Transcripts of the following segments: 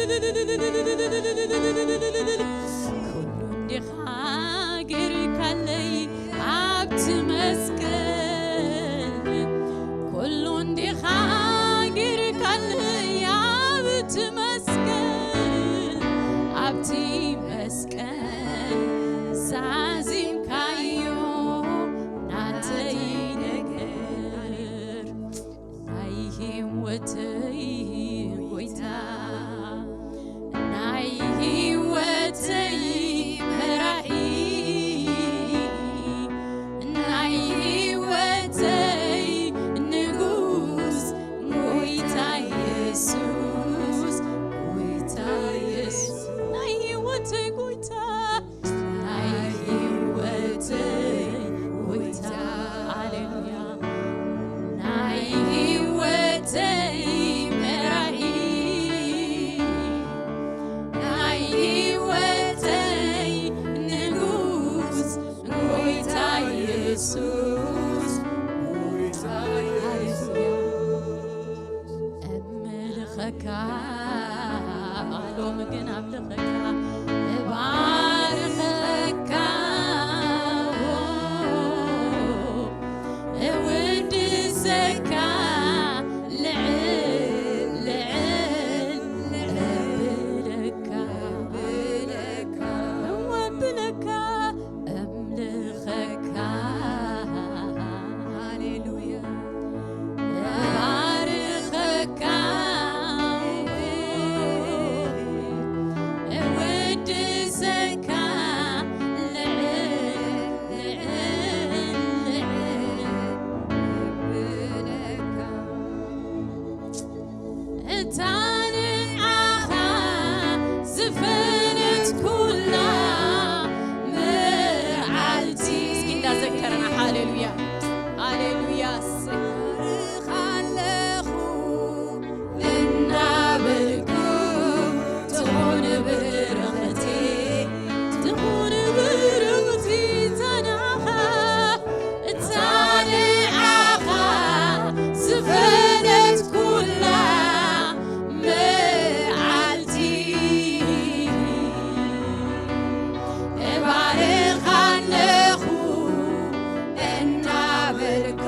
ኩሉ እንዲኻ ጌርካለይ ኣብቲ መስቀል፣ ኩሉ እንዲኻ ጌርካለይ ኣብቲ መስቀል፣ ኣብቲ መስቀል ዛዚምካዮ ናተይ ነገር። ናይ ህይወተይ ጎይታ፣ ናይ ህይወተይ መራሒ፣ ናይ ህይወተይ ንጉስ፣ ጎይታ የሱስ፣ ጎይታ የሱስ፣ ናይ ህይወተይ ጎይታ፣ ናይ ህይወተይ ጎይታ፣ ሃሌሉያ፣ ናይ ህይወተይ መራሒ፣ ናይ ህይወተይ ንጉስ፣ ጎይታ የሱስ፣ ጎይታ የሱስ። እምልኸካ፣ ሎሚ ግን ኣምልኸካ፣ እባርኸካ፣ እውድሰካ፣ ልዕል፣ ልዕል እብለካ፣ እብለካ፣ እምልኸካ፣ ሃሌሉያ። እባርኸካ፣ እውድሰካ፣ ልዕል፣ ልዕል፣ ልዕል እብለካ። እታ ንዓኻ ዝፈነትኩላ መዓልቲ። እስኪ እንዳዘከርና፣ ሃሌሉያ፣ ሃሌሉያ። እባርኻ ኣለኹ እናበልኩ፣ ትኹን ብርኽቲ፣ ትኹን ብርኽቲ እታ ንዓኻ፣ እታ ንዓኻ ዝፈነትኩላ መዓልቲ፣ እባርኻ ኣለኹ እናበልኩ፣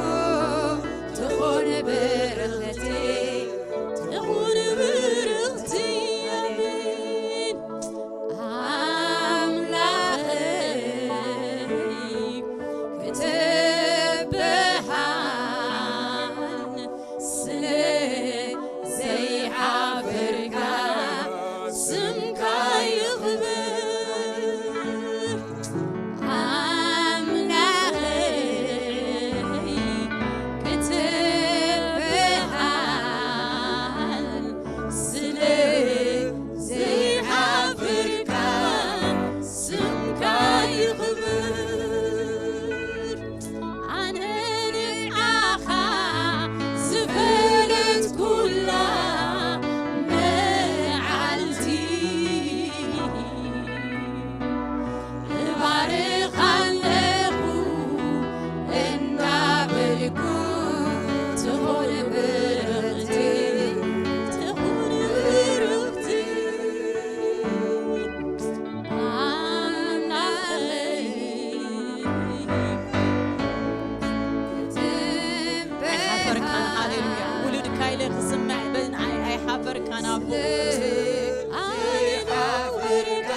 ትኹን ብርኽቲ፣ ትኹን ብርኽቲ። ኣሜን። ኣምላኸይ ክትበሃል ስለ ዘይሓፈርካ ስምካ ይኽበር። ኣምላኸይ ክትበሃል ስለ ዘይሓፍርካ ስምካ ይኽብር። ኣነ ንዓኻ ዝፈለጥኩላ መዓልቲ እባርኻ ኣለኹ እናበልኩ ትኹን ብርኽቲ፣ ትኹን ብርኽቲ ኣምላኸይ። ኣይሓፈርካን፣ ሃሌሉያ። ውሉድካ ኢለ ክስምዕ በ-፣ ኣይ-፣ ኣይሓፈርካን ኣቦ። ኣነ ናውርዳ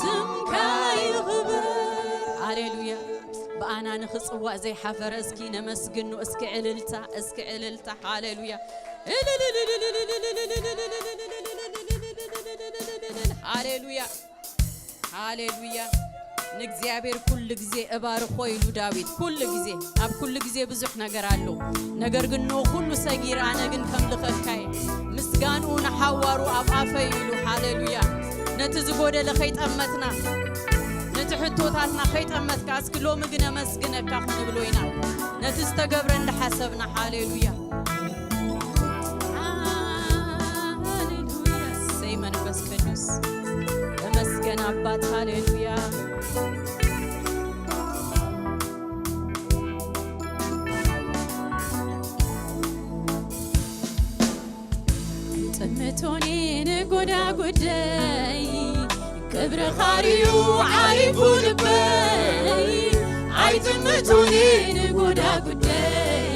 ስምካ ይኽበር። ሃሌሉያ። ብኣና ንኽጽዋእ ዘይሓፈረ እስኪ ነመስግኑ። እስኪ ዕልልታ፣ እስኪ ዕልልታ። ሃሌሉያ። ሃሌሉያ። ሃሌሉያ። ንእግዚኣብሔር ኩሉ ግዜ እባርኾ ኢሉ ዳዊት። ኩሉ ግዜ፣ ኣብ ኩሉ ግዜ ብዙሕ ነገር ኣሎ። ነገር ግን ንኡ ኩሉ ሰጊር ኣነ ግን ከምልኸካየ። ምስጋንኡ ንሓዋሩ ኣብ ኣፈይ ኢሉ። ሃሌሉያ። ነቲ ዝጎደለ ከይጠመትና፣ ነቲ ሕቶታትና ከይጠመትካ፣ እስኪ ሎሚ ግን ኣመስግነካ ክንብሎ ኢና። ነቲ ዝተገብረ እንዳሓሰብና። ሃሌሉያ። ሃሌሉያ። እሰይ መንፈስ ቅዱስ ተመስገን ኣባት። ሃሌሉያ። ጥምቶኒ ንጎዳ ጉደይ ክብርኻ ርዩ ዓሪፉ ልበይ ኣይጥምቶኒ ንጎዳ ጉደይ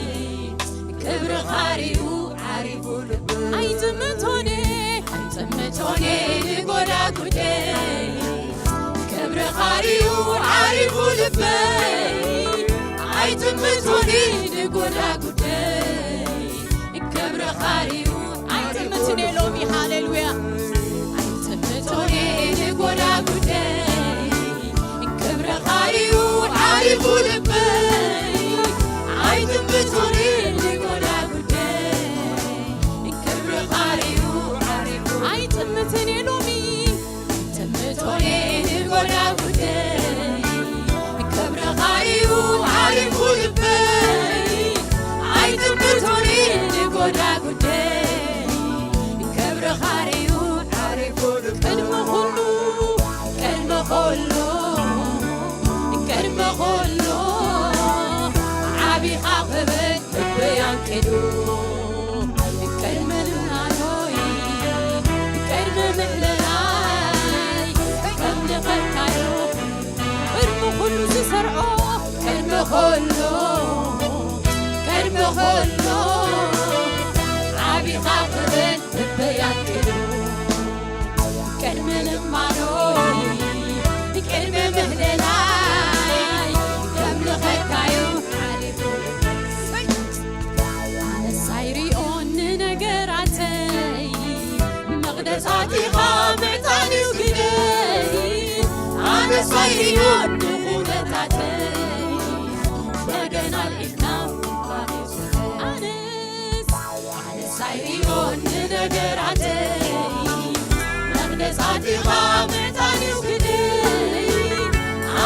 ክብርኻ ርዩ ዓሪፉ ልበይ ኣይጥምቶኒ ኣይጥምቶኒ ንጎዳ ጉደይ ክብርኻ ርዩ ዓሪፉ ልበይ ኣይጥምቶኒ ንጎዳ ጉደይ ክብርኻ ርዩ ኣይጥምትኔ ሎሚ ሃሌሉያ ኣይጥምቶኒ ንጎዳ ጉደይ ክብርኻ ርዩ ዓሪፉ ልበይ ኣይጥምቶኒ ንጎዳ ጉደይ ክብርኻ ርዩ ዓሪፉ ኣይጥምትኔ ሎሚ ጥምቶኔ ንጎዳ ጉደይ ክብርኻ እዩ ዓሪፉ ልበይ ኣይጥምቶኔ ንጎዳ ጉደይ ክብርኻ እዩ ዓሪፉ ቅድሚ ኩሉ ቅድሚ ኩሉ ቅድሚ ኩሉ ዓቢኻ ክብል ልበይ ኣንቂዱ ቅድሚ ልናዶይ ቅድሚ ምሕለላይ ከምልኸካዮ ቅድሚ ኩሉ ዝሰርዖ ቅድሚ ኩሉ ቅድሚ ኩሉ ዓቢኻ ክብል ልበይ ኣንቂዱ ቅድሚ ልማዶይ ቅድሚ ምህለላይ ከምልኸካዩ ሓሊፉ ኣነስ ኣይሪኦን ንነገራተይ መቕደሳቲኻ ምዕጣንዩ ግደይ ኣነስ ኣይሪኦን ንኹነታተይ በገና ኣልዒልካ ኣነስ ኣነስ ኣይሪኦን ንነገራተይ መቕደሳቲኻ ምዕጣንዩ ግደይ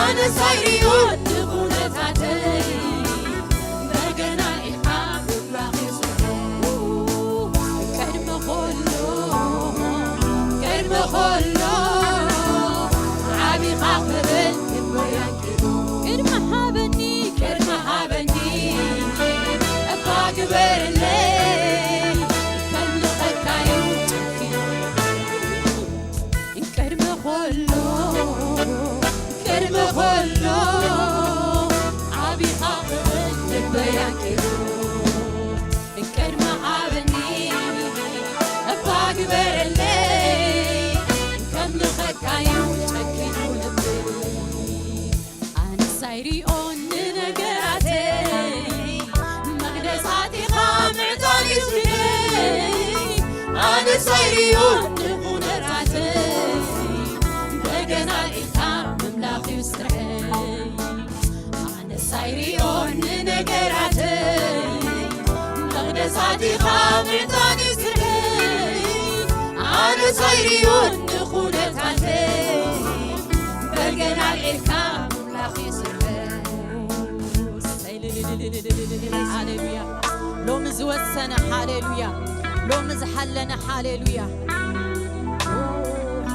ኣነስ ኣይሪኦን ንኹነታተይ በገና ኢኻ ምብራኽ ይስሑ ቅድሚ ኩሉ ቅድሚ ኩሉ ዓቢኻ ክብል ልበይ ኣንቂዱ ቅድሚ ሃበኒ ቅድሚ ሃበኒ እባ ግበረለይ ከምልኸካዩ ጨኪኑ ቅድሚ ኩሉ ቅድሚ ኩሉ ዓቢኻ ክብል ልበይ ኣንቂዱ ቅድሚ ሃበኒ እባ ግበረለይ ከምልኸካዩ ጨኪኑ ልበይ ኣነስ ኣይሪኦን ንነገራተይ መቕደሳቲኻ ምዕጣን እዩ ስደይ ኣነስ ኣይሪኦን ንኹነታተይ በገና ኢልካ ምምላኽ እዩ ስርሐይ ኣነስ ኣይሪኦን ንነገራተይ መቕደሳቲኻ ምዕጣን እዩ ስርሐይ ኣነስ ኣይሪኦን ንኹነታተይ በገና ኣልዒልካ ኣምላኽ ይስብሐ። ሃሌሉያ። ሎሚ ዝወሰነ ሃሌሉያ። ሎሚ ዝሓለነ ሃሌሉያ።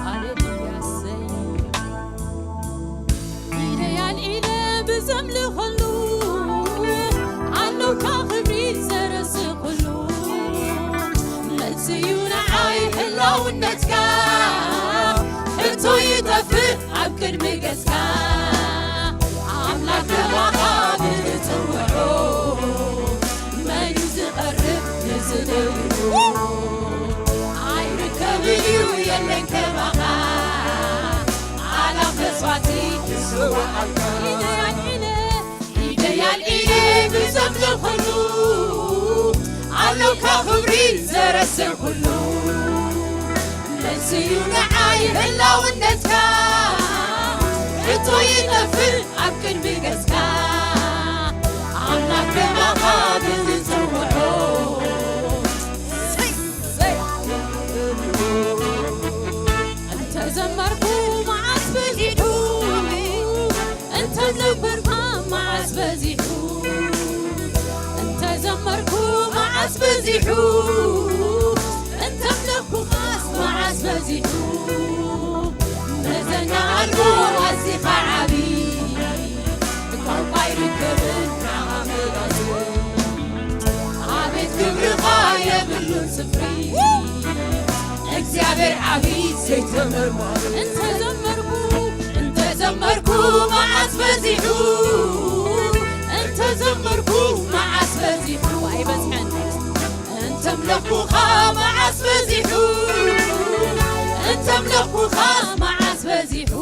ሃሌሉያ። እሰይ። ኢደይ ኣልዒለ ብዘምልኸሉ ኣለውካ ክብሪ ዘረስኹሉ መልስዩ ንዓይ ህላውነትካ ሕቶ ይጠፍእ ኣብ ቅድሚ ገጽካ ኣምላኽ ከማኻ ብዝጽውዖ መን እዩ ዝቐርብ ንዝደልዩ ኣይርከብን እዩ የለን ከማኻ ኣላፍ መስዋዕቲ ይስዋዓልካ ኢደይ ኣልዒለ ኢደይ ኣልዒለ ብዘምልኸሉ ኣለውካ ክብሪ ዘረስር ኩሉ መልስዩ ንዓይ ህላውነትካ ሕቶ ይጠፍእ ኣብ ቅድሚ ገጽካ ኣምላኽ ከማኻ ብዝጽውዖ እንተ ዘመርኩ መዓስ በዚሑ እንተ ዘመርኩ መዓስ በዚሑ እንተ ዘመርኩ መዓስ በዚሑ እንተ ኣምለኽኩ መዓስ በዚሑ መዘና ኣልቦ ኣዚኻ ዓቢ ቋንቋ ኣይርከብን ንዓኻ መላሲ ኣቤት ክብርኻ የብሉን ስፍሪ። እግዚኣብሔር ዓብዪ ዘይተመርማሪ። እንተዘመርኩ፣ እንተዘመርኩ መዓስ በዚሑ፣ እንተዘመርኩ መዓስ በዚሑ። ኣይበዝሐን። እንተምለኹኻ መዓስ በዚሑ፣ እንተምለኹኻ መዓስ በዚሑ።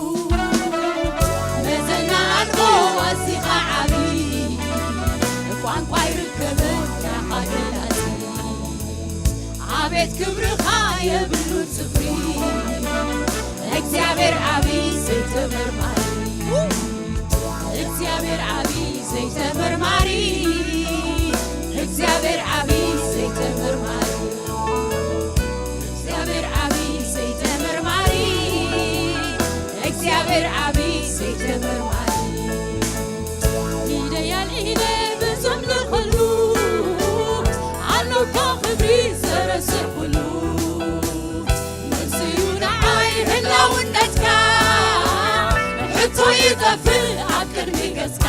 መዘና ኣልቦ ኣዚኻ ዓብዪ፣ ቋንቋ ይርከበካ ገላጺ። ኣቤት ክብርኻ የብሉን ጽፍሪ። እግዚኣብሔር ዓብዪ ዘይተመርማሪ። እግዚኣብሔር ዓብዪ ዘይተመርማሪ። እግዚኣብሔር ዓብዪ ዘይተመርማሪ። እግዚኣብሔር ዓብዪ ዘይተመርማሪ። እግዚኣብሔር ዓብዪ ዘይተመርማሪ። ኢደይ ኣልዒለ ብዘምልኸሉ፣ ኣሎካ ክብሪ ዘረሰርኩሉ። ንሱ እዩ ንዓይ ህላውነትካ፣ ሕቶ ይጠፍእ ኣብ ቅድሚ ገጽካ።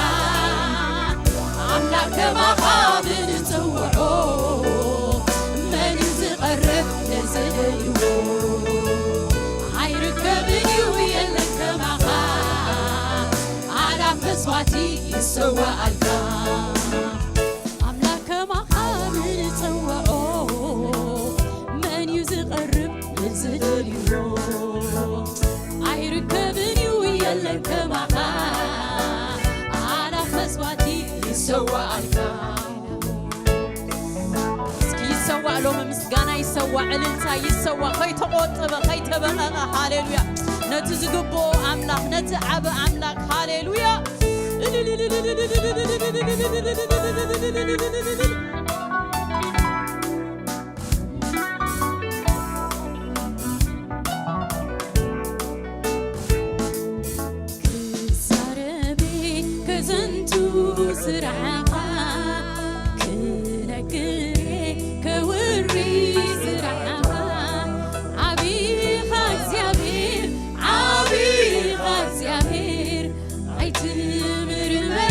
ኣምላኽ ከማኻ ብንጽውዖ፣ መን እዩ ዝቐርብ ንዝደልዮ? ኣይርከብን እዩ የለን ከማኻ፣ ኣላፍ መስዋዕቲ ይሰዋኣልካ። ኣምላኽ ከማኻ ንጸውዖ፣ መን እዩ ዝቐርብ ንዝደልዮ? ኣይርከብን እዩ የለን ከማኻ፣ ኣላፍ መስዋዕቲ ይሰዋኣልካ። እስኪ ይሰዋእ ሎሚ ምስጋና ይሰዋእ፣ ዕልልታ ይሰዋእ፣ ከይተቖጠበ፣ ከይተበቐቐ። ሃሌሉያ። ነቲ ዝግብኦ ኣምላኽ፣ ነቲ ዓቢ ኣምላኽ። ሃሌሉያ። ክዛረብ ከዘንቱ ስራሕኻ፣ ክነግር ከውሪ ስራሕኻ። ዓቢኻ እግዚኣብሔር፣ ዓቢኻ እግዚኣብሔር፣ ኣይትምርመርን።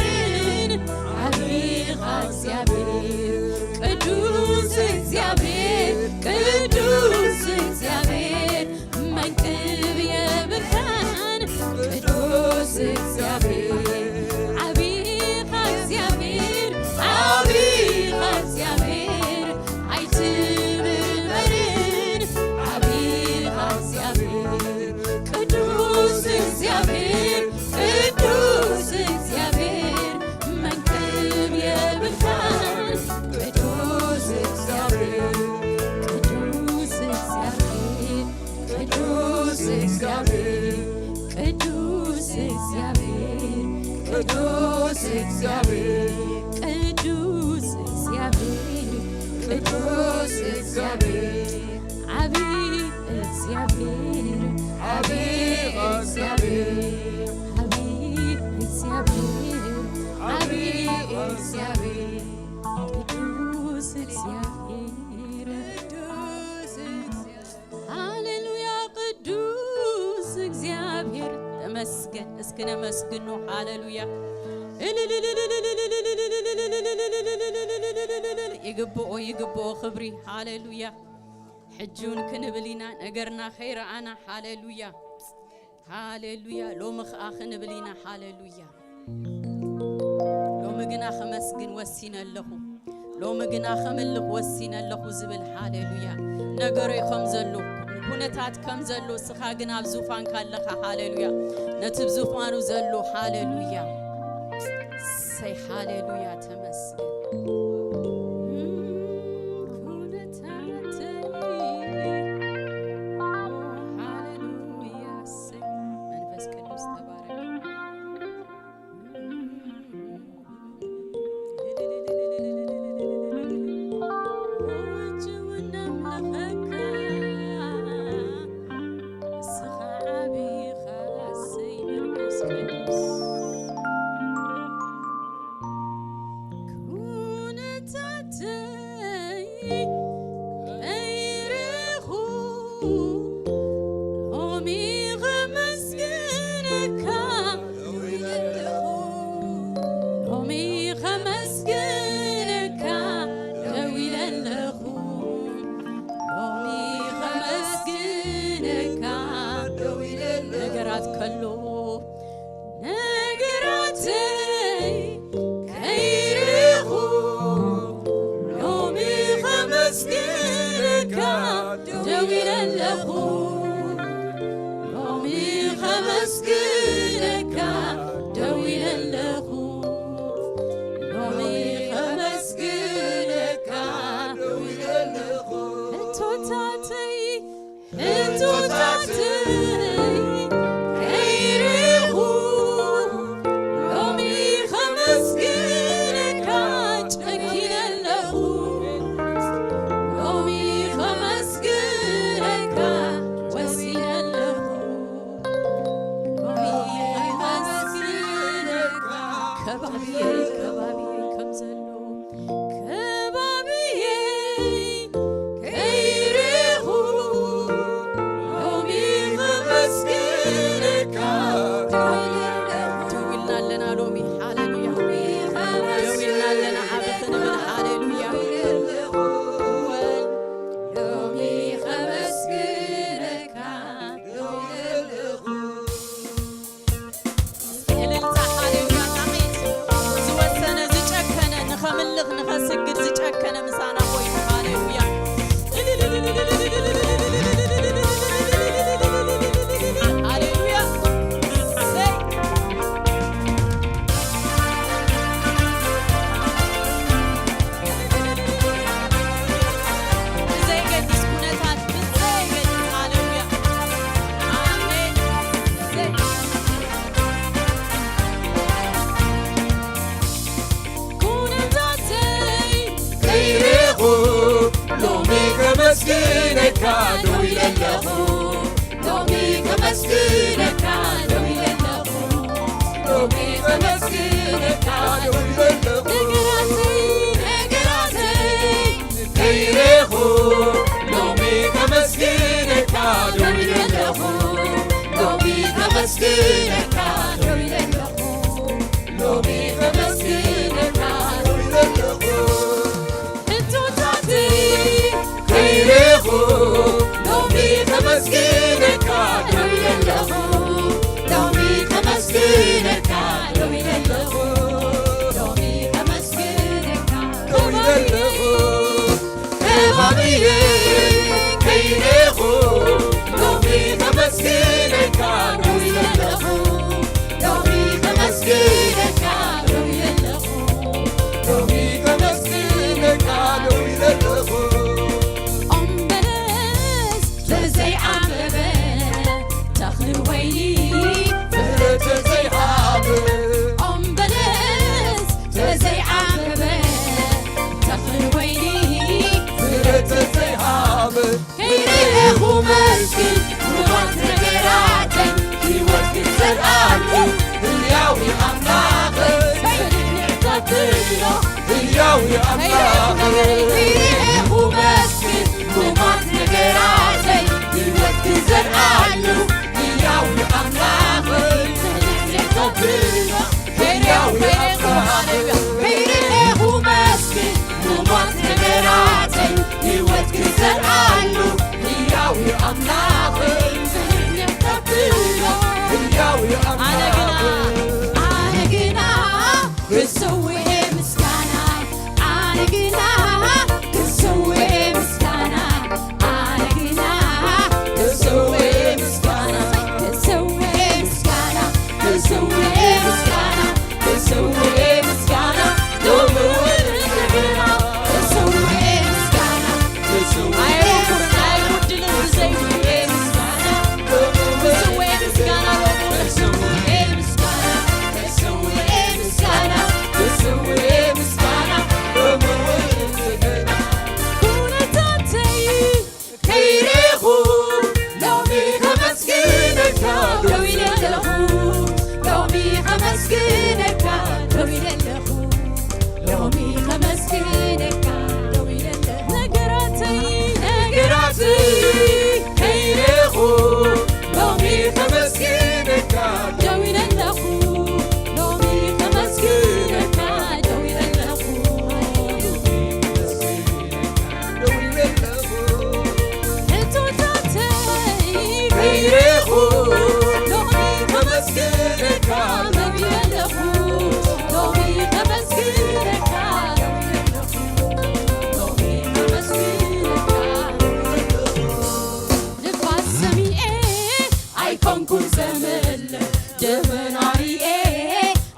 ዓቢኻ እግዚኣብሔር፣ ቅዱስ እግዚኣብሔር፣ ቅዱስ እግዚኣብሔር፣ መንቅብ የብልካን። ቅዱስ እግዚኣብሔር፣ ዓቢኻ እግዚኣብሔር፣ ዓቢኻ እግዚኣብሔር፣ ኣይትምርመርን። ዓቢኻ እግዚኣብሔር፣ ቅዱስ እግዚኣብሔር፣ ቅዱስ እግዚኣብሔር፣ መንቅብ የብልካን። ቅዱስ እግዚኣብሔር፣ ቅዱስ እግዚኣብሔር፣ ቅዱስ እግዚኣብሔር፣ ቅዱስ እግዚኣብሔር፣ ቅዱስ እግዚኣብሔር፣ ቅዱስ እግዚኣብሔር፣ ቅዱስ እግዚኣብሔር፣ ዓቢ እግዚኣብሔር፣ ዓቢ እግዚኣብሔር፣ ዓቢ እግዚኣብሔር፣ ዓቢ እግዚኣብሔር፣ ቅዱስ እግዚኣብሔር፣ ቅዱስ እግዚኣብሔር። ሃሌሉያ፣ ቅዱስ እግዚኣብሔር ተመስገን። እስኪ ነመስግኖ። ሃሌሉያ። ይግብኦ፣ ይግብኦ ክብሪ። ሃሌሉያ። ሕጂ እውን ክንብል ኢና፣ ነገርና ከይረኣና። ሃሌሉያ፣ ሃሌሉያ። ሎሚ ኸኣ ክንብል ኢና። ሃሌሉያ። ሎሚ ግና ከመስግን ወሲነ ኣለኹ። ሎሚ ግና ከምልኽ ወሲነ ኣለኹ ዝብል። ሃሌሉያ። ነገረይ ከም ዘሎ፣ ኩነታት ከም ዘሎ፣ እስኻ ግን ኣብ ዙፋንካ ኣለኻ። ሃሌሉያ። ነቲ ኣብ ዙፋኑ ዘሎ። ሃሌሉያ። ሰይ ሃሌሉያ። ተመስገን። ኩነታተይ። ሃሌሉያ። ሰይ መንፈስ ቅዱስ ተባረክ። ከሎ ነገራተይ ከይረኹ ሎሚ ከመስግነካ ደው ኢለ ኣለኹ። ሎሚ ከመስግነካ ደው ኢለ ኣለኹ። ሎሚ ከመስግነካ ደው ኢለ ኣለኹ። ሕቶታተይ ሕቶታተይ ከይረኹ ሎሚ ከመስግነካ ጨኪነ ኣለኹ። ሎሚ ከመስግነካ ወሲነ ኣለኹ። ሎሚ ከመስግነካ ከባብየ ከባብየ ከም ዘሎ ከባብየ ከይረኹ ሎሚ ከመስግነካ ደው ኢልና ኣለና ሎሚ። ሃሌሉያ። ደው ኢልና ኣለና ዓቢ ክንብል። ሃሌሉያ። ሎሚ ከመስግነካ እልልታ፣ ሃሌሉያ። ጣቂት ዝወሰነ፣ ዝጨከነ፣ ንኸምልኽ፣ ንኸስግድ ዝጨከነ ምሳና ኮይኑ። ሃሌሉያ። ሃሌሉያ። እሰይ። ብዘይገድስ ኩነታት፣ ብዘይገድስ፣ ሃሌሉያ። ኣሜን። እሰይ። ኩነታተይ ከይረኹ ሎሚ ከመስግነካ ደው ኢለ ኣለኹ። ሎሚ ከመስግነካ ደው ኢለ ኣለኹ። ሎሚ ከመስግነካ ደው ኢለ ኣለኹ። ነገራተይ፣ ነገራተይ ከይረኹ ሎሚ ከመስግነካ ደው ኢለ ኣለኹ። ሎሚ ከመስግነካ ደው ኢለ ኣለኹ። ሎሚ ከመስግነካ ደው ኢለ ኣለኹ። ሕቶታተይ ከይረኹ ሎሚ ከመስግነካ ደው ኢለ ኣለኹ። ሎሚ ከመስግነካ ደው ኢለ ኣለኹ። ሎሚ ከመስግነካ ደው ኢለ ኣለኹ። ከባብየ ከይረኹ ሎሚ ከመስግነካ ደው ኢለ ኣለኹ። ሎሚ ከመስግነካ ደው ኢለ ኣለኹ። ሎሚ ከመስግነካ ደው ኢለ ኣለኹ። ኦም በለስ ተዘይዓምበበ ተኽሊ ወይኒ ፍረ ተዘይሃበ። ኦም በለስ ተዘይዓምበበ ተኽሊ ወይኒ ፍረ ተዘይሃበ። ከይረኤኹ መስግን ምዃን ነገራተይ ህይወት ክዘርኣሉ ህያው ኣምላኸይ ሰሪሕ ተብሎ ህያው ኣምላኸይ ከይረኤኹ መስግን ምዃን ነገራተይ ህይወት ክዘርኣሉ ህያው ኣምላኸይ ሰሪሕ ተብሎ ህያው ኣምላኸይ ከይረኤኹ መስግን ምዃን ነገራተይ ህይወት ክዘርኣሉ ህያው ኣምላኸይ ሰሪሕ ተብሎ ህያው ኣነ ግና ኣምላኸይ ኣነ ግና ክሰውእ ምስጋና ኣነ ግና ኣይኮንኩን ዘምልኽ ደበና ሪኤ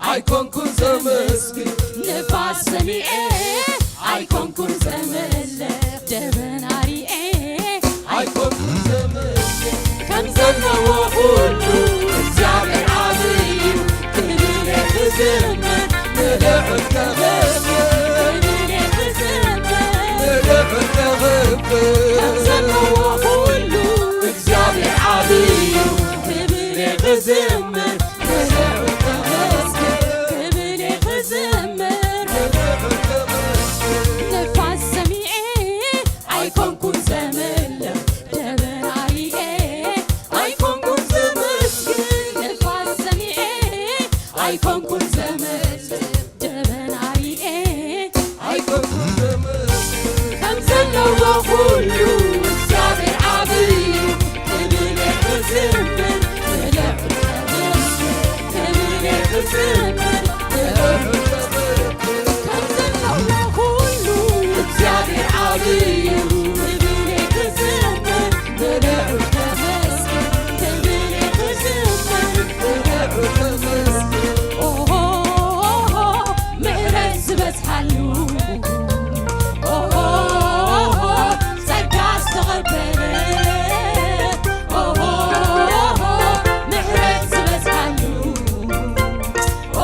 ኣይኮንኩን ዘመስግን ንፋስ ሰሚዐ ኣይኮንኩን ዘምልኽ ደበና ሪኤ ኣይኮንኩን ዘመስግን ከም ዘለዎ ኩሉ እግዚኣብሔር ዓብይ እዩ ክብር ክዝምር ንልዑል ከመስግን ክብር ክዝምር ንልዑል ከመስግን ከም ዘለዎ ኩሉ እግዚኣብሔር ዓብይ እዩ ክብር ክዝምር ንልዑል ከመስግን ክብር ክዝምር ንፋስ ሰሚዐ ኣይኮንኩን ዘምልኽ ደበና ሪኤ ኣይኮንኩን ዘመስግን ንፋስ ሰሚዐ ኣይኮንኩን ዘመስግን ደበና ሪኤ ኣይኮንኩን ዘመስግን ከም ዘለዎ ኩሉ እግዚኣብሔር ዓብይ እዩ ክብር ክዝምር ንልዑል ከመስግን ክብር ክዝምር ንልዑል ከመስግን ከም ዘለዎ ኩሉ እግዚኣብሔር ዓብይ እዩ ክብር ክዝምር ክብር ክዝምር ክብር ክዝምር ክብር ክዝምር ኦሆ ምሕረት ዝበዝሓሉ ኦሆ ጸጋ ዝተቐበለ ኦሆ ምሕረት ዝበዝሓሉ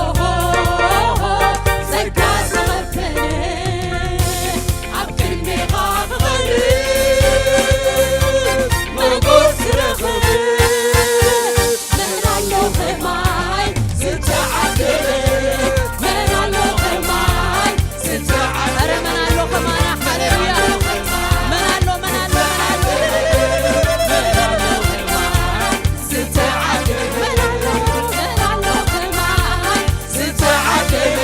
ኦሆ ጸጋ ዝተቐበለ ኣብ ቅድሜኻ ክቐርብ ሞጎስ ክረኽብ መን ኣሎ ከማይ ዝተዓደለ መን ኣሎ ከማይ ዝተዓደለ ኧረ መን ኣሎ ከማና ሃሌሉያ መን ኣሎ መን ኣሎ መን ኣሎ ዝተዓደለ መን ኣሎ መን ኣሎ ከማይ ዝተዓደለ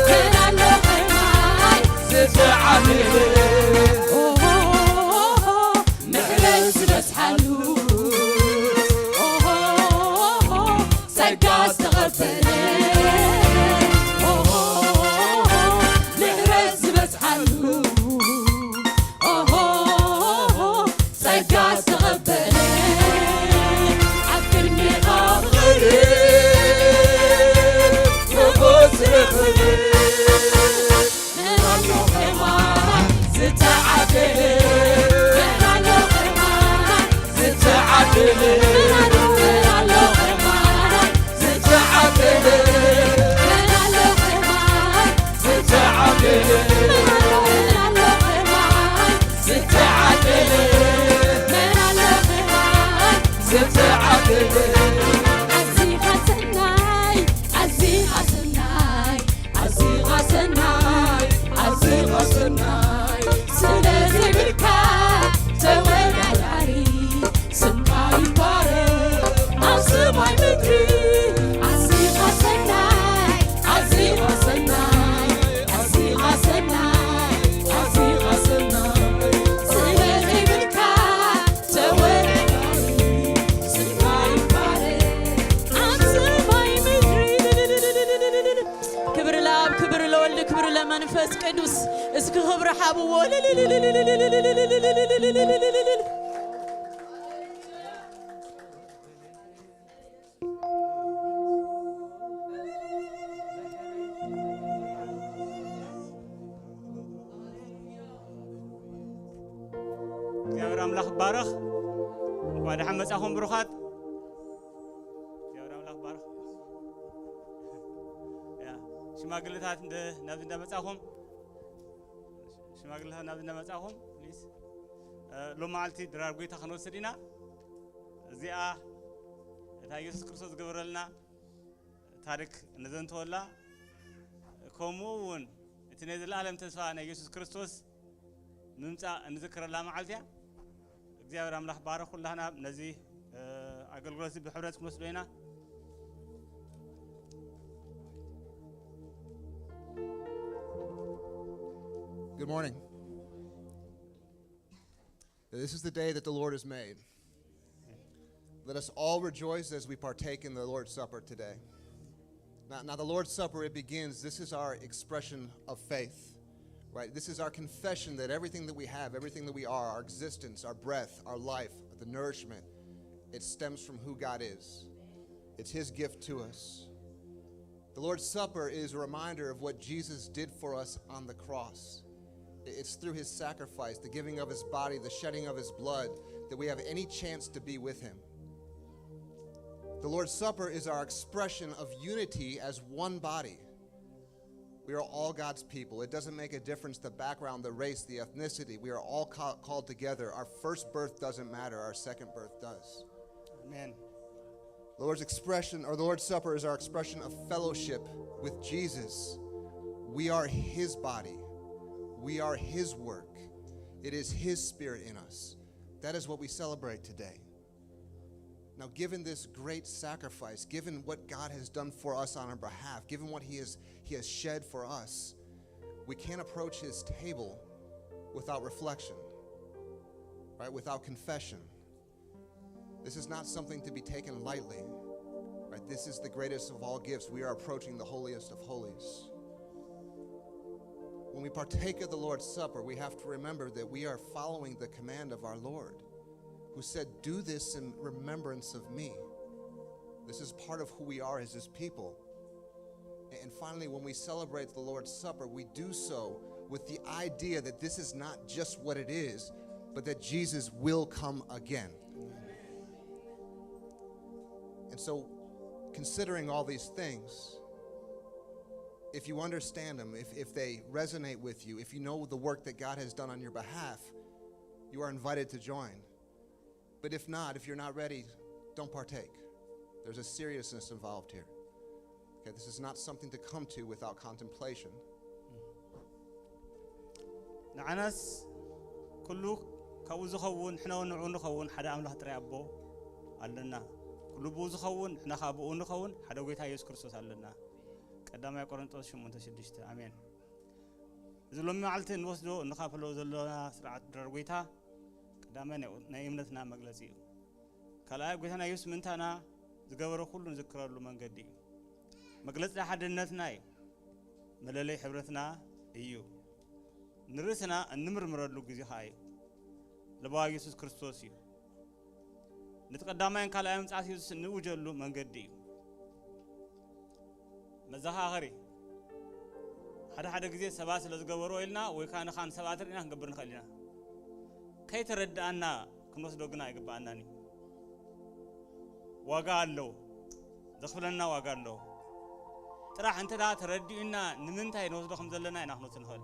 መን ኣሎ ከማይ ዝተዓደለ ኦሆ ምሕረት ዝበዝሓሉ ኦሆ ጸጋ ዝተቐበለ ኦሆ ምሕረት ዝበዝሓሉ ኦሆ ጸጋ ዝተቐበለ ኣብ ቅድሜኻ ክቐርብ ሞጎስ ረኽበ ኣዚኻ ሰናይ ኣዚኻ ሰናይ ኣዚኻ ሰናይ ኣዚኻ ሰናይ ስለ ዘይብልካ ተወዳዳሪ ስምካ ይባረክ ኣብ ሰማይ ምድሪ ኣዚኻ ሰናይ ኣዚኻ ሰናይ ኣዚኻ ሰናይ ኣዚኻ ሰናይ ስለ ዘይብልካ ተወዳዳሪ ስምካ ይባረክ ኣብ ሰማይ ምድሪ ክብሪ ለኣብ ክብሪ ለወልድ ክብሪ ለመንፈስ ቅዱስ እስኪ ክብሪ ሓብዎ እግዚኣብሔር ኣምላኽ ይባረኽ። እንኳዕ ደሓን መጻኹም ብሩኻት። እግዚኣብሔር ኣምላኽ ይባረኽ። ያ ሽማግለታት እንደ ናብዚ እንዳመጻኹም ሽማግለታት ናብዚ እንዳመጻኹም ፕሊስ ሎም መዓልቲ ድራር ጎይታ ክንወስድ ኢና። እዚኣ እታ ኢየሱስ ክርስቶስ ዝገበረልና ታሪክ ንዘንተወላ ከምኡ እውን እቲ ናይ ዘለኣለም ተስፋ ናይ ኢየሱስ ክርስቶስ ምምጻእ እንዝክረላ መዓልቲ እያ። እግዚኣብሔር ኣምላኽ ባረኽ ኩላህና ነዚ ኣገልግሎት ብሕብረት ክንወስዶ ኢና። Good morning. This is the day that the Lord has made. Let us all rejoice as we partake in the Lord's Supper today. Now, now the Lord's Supper, it begins, this is our expression of faith, right? This is our confession that everything that we have, everything that we are, our existence, our breath, our life, the nourishment, It stems from who God is. It's His gift to us. The Lord's Supper is a reminder of what Jesus did for us on the cross. It's through His sacrifice, the giving of His body, the shedding of His blood, that we have any chance to be with Him. The Lord's Supper is our expression of unity as one body. We are all God's people. It doesn't make a difference the background, the race, the ethnicity. We are all ca- called together. Our first birth doesn't matter, our second birth does. ኣሜን። The Lord's expression, or the Lord's Supper, is our expression of fellowship with Jesus. We are His body. We are His work. It is His Spirit in us. That is what we celebrate today. Now, given this great sacrifice, given what God has done for us on our behalf, given what He has, he has shed for us, we can't approach His table without reflection, right? Without confession. This is not something to be taken lightly, right? This is the greatest of all gifts. We are approaching the holiest of holies. When we partake of the Lord's Supper, we have to remember that we are following the command of our Lord, who said, "Do this in remembrance of me." This is part of who we are as His people. And finally, when we celebrate the Lord's Supper, we do so with the idea that this is not just what it is, but that Jesus will come again. And so, considering all these things, if you understand them, if, if they resonate with you, if you know the work that God has done on your behalf, you are invited to join. But if not, if you're not ready, don't partake. There's a seriousness involved here. Okay, this is not something to come to without contemplation. ንዓናስ ኩሉ ካብኡ ዝኸውን፣ ንሕና እውን ንዕኡ ንኸውን ሓደ ኣምላኽ ጥራይ ኣቦ ኣለና። ኩሉ ብኡ ዝኸውን፣ ንሕና ከዓ ብኡ ንኸውን ሓደ ጎይታ የሱስ ክርስቶስ ኣለና። ቀዳማይ ቆሮንጦስ ሸሞንተ ሽዱሽተ። ኣሜን። እዚ ሎሚ መዓልቲ እንወስዶ እንኻፈሎ ዘለና ስርዓት ድራር ጎይታ ቀዳማይ ናይ ናይ እምነትና መግለጺ እዩ። ካልኣይ ጎይታና የሱስ ምእንታና ዝገበሮ ኩሉ ንዝክረሉ መንገዲ እዩ። መግለጺ ሓድነትና እዩ። መለለይ ሕብረትና እዩ። ንርእስና እንምርምረሉ ግዜ ኸኣ እዩ። ለባዊ የሱስ ክርስቶስ እዩ። ነቲ ቀዳማይን ካልኣይ ምጽኣት የሱስ እንእውጀሉ መንገዲ እዩ። መዘኻኸሪ ሓደ ሓደ ግዜ ሰባት ስለ ዝገበርዎ ኢልና ወይ ከዓ ንኻን ሰባት ርኢና ክንገብር ንኽእል ኢና። ከይተረድኣና ክንወስዶ ግን ኣይግብኣናን እዩ። ዋጋ ኣለዎ፣ ዘኽፍለና ዋጋ ኣለዎ። ጥራሕ እንተ ደኣ ተረዲኡና ንምንታይ ንወስዶ ከም ዘለና ኢና ክንወስድ ንኽእል።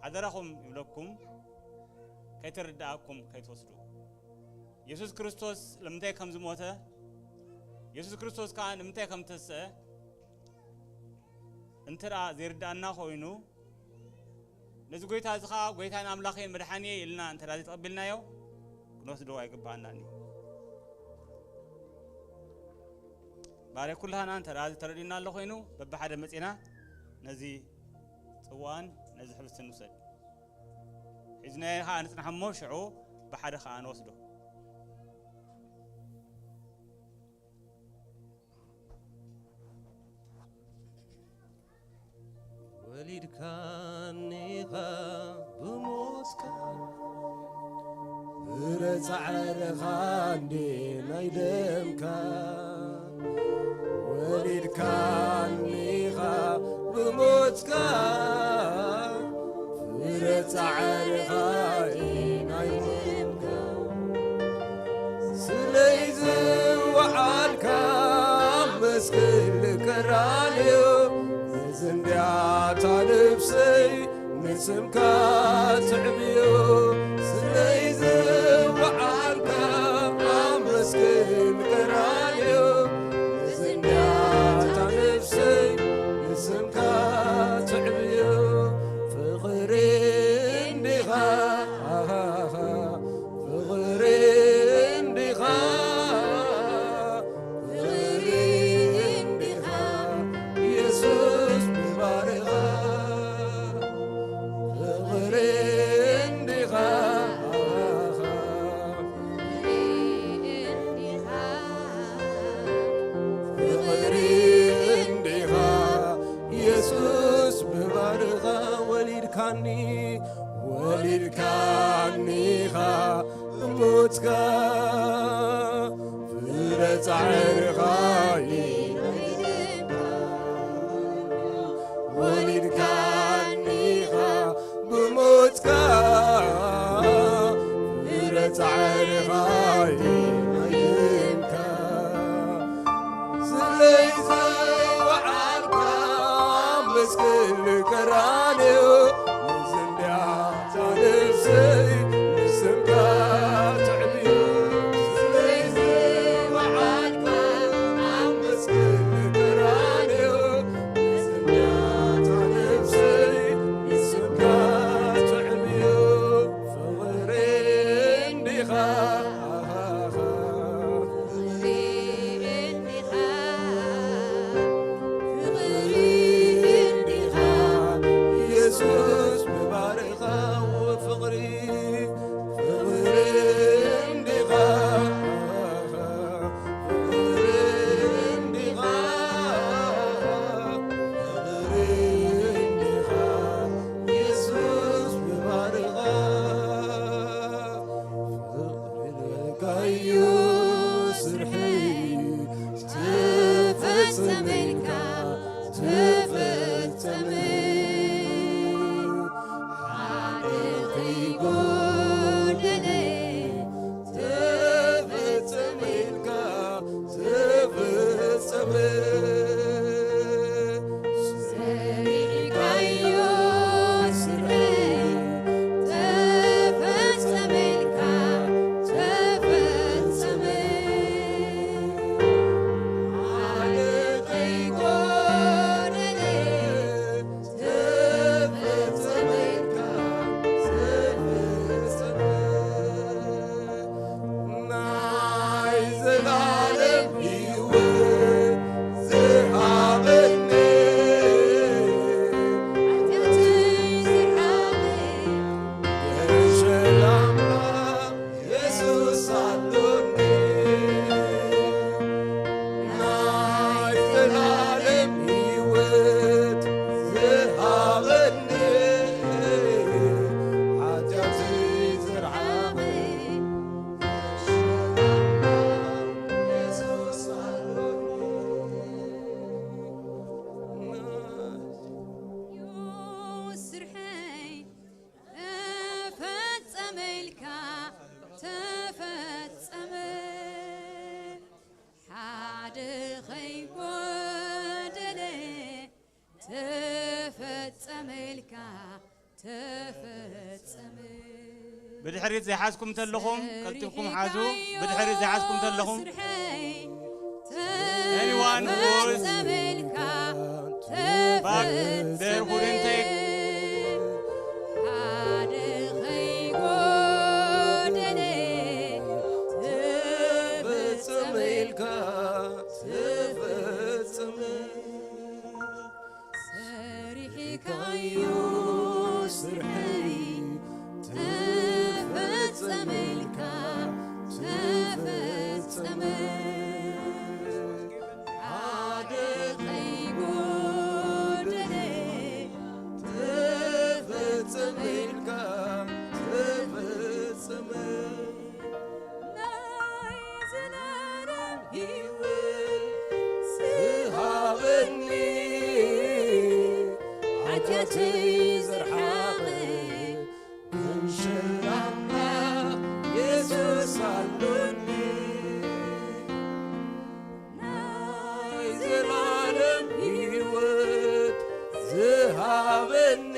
ሓደራኹም ይብለኩም፣ ከይተረድኣኩም ከይትወስዱ። የሱስ ክርስቶስ ንምንታይ ከም ዝሞተ፣ የሱስ ክርስቶስ ከኣ ንምንታይ ከም ተስአ እንተ ደኣ ዘይርድኣና ኮይኑ፣ ነዚ ጎይታ እዚ ኸኣ ጎይታን ኣምላኸይን መድሓንየ ኢልና እንተ ደኣ ዘይተቐቢልናዮ፣ ክንወስዶ ኣይግብኣናን እዩ። ባርያ ኩላህና እንተ ደኣ ተረዲኡና ኣሎ ኮይኑ፣ በብሓደ መጺና ነዚ ጽዋን ነዚ ሕብስትን ንውሰድ። ሒዝናዮ ኸኣ ንጽናሕ እሞ ሽዑ ብሓደ ኸኣ ንወስዶ። ወሊድካኒኻ ብሞትካ፣ ፍረ ጻዕርኻ እንዴ ናይ ደምካ። ወሊድካኒኻ ብሞትካ፣ ፍረ ጻዕርኻ እዩ ናይ ደምካ። ስለይ ዝወዓልካ ኣብ መስቀል ቀራንዮ፣ ነዚ እንድያታ ነፍሰይ ንስምካ ትዕብዮ። ስለይ ዝወዓልካ ኣብ መስቀል ቀራንዮ፣ ነዚ እንድያታ ነፍሰይ ንስምካ ትዕብዮ። ፍቕሪ እንዲኻ፣ ፍቕሪ እንዲኻ፣ ፍቕሪ እንዲኻ፣ የሱስ ምባርኻ። ፍቕሪ እንዲኻ፣ ፍቕሪ እንዲኻ፣ የሱስ ምባርኻ። ወሊድካኒ፣ ወሊድካኒኻ ብሞትካ። ጻዕርኻ ወሊድካኒኻ ብሞትካ ፍረ ጻዕርኻ ይመይንካ ስለይ ዝወዓልካ መስቀል ቀራንዮ ንዝንድያ ነፍሰይ ንስምካ ትዕብዮ ስለይ ዝወዓልካ ኣብ መስቀል ቀራንዮ ንዝንድያ ነፍሰይ ንስምካ ትዕብዮ ፍቕሪ እንዲኻ ፍቕሪ እንዲኻ ፍቕሪ እንዲኻ ኢየሱስ ምባርኻ ፍቕሪ ፍቕሪ እንዲኻ ፍቕሪ እንዲኻ ፍቕሪ እንዲኻ ኢየሱስ ምባርኻ ፍቕሪ ልበልካዮ ስርሐይ ተፈጸመልካ ተፈጸመ ሓደ ከይጎደለ ተፈጸመልካ ተፈጸመ ሰሪሕካዮ ስርሐይ ተፈጸመልካ ተፈጸመ ሓደ ከይጎደለ ተፈጸመልካ ተፈጸመ ናይ ዘላለም ህይወት ዝሃበኒ ሓጢኣተይ ዝሓበ ገሸል ኣምላኽ የሱስ ኣሎኒ ናይ ዘላለም ህይወት ዝሃበኒ ሓጢኣተይ ዘርሓቐ የሱስ ኣሎኒ ስርሐይ ተፈጸመልካ ተፈጸመ ሓደ ኸይጎደለ ተፈጸመልካ ተፈጸመ ብድሕሪት ዘይሓዝኩም ተለኹም ቀልጢፍኩም ሓዙ ብድሕሪት ዘይሓዝኩም ተለኹም Anyone who's back there who didn't take ሓደ ከይጎደለ ተፈጸመልካ ተፈጸመ ሰሪሕካዮ ስርሐይ ተፈጸመልካ ተፈጸመ ሓደ ከይጎደለ ተፈጸመልካ ተፈጸመ ናይ ዘላለም ህይወት ዝሃበኒ ሓጢኣተይ ዘርሓቐ ክንሽር ኣምላኽ የሱስ ኣሎኒ ናይ ዘላለም ህይወት ዝሃበኒ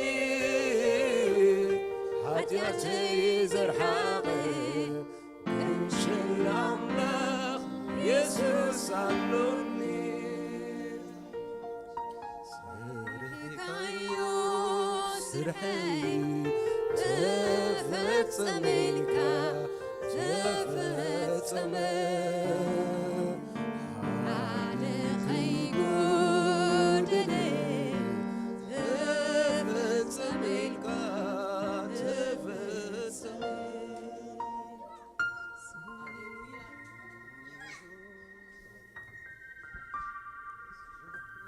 ሓጢኣተይ ዘርሓቐ ክንሽር ኣምላኽ የሱስ ኣሎኒ ስርሕካዮ ስርሐይ ተፈጸመልካ ተፈጸመ ሓደ ከይጎደለ ተፈጸመልካ ተፈጸመ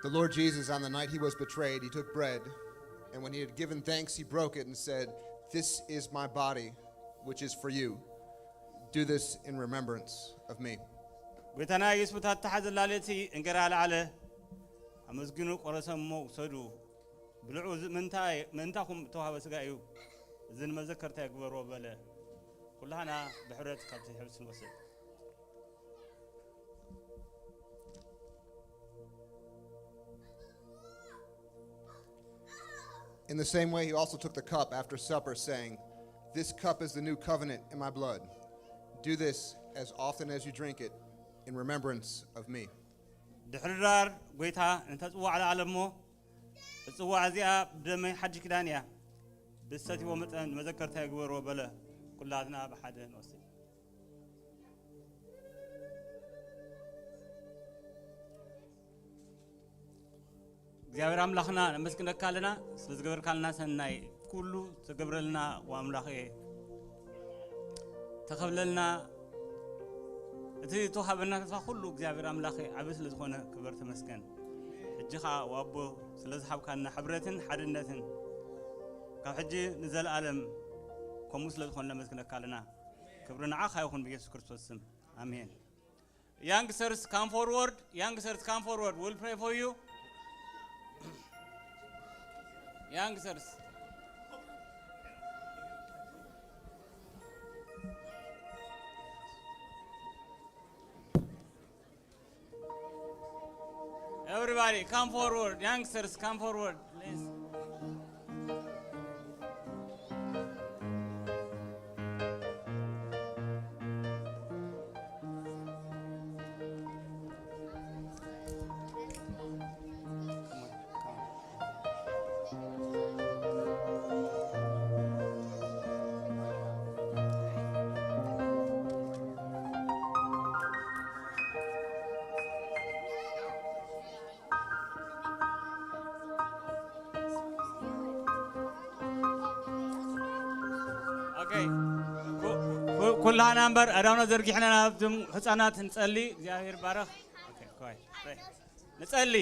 The Lord Jesus, on the night he was betrayed, he took bread, and when he had given thanks, he broke it and said, "This is my body, which is for you. Do this in remembrance of me." ጎይታና ኢየሱስ፣ በታ እተሓዘላ ለይቲ እንጌራ ኣልዓለ፣ ኣመስጊኑ ቆረሰ እሞ፣ ውሰዱ፣ ብልዑ፣ እዚ ምእንታ-፣ ምእንታኹም እተዋህበ ሥጋ እዩ፣ እዚ ንመዘከርታ ግበርዎ በለ። ኩላህና ብሕብረት ካብቲ ሕብሲ ንወስድ። In the same way, he also took the cup after supper, saying, "This cup is the new covenant in my blood. Do this as often as you drink it in remembrance of me." ድሕሪ ድራር ጎይታ ነታ ጽዋዕ ለዓለ እሞ፣ ጽዋዕ እዚኣ ብደመይ ሓድሽ ኪዳን እያ፣ ብዝሰትይዎ መጠን መዘከርታይ ግበርዎ በለ። ኩላትና ብሓደ ንወስድ። እግዚኣብሔር ኣምላኽና ነመስግነካ ኣለና፣ ስለ ዝገበርካልና ሰናይ፣ ኩሉ ተገብረልና ወኣምላኽ እየ፣ ተኸብለልና፣ እቲ ተዋሃበና ተስፋ ኩሉ እግዚኣብሔር ኣምላኽ ዓቢ ስለ ዝኾነ ክበር ተመስገን። ሕጂ ኸዓ ወኣቦ ስለ ዝሃብካና ሕብረትን ሓድነትን፣ ካብ ሕጂ ንዘለኣለም ከምኡ ስለ ዝኾነ ነመስግነካ ኣለና። ክብሪ ንዓኻ ይኹን ብየሱስ ክርስቶስ ስም። ኣሜን። Youngsters, come forward. Youngsters, come forward. We'll pray for you. Youngsters. Everybody, come forward. Youngsters, come forward, please. Okay. ኩ- ኩ- ኩላህና እምበር ኣዳውና ዘርጊሕና ናብዞም ህፃናት ንፀሊ። እግዚኣብሔር ባረኽ። Okay, go ahead. Pray. ንፀሊ።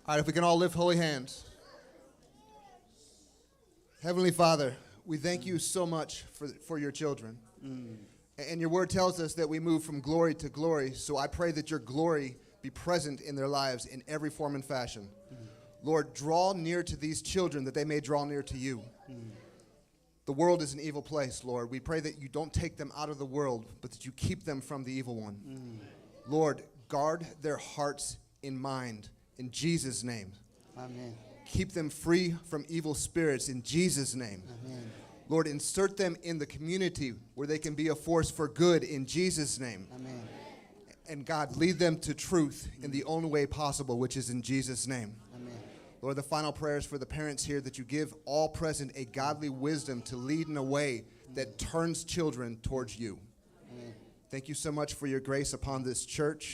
All right, if we can all lift holy hands. Heavenly Father, we thank you so much for, for your children. And your word tells us that we move from glory to glory, so I pray that your glory be present in their lives in every form and fashion. Lord, draw near to these children that they may draw near to you. The world is an evil place, Lord. We pray that you don't take them out of the world, but that you keep them from the evil one. Lord, guard their hearts and mind in Jesus' name. Amen. Keep them free from evil spirits in Jesus' name. Amen. Lord, insert them in the community where they can be a force for good in Jesus' name. Amen. And God, lead them to truth in the only way possible, which is in Jesus' name. Amen. Lord, the final prayer is for the parents here, that you give all present a godly wisdom to lead in a way that turns children towards you. Amen. Thank you so much for your grace upon this church,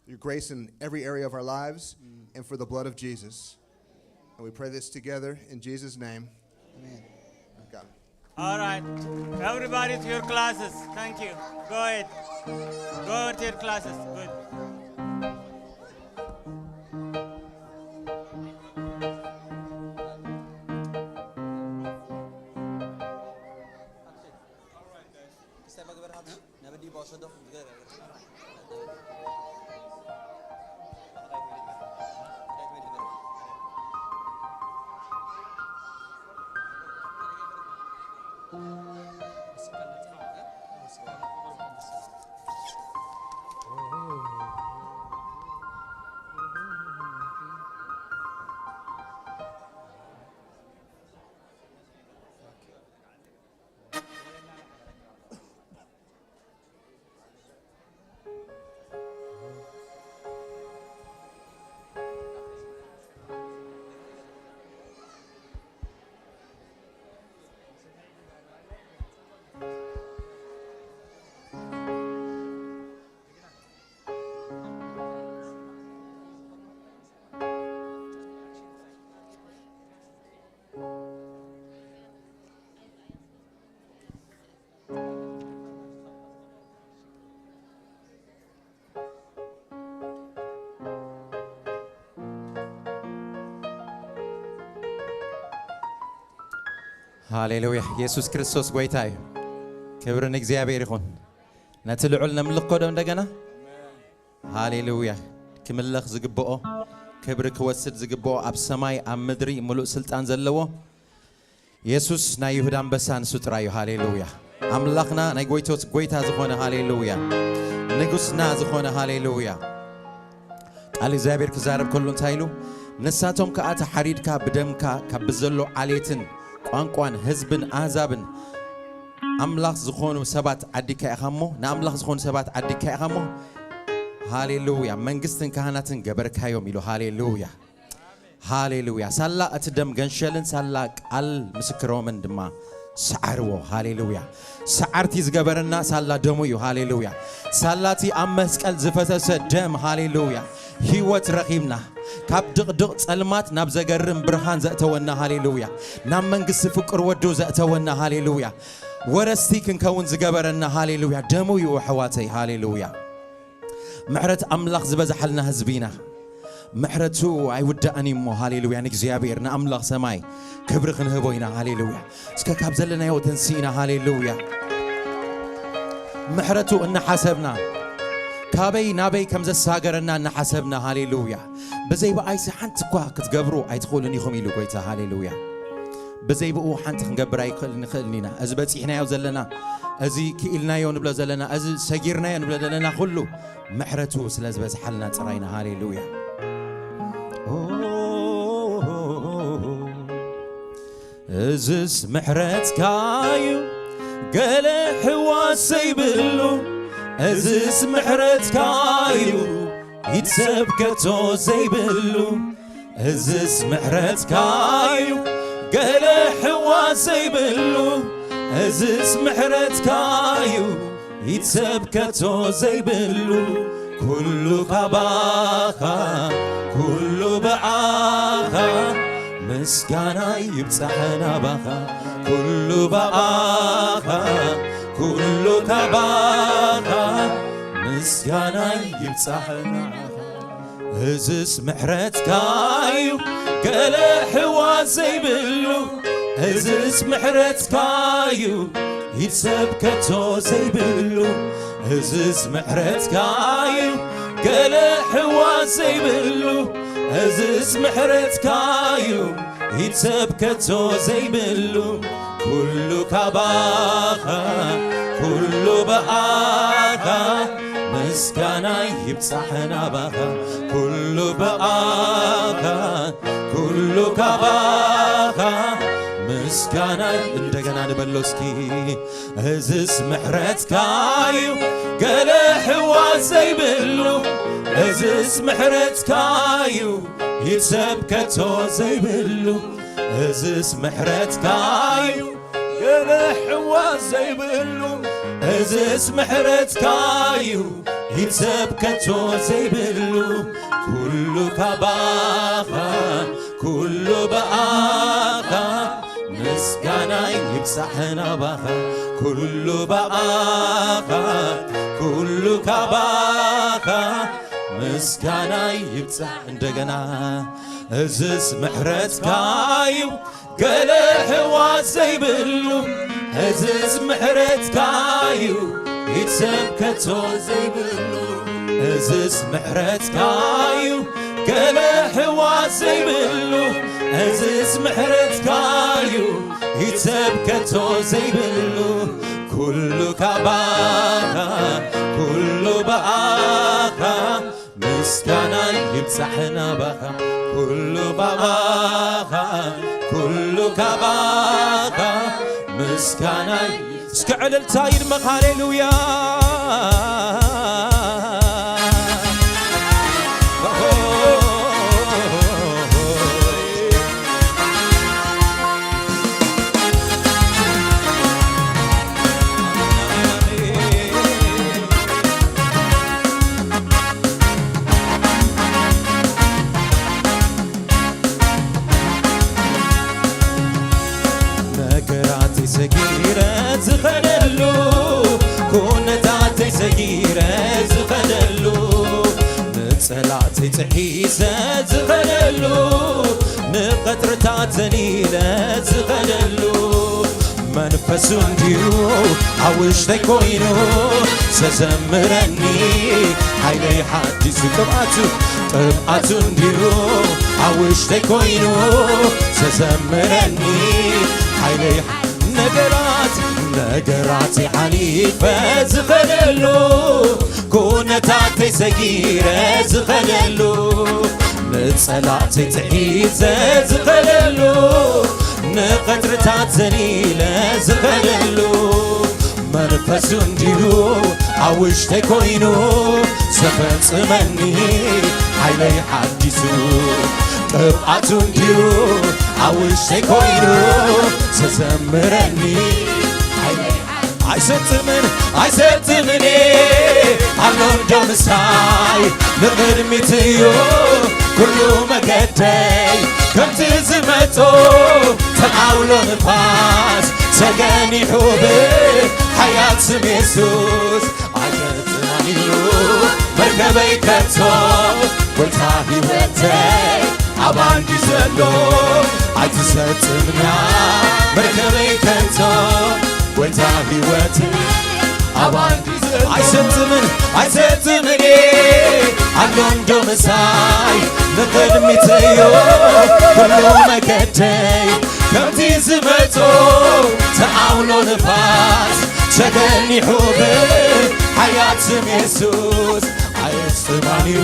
your grace in every area of our lives, and for the blood of Jesus. And we pray this together in Jesus' name. Amen. God. All right. Everybody to your classes. Thank you. Go ahead. Go to your classes. Good. ሃሌሉያ። ኢየሱስ ክርስቶስ ጎይታ እዩ። ክብሪ ንእግዚኣብሔር ይኹን። ነቲ ልዑል ነምልኮ ዶ እንደገና? ሃሌሉያ። ክምለኽ ዝግብኦ፣ ክብሪ ክወስድ ዝግብኦ፣ ኣብ ሰማይ ኣብ ምድሪ ምሉእ ስልጣን ዘለዎ የሱስ ናይ ይሁዳ ኣንበሳ ንሱ ጥራይ እዩ። ሃሌሉያ። ኣምላኽና ናይ ጎይቶት ጎይታ ዝኾነ፣ ሃሌሉያ፣ ንጉስና ዝኾነ፣ ሃሌሉያ። ቃል እግዚኣብሔር ክዛረብ ከሎ እንታይ ኢሉ? ንሳቶም ከኣ ተሓሪድካ ብደምካ ካብ ብዘሎ ዓሌትን ቋንቋን ህዝብን ኣህዛብን ኣምላኽ ዝኾኑ ሰባት ዓዲካ ኢኻ እሞ፣ ንኣምላኽ ዝኾኑ ሰባት ዓዲካ ኢኻ እሞ፣ ሃሌሉያ፣ መንግስትን ካህናትን ገበርካዮም ኢሉ። ሃሌሉያ። ሃሌሉያ። ሳላ እቲ ደም ገንሸልን ሳላ ቃል ምስክሮምን ድማ ሰዓርዎ። ሃሌሉያ። ሰዓርቲ ዝገበረና ሳላ ደሙ እዩ። ሃሌሉያ። ሳላ እቲ ኣብ መስቀል ዝፈሰሰ ደም፣ ሃሌሉያ፣ ህይወት ረኺብና፣ ካብ ድቕድቕ ጸልማት ናብ ዘገርም ብርሃን ዘእተወና፣ ሃሌሉያ፣ ናብ መንግስቲ ፍቅር ወዱ ዘእተወና፣ ሃሌሉያ፣ ወረስቲ ክንከውን ዝገበረና፣ ሃሌሉያ፣ ደሙ እዩ ኣሕዋተይ። ሃሌሉያ። ምሕረት ኣምላኽ ዝበዝሓልና ህዝቢ ኢና። ምሕረቱ ኣይውዳእን እዩ እሞ፣ ሃሌሉያ፣ ንእግዚኣብሔር ንኣምላኽ ሰማይ ክብሪ ክንህቦ ኢና። ሃሌሉያ። እስከ ካብ ዘለናዮ ተንስኢና፣ ሃሌሉያ፣ ምሕረቱ እናሓሰብና፣ ካበይ ናበይ ከም ዘሳገረና እናሓሰብና፣ ሃሌሉያ። ብዘይ ብኣይሲ ሓንቲ እኳ ክትገብሩ ኣይትኽእሉን ኢኹም ኢሉ ጎይታ። ሃሌሉያ። ብዘይ ብኡ ሓንቲ ክንገብር ኣይክእል ንኽእልን ኢና። እዚ በጺሕናዮ ዘለና፣ እዚ ክኢልናዮ ንብሎ ዘለና፣ እዚ ሰጊርናዮ ንብሎ ዘለና ኩሉ ምሕረቱ ስለ ዝበዝሓልና ጥራይና። ሃሌሉያ። እዝስ ምሕረትካ እዩ፣ ገለ ሕዋስ ዘይብሉ። እዝስ ምሕረትካ እዩ፣ ኢድ ሰብ ከቶ ዘይብሉ። እዝስ ምሕረትካ እዩ፣ ገለ ሕዋስ ዘይብሉ። እዝስ ምሕረትካ እዩ፣ ኢድ ሰብ ከቶ ዘይብሉ። ኩሉ ካባኻ፣ ኩሉ ብኣኻ፣ ምስጋና ይብጻሕ ናባኻ። ኩሉ ብኣኻ፣ ኩሉ ካባኻ፣ ምስጋና ይብጻሕ ናባኻ። እዝስ ምሕረትካ እዩ፣ ገለ ሕዋ ዘይብሉ። እዝስ ምሕረትካ እዩ፣ ኢድ ሰብ ከቶ ዘይብሉ። እዝስ ምሕረትካ እዩ፣ ገለ ሕዋ ዘይብሉ። እዝስ ምሕረትካ እዩ፣ ኢድ ሰብ ከቶ ዘይብሉ። ኩሉ ካባኻ፣ ኩሉ ብኣኻ፣ ምስጋና ይብጻሕ ናባኻ። ኩሉ ብኣኻ፣ ኩሉ ካባኻ፣ ምስጋና። እንደገና ንበሎ እስኪ። እዝስ ምሕረትካ እዩ፣ ገለ ሕዋ ዘይብሉ። እዝስ ምሕረትካ እዩ፣ ኢድ ሰብ ከቶ ዘይብሉ። እዝስ ምሕረትካ እዩ፣ ገለ ሕዋ ዘይብሉ። እዝስ ምሕረትካ እዩ፣ ኢድ ሰብ ከቶ ዘይብሉ። ኩሉ ካባኻ፣ ኩሉ ብኣኻ፣ ምስጋና ይብጻሕ ናባኻ። ኩሉ ብኣኻ፣ ኩሉ ካባኻ፣ ምስጋና ይብጻሕ። እንደገና እዝስ ምሕረትካ እዩ፣ ገለ ሕዋ ዘይብሉ። እዝስ ምሕረትካ እዩ፣ ኢድ ሰብ ከቶ ዘይብሉ። እዝስ ምሕረትካ እዩ፣ ገለ ሕዋ ዘይብሉ። እዝስ ምሕረትካ እዩ፣ ኢድ ሰብ ከቶ ዘይብሉ። ኩሉ ካባኻ፣ ኩሉ ብኣኻ፣ ምስጋና ይብጻሕ ናባኻ። ኩሉ ብኣኻ፣ ኩሉ ካባኻ፣ ምስጋና። እስከ ዕልልታ ይድመቕ። ሃሌሉያ። ነገራተይ ሰጊረ ዝኸደሉ፣ ኩነታተይ ሰጊረ ዝኸደሉ፣ ንጸላእተይ ጥሒሰ ዝኸደሉ፣ ንቐጽርታት ዘሊለ ዝኸደሉ፣ መንፈስ እሱ እንዲሁ ኣብ ውሽጠይ ኮይኑ ዘዘምረኒ፣ ሓይለይ ሓዲሱ። ቅብኣቱ፣ ቅብኣቱ እንዲሁ ኣብ ውሽጠይ ኮይኑ ዘዘምረኒ፣ ሓይለይ ነገራት፣ ነገራት ሓሊፈ ዝኸደሉ፣ ኩነታተይ ሰጊረ ዝኸደሉ፣ ንጸላእተይ ጽሒዘ ዝኸደሉ፣ ንቐጽርታት ዘሊለ ዝኸደሉ፣ መንፈሱ እንዲሁ ኣብ ውሽጠይ ኮይኑ ዘፈጽመኒ፣ ሓይለይ ሓዲሱ። ቅብኣቱ እንዲሁ ኣብ ውሽጠይ ኮይኑ ዘዘምረኒ፣ ሓይለይ ኣይሰጥምን፣ ኣይሰጥምን፣ ኣሎ እንዶ ምሳይ፣ ንቕድሚት እዩ ኩሉ መገደይ። ከምቲ ዝመጾ ተዓውሎ ንፋስ ተገኒሑ ብሓያል ስም የሱስ ኣይሰጥምን እዩ መርከበይ ከቶ። ጎይታ ህይወተይ ኣብ ኣንዲ ዘሎ ኣይትሰጥምና መርከበይ ከቶ። ጎይታ ህይወት ኣብ ኣንዲ ዘሎ ኣይሰጥምን፣ ኣይሰጥምን፣ ኣሎ እንዶ ምሳይ፣ ንቕድሚት እዩ ኩሉ መገደይ። ከምቲ ዝመጾ ተዓውሎ ንፋስ ተገኒሑ ብሓያል ስም የሱስ ኣይስጥምን እዩ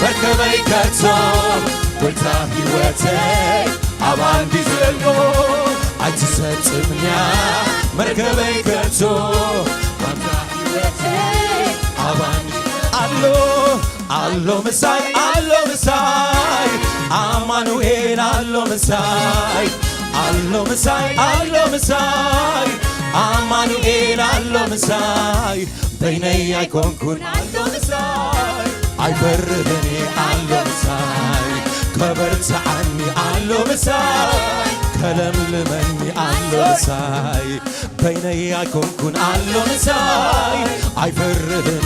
መርከበይ ከቶ። ጎይታ ህይወተይ ኣብ ኣንዲ ዘሎ ኣይትሰጥምንያ መርከበይ ከቶ። ኣንታ ህይወተይ ኣብ ኣንዲ ኣሎ፣ ኣሎ ምሳይ፣ ኣሎ ምሳይ፣ ኣማኑኤል ኣሎ ምሳይ፣ ኣሎ ምሳይ፣ ኣሎ ምሳይ፣ ኣማኑኤል ኣሎ ምሳይ። በይነይ ኣይኮንኩን ኣሎ ምሳይ፣ ኣይፈርህን ኣሎ ምሳይ፣ ከበርትዓኒ ኣሎ ምሳይ፣ ከለምልመኒ ኣሎ ምሳይ። በይነይ ኣይኮንኩን ኣሎ ምሳይ፣ ኣይፈርህን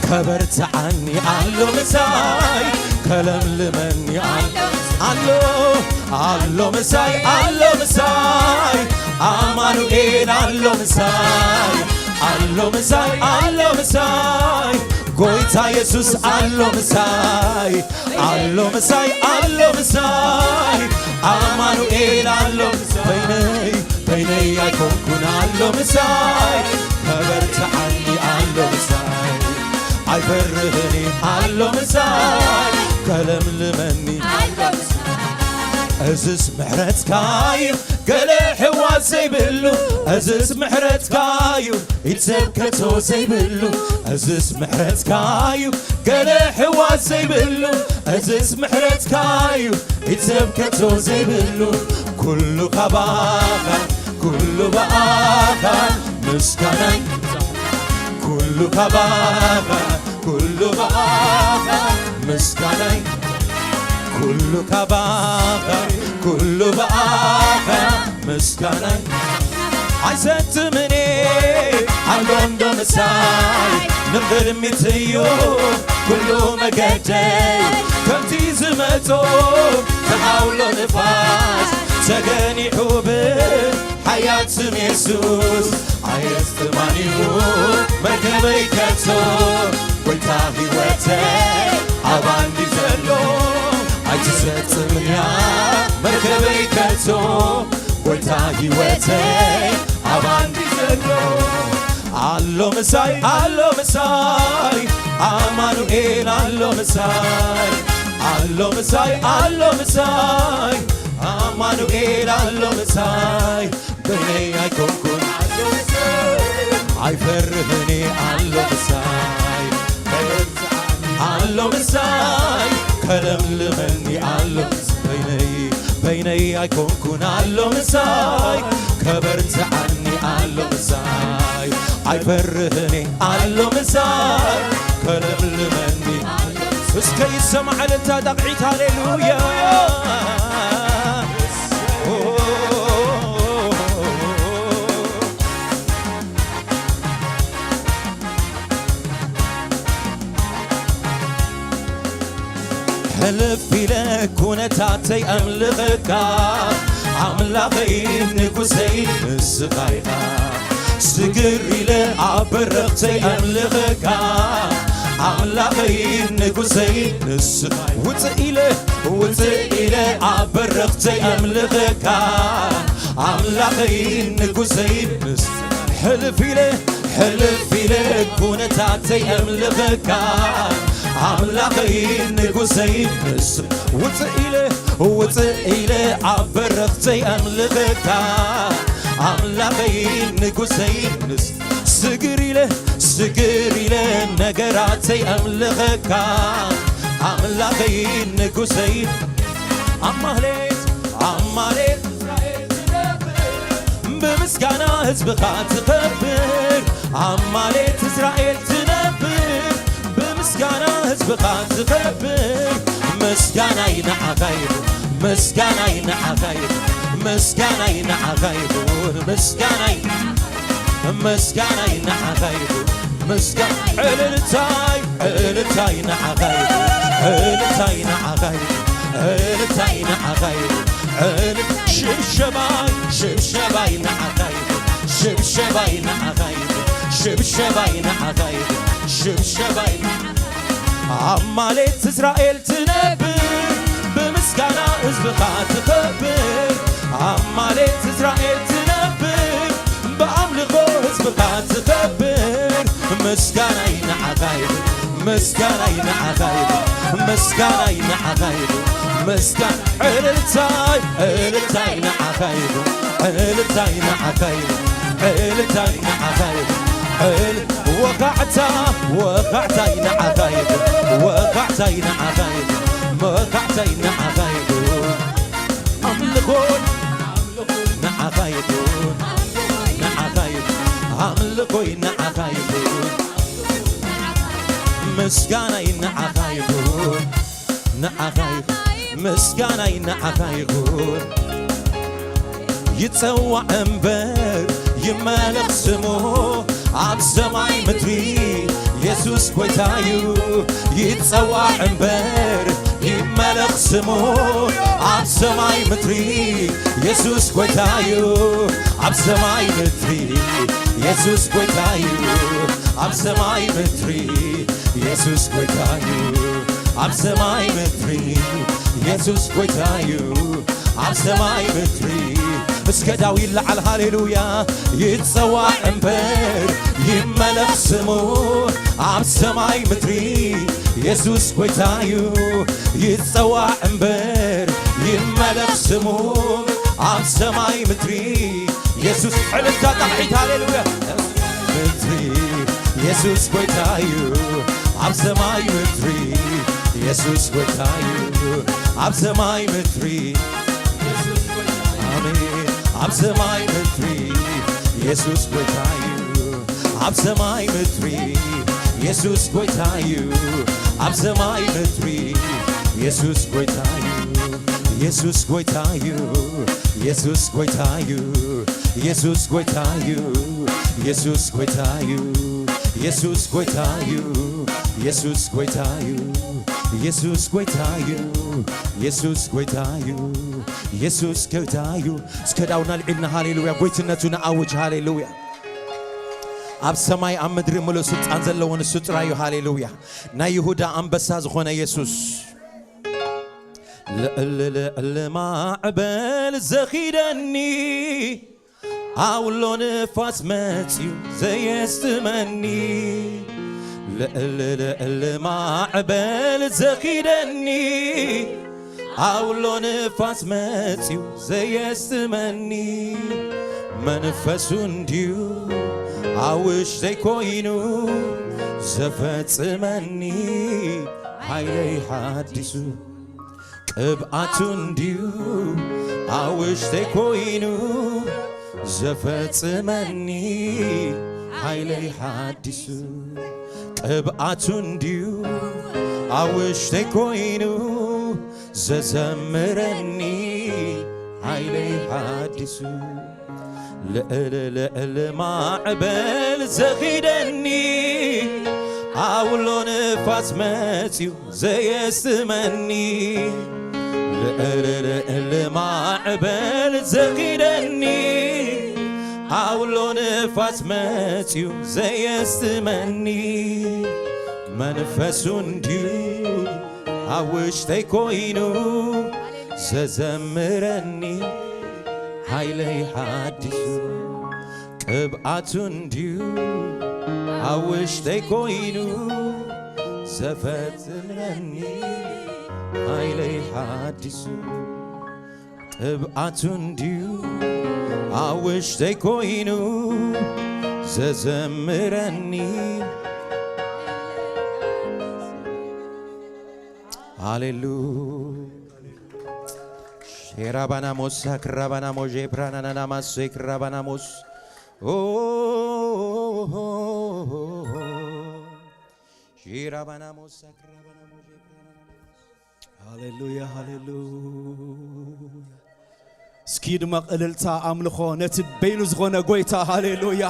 ከበርትዓኒ ኣሎ ምሳይ፣ ከለምልመኒ ኣሎ፣ ኣሎ፣ ኣሎ ምሳይ፣ ኣሎ ምሳይ፣ ኣማኑኤል ኣሎ ምሳይ፣ ኣሎ ምሳይ፣ ኣሎ ምሳይ፣ ጎይታ የሱስ ኣሎ ምሳይ፣ ኣሎ ምሳይ፣ ኣሎ ምሳይ፣ ኣማኑኤል ኣሎ ምሳይ። በይነይ፣ በይነይ ኣይኮንኩን ኣሎ ምሳይ፣ ከበርትዓኒ ኣሎ ምሳይ፣ ኣይፈርህን ኣሎ ምሳይ፣ ከለምልመኒ። እዝስ ምሕረትካ እዩ ገለ ሕዋስ ዘይብሉ፣ እዝስ ምሕረትካ እዩ ኢድ ሰብ ከቶ ዘይብሉ፣ እዝስ ምሕረትካ እዩ ገለ ሕዋስ ዘይብሉ፣ እዝስ ምሕረትካ እዩ ኢድ ሰብ ከቶ ዘይብሉ። ኩሉ ካባኻ፣ ኩሉ ብኣኻ፣ ምስጋናይ ኩሉ ካባኻ፣ ኩሉ ብኣኻ፣ ምስጋናይ ኩሉ ካባኻ፣ ኩሉ ብኣኻ፣ ምስጋናይ ኣይሰጥምን ኣሎ እንዶ ምሳይ፣ ንቕድሚት እዩ ኩሉ መገደይ። ከምቲ ዝመጾ ተዓውሎ ንፋስ ተገኒሑ ብሓያል ስም የሱስ ኣየስጥማን እዩ መርከበይ ከቶ። ጎይታ ህይወተይ ኣብ ኣንዲ ዘሎ ኣይትሰጥምንያ መርከበይ ከቶ። ጎይታ ህይወተይ ኣብ ኣንዲ ዘሎ ኣሎ ምሳይ፣ ኣሎ ምሳይ፣ ኣማኑኤል ኣሎ ምሳይ፣ ኣሎ ምሳይ፣ ኣሎ ምሳይ፣ ኣማኑኤል ኣሎ ምሳይ። በይነይ ኣይኮንኩን ኣሎ ምሳይ፣ ኣይፈርህን ኣሎ ምሳይ፣ ኣሎ ምሳይ፣ ከለምልመኒ ኣሎ በይነይ፣ በይነይ ኣይኮንኩን ኣሎ ምሳይ፣ ከበርትዓኒ ኣሎ ምሳይ፣ ኣይፈርህን ኣሎ ምሳይ፣ ከለምልመኒ። እስከ ይሰማዕ እልልታ ጣቕዒት፣ ሃሌሉያ። ሕልፍ ኢለ ኩነታተይ ኣምልኸካ፣ ኣምላኸይ ንጉሰይ ንስኻ ኢኻ። ስግር ኢለ ኣብ በረኽተይ ኣምልኸካ። ኣምላኸይ ንጉሰይ ንስኻ። ውፅእ ኢለ፣ ውፅእ ኢለ ኣብ በረኽተይ ኣምልኸካ። ኣምላኸይ ንጉሰይ ንስ-፣ ሕልፍ ኢለ፣ ሕልፍ ኢለ ኩነታተይ ኣምልኸካ። ኣምላኸይ ንጉሰይ ንስ-፣ ውፅእ ኢለ፣ ውፅእ ኢለ ኣብ በረኽተይ ኣምልኸካ። ኣምላኸይ ንጉሰይ ንስ-፣ ስግር ኢለ፣ ስግር ኢለ ነገራተይ ኣምልኸካ። ኣምላኸይ ንጉሰይ ኣብ ማህሌት፣ ኣብ ማህሌት ብምስጋና ህዝብኻ ትኸብር። ኣብ ማህሌት እስራኤል ትነብር። ብምስጋና ህዝብኻ ትኸብር። ምስጋናይ ንዓኻ ይኹን፣ ምስጋናይ ንዓኻ ይኹን፣ ምስጋናይ ንዓኻ ይኹን፣ ምስጋናይ፣ ምስጋናይ ንዓኻ ይኹን፣ ምስጋ-፣ ዕልልታይ፣ ዕልልታይ ንዓኻ ይኹን፣ ዕልልታይ ንዓኻ ይኹን፣ ዕልልታይ ንዓኻ ይኹን፣ ዕል-፣ ሽብሸባይ፣ ሽብሸባይ ንዓኻ ይኹን፣ ሽብሸባይ ንዓኻ ይኹን፣ ሽብሸባይ ንዓኻ ይኹን፣ ሽብሸባይ ኣብ ማሌት እስራኤል ትነብር፣ ብምስጋና ህዝብኻ ትኸብር። ኣብ ማሌት እስራኤል ትነብር፣ ብኣምልኾ ህዝብኻ ትኸብር። ምስጋናይ ንዓኻ ይኹን፣ ምስጋናይ ንዓኻ ይኹን፣ ምስጋናይ ንዓኻ ይኹን፣ ምስጋና ዕልልታይ፣ ዕልልታይ ንዓኻ ይኹን፣ ዕልልታይ ንዓኻ ይኹን፣ ዕልልታይ ንዓኻ ይኹን፣ ዕል-፣ ወኻዕታ፣ ወኻዕታይ ንዓኻ ይኹን፣ ወኻዕታይ ንዓኻ ይኹን፣ ወኻዕታይ ንዓኻ ይኹን። ኣምልኾይ ንዓኻ ይኹን፣ ንዓኻ ይኹን፣ ኣምልኾይ ንዓኻ ይኹን፣ ምስጋናይ ንዓኻ ይኹን፣ ንዓኻ ይኹን፣ ምስጋናይ ንዓኻ ይኹን። ይጸዋዕ እምበር ይመለኽ ስሙ ኣብ ሰማይ ምድሪ፣ የሱስ ጐይታ እዩ። ይጸዋዕ እምበር ይመለኽ ስሙ ኣብ ሰማይ ምድሪ፣ የሱስ ጐይታ እዩ። ኣብ ሰማይ ምድሪ የሱስ ጐይታ እዩ። ኣብ ሰማይ ምድሪ የሱስ ጐይታ እዩ። ኣብ ሰማይ ምድሪ የሱስ ጐይታ እዩ። ኣብ ሰማይ ምድሪ እስከ ዳዊት ለዓል ሃሌሉያ። ይጸዋዕ እምበር ይመለኽ ስሙ ኣብ ሰማይ ምድሪ፣ የሱስ ጐይታ እዩ። ይጸዋዕ እምበር ይመለኽ ስሙ ኣብ ሰማይ ምድሪ፣ የሱስ ዕልልታ ጣቕዒት ሃሌሉያ። ምድሪ የሱስ ጐይታ እዩ። ኣብ ሰማይ ምድሪ የሱስ ጐይታ እዩ። ኣብ ሰማይ ምድሪ ኣሜን። ኣብ ሰማይ ምድሪ የሱስ ጐይታ እዩ። ኣብ ሰማይ ምድሪ የሱስ ጐይታ እዩ። ኣብ ሰማይ ምድሪ የሱስ ጐይታ እዩ። የሱስ ጐይታ እዩ። የሱስ ጐይታ እዩ። የሱስ ጐይታ እዩ። የሱስ ጐይታ እዩ። የሱስ ጐይታ እዩ። የሱስ ጐይታ እዩ። የሱስ ጐይታ እዩ። የሱስ ጐይታ እዩ። የሱስ ጐይታ እዩ። እስከ ዳውና ልዒልና ሃሌሉያ ጐይትነቱ ንኣውጅ ሃሌሉያ። ኣብ ሰማይ ኣብ ምድሪ ምሉእ ስልጣን ዘለዎ ንሱ ጥራይ እዩ። ሃሌሉያ። ናይ ይሁዳ ኣንበሳ ዝኾነ የሱስ። ልዕሊ ልዕሊ ማዕበል ዘኺደኒ ኣውሎ ንፋስ መጽዩ ዘየስጥመኒ። ልዕሊ ልዕሊ ማዕበል ዘኺደኒ ኣውሎ ንፋስ መጽዩ ዘየስጥመኒ። መንፈሱ እንድዩ ኣብ ውሽጠይ ኮይኑ ዘፈጽመኒ። ሓይለይ ሓዲሱ ቅብኣቱ እንድዩ ኣብ ውሽጠይ ኮይኑ ዘፈጽመኒ። ሓይለይ ሓዲሱ ቅብኣቱ እንድዩ ኣብ ውሽጠይ ኮይኑ ዘዘምረኒ። ሓይለይ ሓዲሱ ልዕሊ ልዕሊ ማዕበል ዘኺደኒ ኣውሎ ንፋስ መጽዩ ዘየስጥመኒ። ልዕል ልዕል ማዕበል ዘኺደኒ፣ ኣውሎ ንፋስ መጽዩ ዘየስትመኒ፣ መንፈሱ እንድዩ ኣብ ውሽጠይ ኮይኑ ዘዘምረኒ፣ ሓይለይ ሓዲሱ፣ ቅብኣቱ እንድዩ ኣብ ውሽጠይ ኮይኑ ዘፈጽመኒ፣ ሓይለይ ሓዲሱ፣ ቅብኣቱ እንድዩ ኣብ ውሽጠይ ኮይኑ ዘዘምረኒ። ሃሌሉ ሼራባናሞስ ሳክራባናሞዤ ፕራናናናማሶ ክራባናሞስ ኦ ሼራባናሞስ ሳክራባናሞዤ ፕራናናናማስ። ሃሌሉያ፣ ሃሌሉያ። እስኪ ድመቕ እልልታ ኣምልኾ ነቲ በይኑ ዝኾነ ጎይታ። ሃሌሉያ።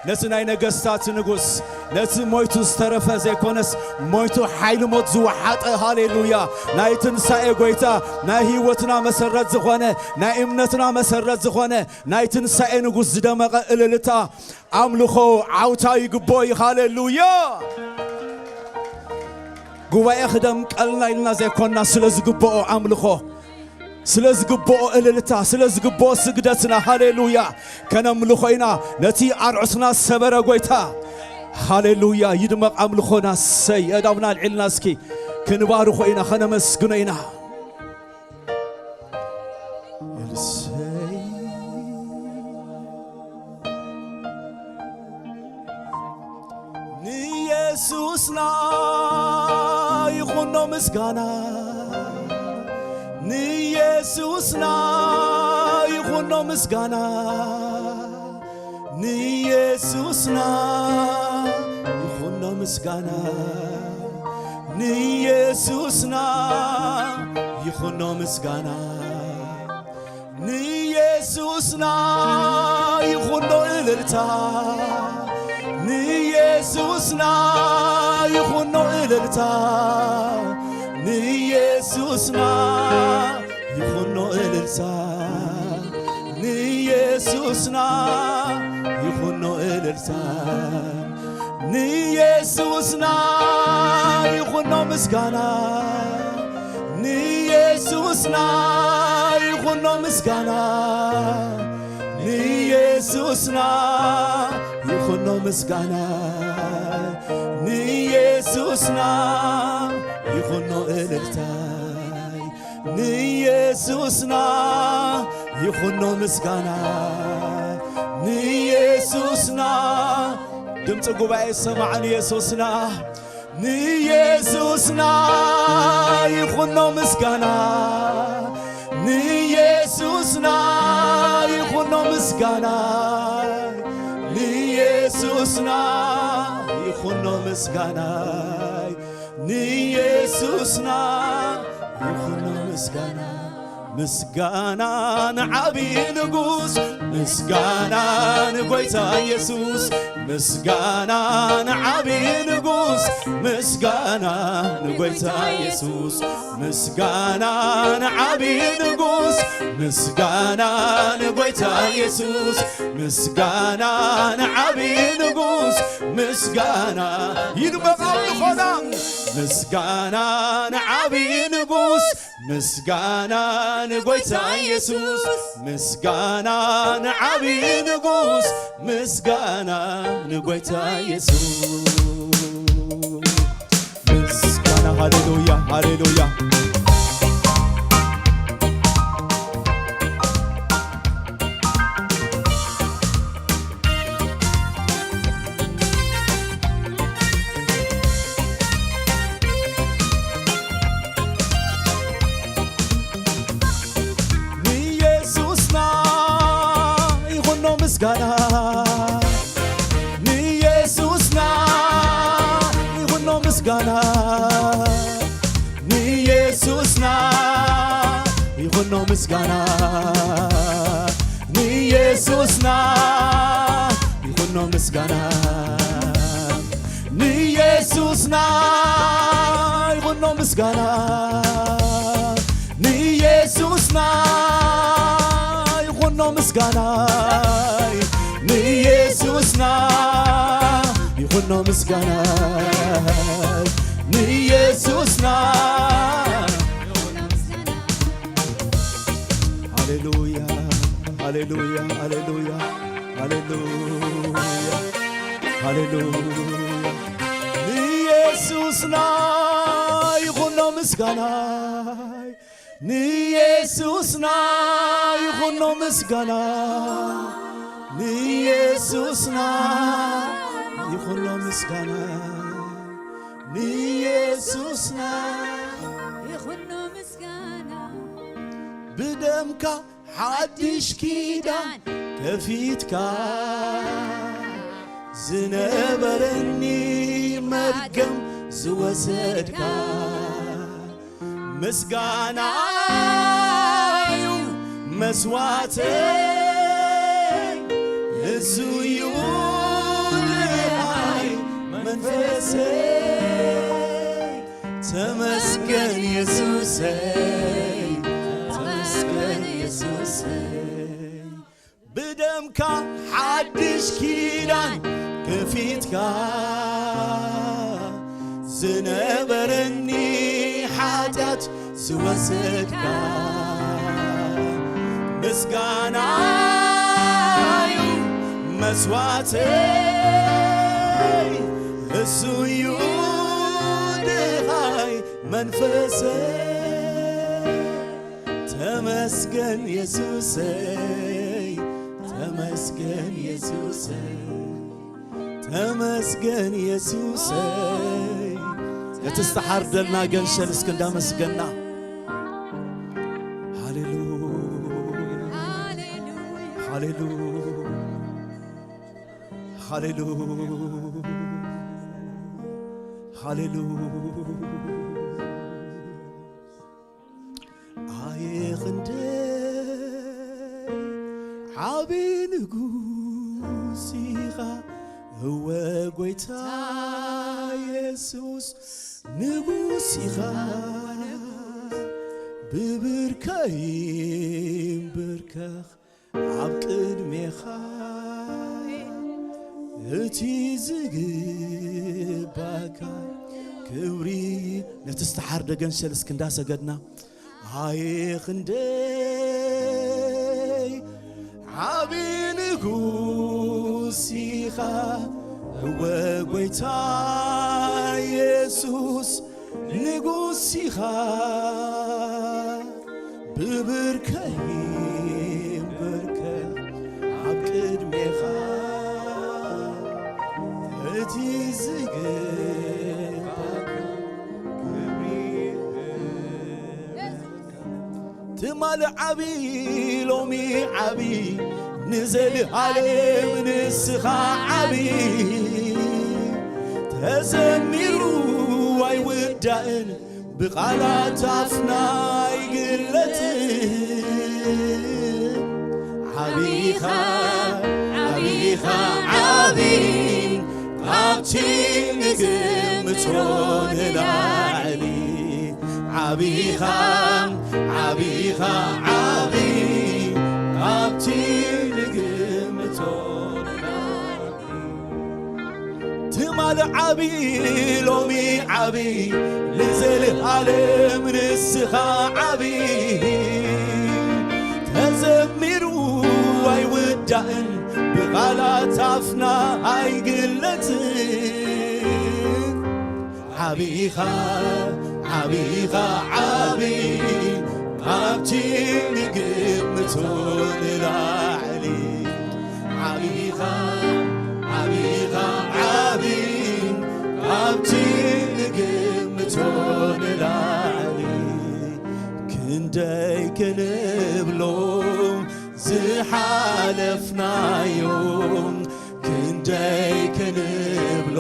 ነቲ ናይ ነገስታት ንጉስ፣ ነቲ ሞይቱ ዝተረፈ ዘይኮነስ፣ ሞይቱ ሓይሊ ሞት ዝወሓጠ። ሃሌሉያ። ናይ ትንሳኤ ጎይታ፣ ናይ ህይወትና መሰረት ዝኾነ፣ ናይ እምነትና መሰረት ዝኾነ፣ ናይ ትንሳኤ ንጉስ ዝደመቐ እልልታ ኣምልኾ ዓውታ ይግብኦ እዩ። ሃሌሉያ። ጉባኤ ክደምቀልና ኢልና ዘይኮንና፣ ስለ ዝግብኦ ኣምልኾ፣ ስለ ዝግብኦ እልልታ፣ ስለ ዝግብኦ ስግደትና፣ ሃሌሉያ፣ ከነምልኾ ኢና ነቲ ኣርዑትና ዝሰበረ ጎይታ። ሃሌሉያ። ይድመቕ ኣምልኾና። ሰይ ኣእዳውና ኣልዒልና እስኪ ክንባርኾ ኢና፣ ከነመስግኖ ኢና። እልሰይ ንየሱስና ይኹኖ ምስጋና፣ ንየሱስና ይኹኖ ምስጋና፣ ንየሱስና ይኹኖ ምስጋና፣ ንየሱስና ይኹኖ ምስጋና፣ ንየሱስና ይኹኖ እልልታ፣ ንየሱስና ይኹኖ እልልታ፣ ንየሱስና ይኹኖ እልልታ፣ ንየሱስና ይኹኖ እልልታ፣ ንየሱስና ይኹኖ ምስጋና፣ ንየሱስና ይኹኖ ምስጋና፣ ንየሱስና ይኹኖ ምስጋና፣ ንየሱስና ይኹኖ እልልታ፣ ንየሱስና ይኹኖ ምስጋና፣ ንየሱስና። ድምፂ ጉባኤ ይሰማዕ። ንየሱስና፣ ንየሱስና ይኹኖ ምስጋና፣ ንየሱስና ይኹኖ ምስጋና፣ ንየሱስና ይኹኖ ምስጋና፣ ንየሱስና ይኹኖ ምስጋና። ምስጋና ንዓቢ ንጉስ፣ ምስጋና ንጎይታ የሱስ፣ ምስጋና ንዓቢ ንጉስ፣ ምስጋና ንጎይታ የሱስ፣ ምስጋና ንዓቢ ንጉስ፣ ምስጋና ንጎይታ የሱስ፣ ምስጋና ንዓቢ ንጉስ፣ ምስጋና ይድመቕ ኣምልኾና፣ ምስጋና ንዓቢ ንጉስ፣ ምስጋና ንጎይታ የሱስ፣ ምስጋና ንዓቢ ንጉስ፣ ምስጋና ንጎይታ የሱስ። ምስጋና፣ ሃሌሉያ፣ ሃሌሉያ። ንየሱስና ይኹኖ ምስጋና፣ ንየሱስና ይኹኖ ምስጋና፣ ንየሱስና ይኹኖ ምስጋና፣ ንየሱስና ይኹኖ ምስጋና፣ ንየሱስና ይኹኖ ምስጋና፣ ንየ ምስጋናይ ንኢየሱስና ይኹኖ ምስጋናይ ንኢየሱስና። ሃሌሉያ፣ ሃሌሉያ፣ ሃሌሉያ፣ ሃሌሉያ፣ ሃሌሉያ። ንኢየሱስና ይኹኖ ምስጋናይ ንኢየሱስና ይኹኖ ምስጋና ንኢየሱስና ይኹኖ ምስጋና ንኢየሱስና ይኹኖ ምስጋና። ብደምካ ሓድሽ ኪዳን ከፊትካ ዝነበረኒ መርገም ዝወሰድካ ምስጋናዩ መስዋዕተይ እሱዩ ልኣይ መንፈሰይ ተመስገን የሱሰይ ተመስገን የሱሰይ ብደምካ ሓድሽ ኪዳን ከፊትካ ዝነበረኒ ሓጢኣት ዝወሰድካ ምስጋናዩ መስዋዕተይ እሱዩ ድኻይ መንፈሰይ ተመስገን የሱሰይ ተመስገን የሱሰይ ተመስገን የሱሰይ። ነቲ ዝተሓርደልና ገንሸል እስኪ እንዳመስገና ሃሌሉያ ሃሌሉያ ሃሌሉያ ሃሌሉያ። ኣየ ክንደይ ዓቢ ንጉስ ኢኻ እወ ጎይታ የሱስ ንጉስ ኢኻ ብብርከይ ብርከኽ ኣብ ቅድሜኻ እቲ ዝግባካ ክብሪ ነቲ ዝተሓርደ ገንሸል እስኪ እንዳሰገድና ኣየ ክንደይ ዓቢ ንጉስ ኢኻ እወ ጎይታ የሱስ ንጉስ ኢኻ ብብርከይ በርከ ኣብ ቅድሜኻ እቲ ዝግባእ ትማሊ ዓቢ ሎሚ ዓቢ ንዘለኣለም ንስኻ ዓቢ ተዘሚሩ ኣይውዳእን ብቓላት ኣፍና ኣይግለጽን ዓቢኻ ዓቢኻ ዓቢ ካብቲ ንግምቶ ንላዕሊ ዓቢኻ ዓቢኻ ዓቢ ካብቲ ንግምቶ ንላዕሊ ትማሊ ዓቢ ሎሚ ዓቢ ንዘለኣለም ንስኻ ዓቢ ተዘሚሩ ኣይውዳእን ብቓላት ኣፍና ኣይግለጽን ዓቢኻ ዓቢኻ ዓቢ ካብቲ ንግምቶ ንላዕሊ ዓቢኻ ዓቢኻ ዓቢ ካብቲ ንግምቶ ንላዕሊ ክንደይ ክንብሎ ዝሓለፍናዮ ክንደይ ክንብሎ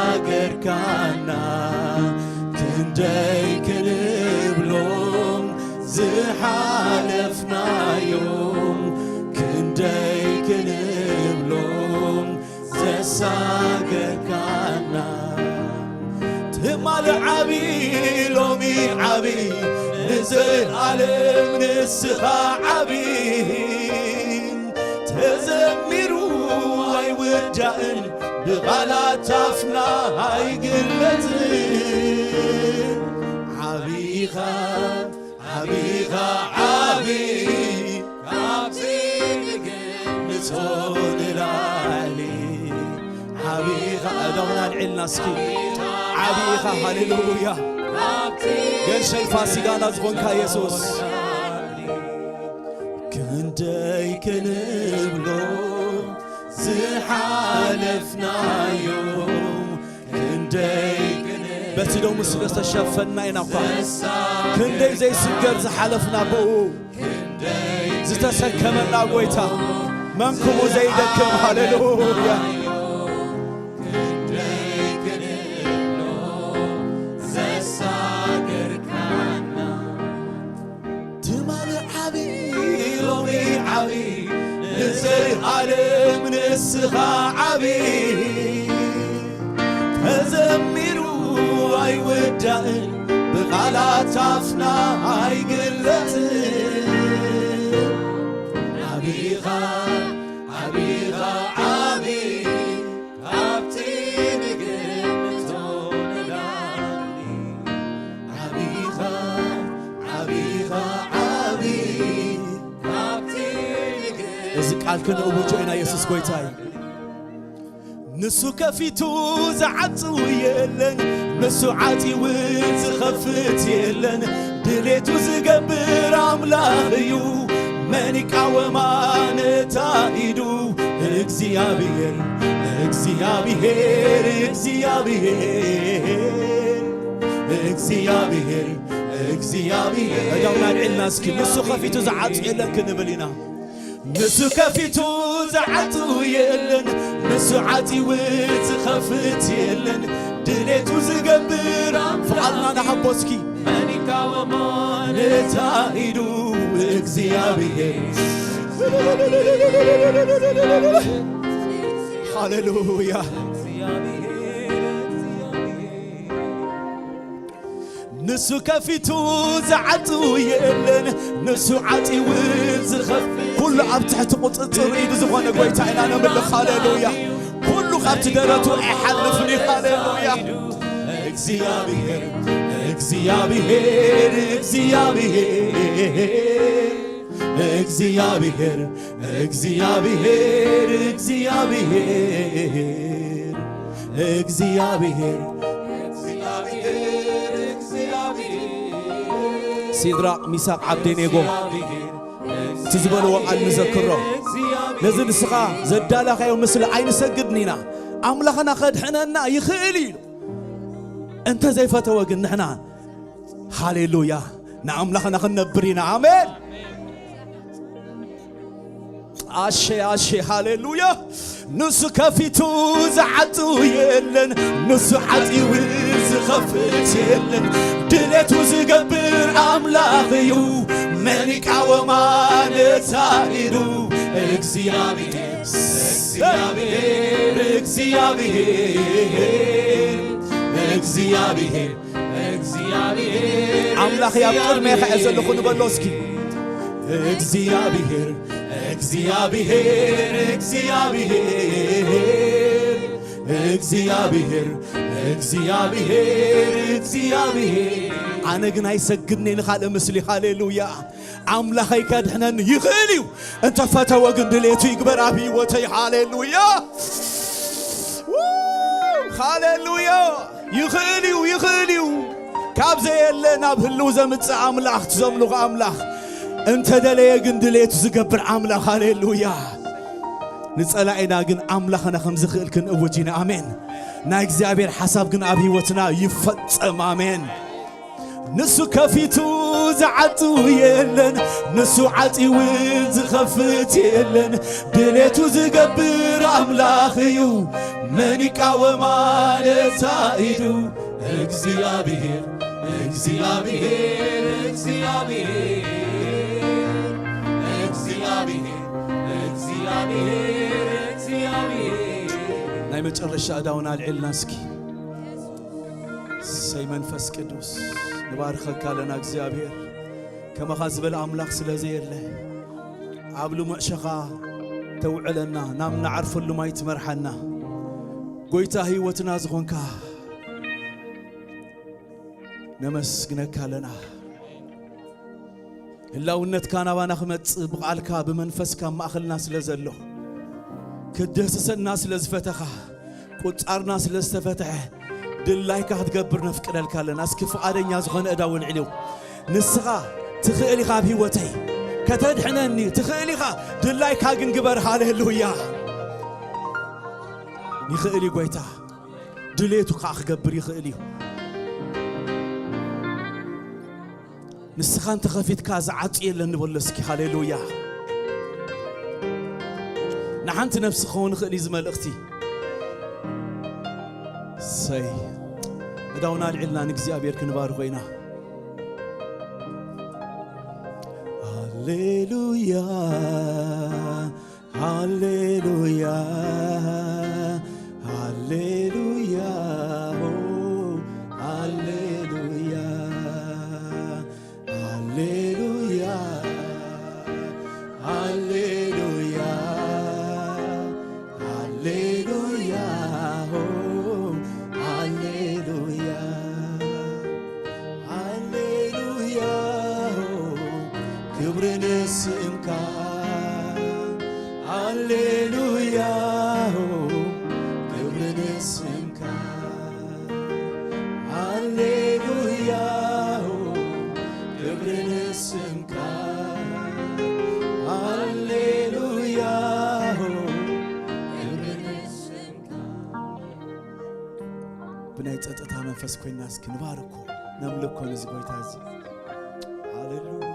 ዘሳገርካና ክንደይ ክንብሎ ዝሓለፍናዮ ክንደይ ክንብሎ ዘሳገርካና ትማሊ ዓቢ ሎሚ ዓቢ ዘልኣለም ንስኻ ዓቢ ተዘሚሩ ኣይውዳእን ብቓላት ኣፍና ኣይግለጽን ዓቢኻ ዓቢኻ ዓቢ ካብቲ ንግምቶ ንላዕሊ ዓቢኻ እዳውና ኣልዒልና እስኪ ዓቢኻ ሃሌሉያ ገርሸል ፋሲጋና ዝኾንካ የሱስ ክንደይ ክንብሎ ዝሓለፍናዮ ክንደይ ክንብሎ በቲ ደሙ ስለ ዝተሸፈንና ኢና እኳ ክንደይ ዘይስገር ዝሓለፍና ብኡ ዝተሰከመና ጎይታ መን ክሙ ዘይደክም ሃሌሉያ ትማሊ ዓቢ ሎሚ ዓቢ ንዘልኣለም ንስኻ ዓቢ ተዘሚሩ ኣይውዳእን ብቓላት ኣፍና ኣይግለጽን ዓቢኻ ዓቢኻ ዓቢ ካብቲ ንግምቶ ንላዕሊ ዓቢኻ ዓቢኻ ዓቢ ካብቲ ንግምቶ እዚ ቃል ክንእውጆ ኢና የሱስ ጎይታ እዩ ንሱ ከፊቱ ዝዓጽው የለን ንሱ ዓጺው ዝኸፍት የለን ድሌቱ ዝገብር ኣምላኽ እዩ መን ይቃወማ ነታ ኢዱ እግዚኣብሔር እግዚኣብሔር እግዚኣብሔር እግዚኣብሔር እግዚኣብሔር እዳውና ልዕልና እስኪ ንሱ ከፊቱ ዝዓጽው የለን ክንብል ኢና ንሱ ከፊቱ ዝዓጽው የለን ንሱ ዓጺው ዝኸፍት የለን ድሌቱ ዝገብር ፍቓድና ንሓቦ እስኪ መን ይቃወሞ ነታ ኢዱ እግዚኣብሔር ሃሌሉያ ንሱ ከፊቱ ዝዓጽው የለን ንሱ ዓጺው ዝኸፍ ኩሉ ኣብ ትሕቲ ቁጽጽር ኢዱ ዝኾነ ጎይታ ኢና ነምልኽ ሃሌሉያ ኩሉ ካብቲ ደረቱ ኣይሓልፍን እዩ ሃሌሉያ እግዚኣብሔር እግዚኣብሔር እግዚኣብሔር እግዚኣብሔር እግዚኣብሔር እግዚኣብሔር እግዚኣብሔር ሲድራቅ ሚሳቅ ዓብደኔጎ እቲ ዝበልዎ ቃል ንዘክሮ ነዚ ንስኻ ዘዳላኻዮ ምስሊ ኣይንሰግድን ኢና ኣምላኽና ከድሕነና ይኽእል እዩ እንተ ዘይፈተወ ግን ንሕና ሃሌሉያ ንኣምላኽና ክንነብር ኢና ኣሜን ኣሼ ኣሼ ሃሌሉያ ንሱ ከፊቱ ዝዓጽው የለን ንሱ ዓጺው ዝኸፍት የለን ድሌቱ ዝገብር ኣምላኽ እዩ መን ይቃወማ ነታ ኢዱ እግዚኣብሔር እግዚኣብሔር እግዚኣብሔር እግዚኣብሔር እግዚኣብሔር ኣምላኽ ኣብ ቅድሜ ከዐ ዘለኹ ንበሎ እስኪ እግዚኣብሔር እግዚኣብሔር እግዚኣብሔር እግዚኣብሔር እግዚኣብሔር እግዚኣብሔር ኣነ ግን ኣይሰግድን ንኻልእ ምስሊ ሃሌሉያ ኣምላኸይ ከድሕነኒ ይኽእል እዩ እንተፈተወ ግን ድሌቱ ይግበር ኣብ ህይወተይ ሃሌሉያ ሃሌሉያ ይኽእል እዩ ይኽእል እዩ ካብ ዘየለ ናብ ህልው ዘምፅእ ኣምላኽ ትዘምልኹ ኣምላኽ እንተደለየ ግን ድሌቱ ዝገብር ኣምላኽ ሃሌሉያ ንጸላኢና ግን ኣምላኽና ከም ዝኽእል ክንእውጅ ኢና ኣሜን ናይ እግዚኣብሔር ሓሳብ ግን ኣብ ህይወትና ይፈጸም ኣሜን ንሱ ከፊቱ ዝዓጽው የለን ንሱ ዓጺው ዝኸፍት የለን ድሌቱ ዝገብር ኣምላኽ እዩ መን ይቃወማ ነታ ኢዱ እግዚኣብሔር እግዚኣብሔር እግዚኣብሔር እግዚኣብሔር እግዚኣብሔር እግዚኣብሔር ናይ መጨረሻ እዳውን ኣልዕልና እስኪ ሰይ መንፈስ ቅዱስ ንባርኸካ ኣለና እግዚኣብሔር ከማኻ ዝበለ ኣምላኽ ስለ ዘየለ፣ ኣብ ልሙዕ ሸኻ ተውዕለና፣ ናብ ንዓርፈሉ ማይ ትመርሓና። ጎይታ ህይወትና ዝኾንካ ነመስግነካ ኣለና። ህላውነትካ ናባና ክመጽእ ብቓልካ ብመንፈስካ ኣብ ማእኸልና ስለ ዘሎ፣ ክድህስሰና ስለ ዝፈተኻ፣ ቁጻርና ስለ ዝተፈትሐ፣ ድላይካ ክትገብር ነፍቅደልካ ኣለና። እስኪ ፍቓደኛ ዝኾነ እዳ ውልዕልዩ። ንስኻ ትኽእል ኢኻ ኣብ ህይወተይ ከተድሕነኒ፣ ትኽእል ኢኻ። ድላይካ ግን ግበር። ሃሌሉያ። ይኽእል እዩ ጎይታ። ድሌቱ ከዓ ክገብር ይኽእል እዩ። ንስኻ እንተኸፊትካ ዝዓጹ የለን ንበሎ እስኪ። ሃሌሉያ። ንሓንቲ ነፍሲ ክኸውን ይኽእል እዩ እዚ መልእኽቲ። ሰይ፣ እዳውና ኣልዒልና ንእግዚኣብሔር ክንባርኾ ኢና። ሃሌሉያ፣ ሃሌሉያ፣ ሃሌሉያ፣ ኦ፣ ሃሌሉያ፣ ሃሌሉያ፣ ሃሌሉያ፣ ሃሌሉያ፣ ኦ፣ ሃሌሉያ፣ ሃሌሉያ፣ ኦ፣ ክብሪ ንስምካ። ሃሌሉያ፣ ኦ፣ ክብሪ ንስምካ። ሃሌሉያ፣ ኦ፣ ክብሪ ንስምካ። ሃሌሉያ፣ ኦ፣ ክብሪ ንስምካ። ብናይ ጸጥታ መንፈስ ኮይና እስኪ ንባርኮ፣ ነምልኮ ነዚ ጎይታ እዚ። ሃሌሉያ።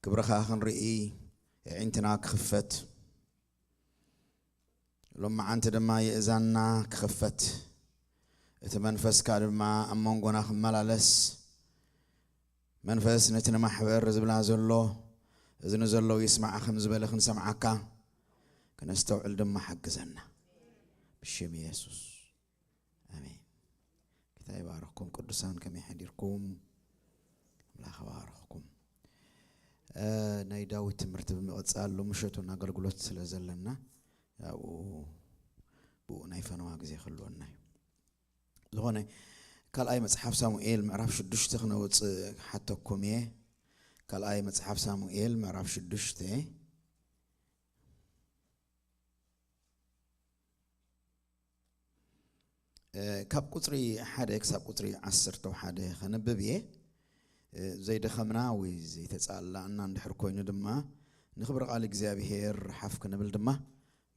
ክብርኻ ክንርኢ፣ ኣዒንትና ክኽፈት፣ ሎማዓንቲ ድማ የእዛንና ክኽፈት፣ እቲ መንፈስካ ድማ ኣብ መንጎና ክመላለስ፣ መንፈስ ነቲ ንማሕበር ዝብላ ዘሎ፣ እዝኒ ዘለዎ ይስማዕ ከም ዝበለ ክንሰምዓካ፣ ክነስተውዕል ድማ ሓግዘና። ብሽም የሱስ። ኣሜን። ጌታ ይባርኽኩም ቅዱሳን፣ ከመይ ሓዲርኩም? ኣምላኽ ይባርኽኩም። እ፣ ናይ ዳዊት ትምህርቲ ብምቕጻል፣ ሎምሸቱን ኣገልግሎት ስለ ዘለና፣ ያው ብኡ ናይ ፈነዋ ግዜ ክህልወና እዩ። ዝኾነ፣ ካልኣይ መጽሓፍ ሳሙኤል ምዕራፍ ሽዱሽተ ክነውጽእ ሓተኩም እየ። ካልኣይ መጽሓፍ ሳሙኤል ምዕራፍ ሽዱሽተ። እ፣ ካብ ቁጽሪ ሓደ ክሳብ ቁጽሪ ዓሰርተ ሓደ ከንብብ እየ። እ፣ ዘይደኸምና ወይ ዘይተጻላእና እንድሕር ኮይኑ ድማ፣ ንኽብሪ ቃል እግዚኣብሔር ሓፍ ክንብል ድማ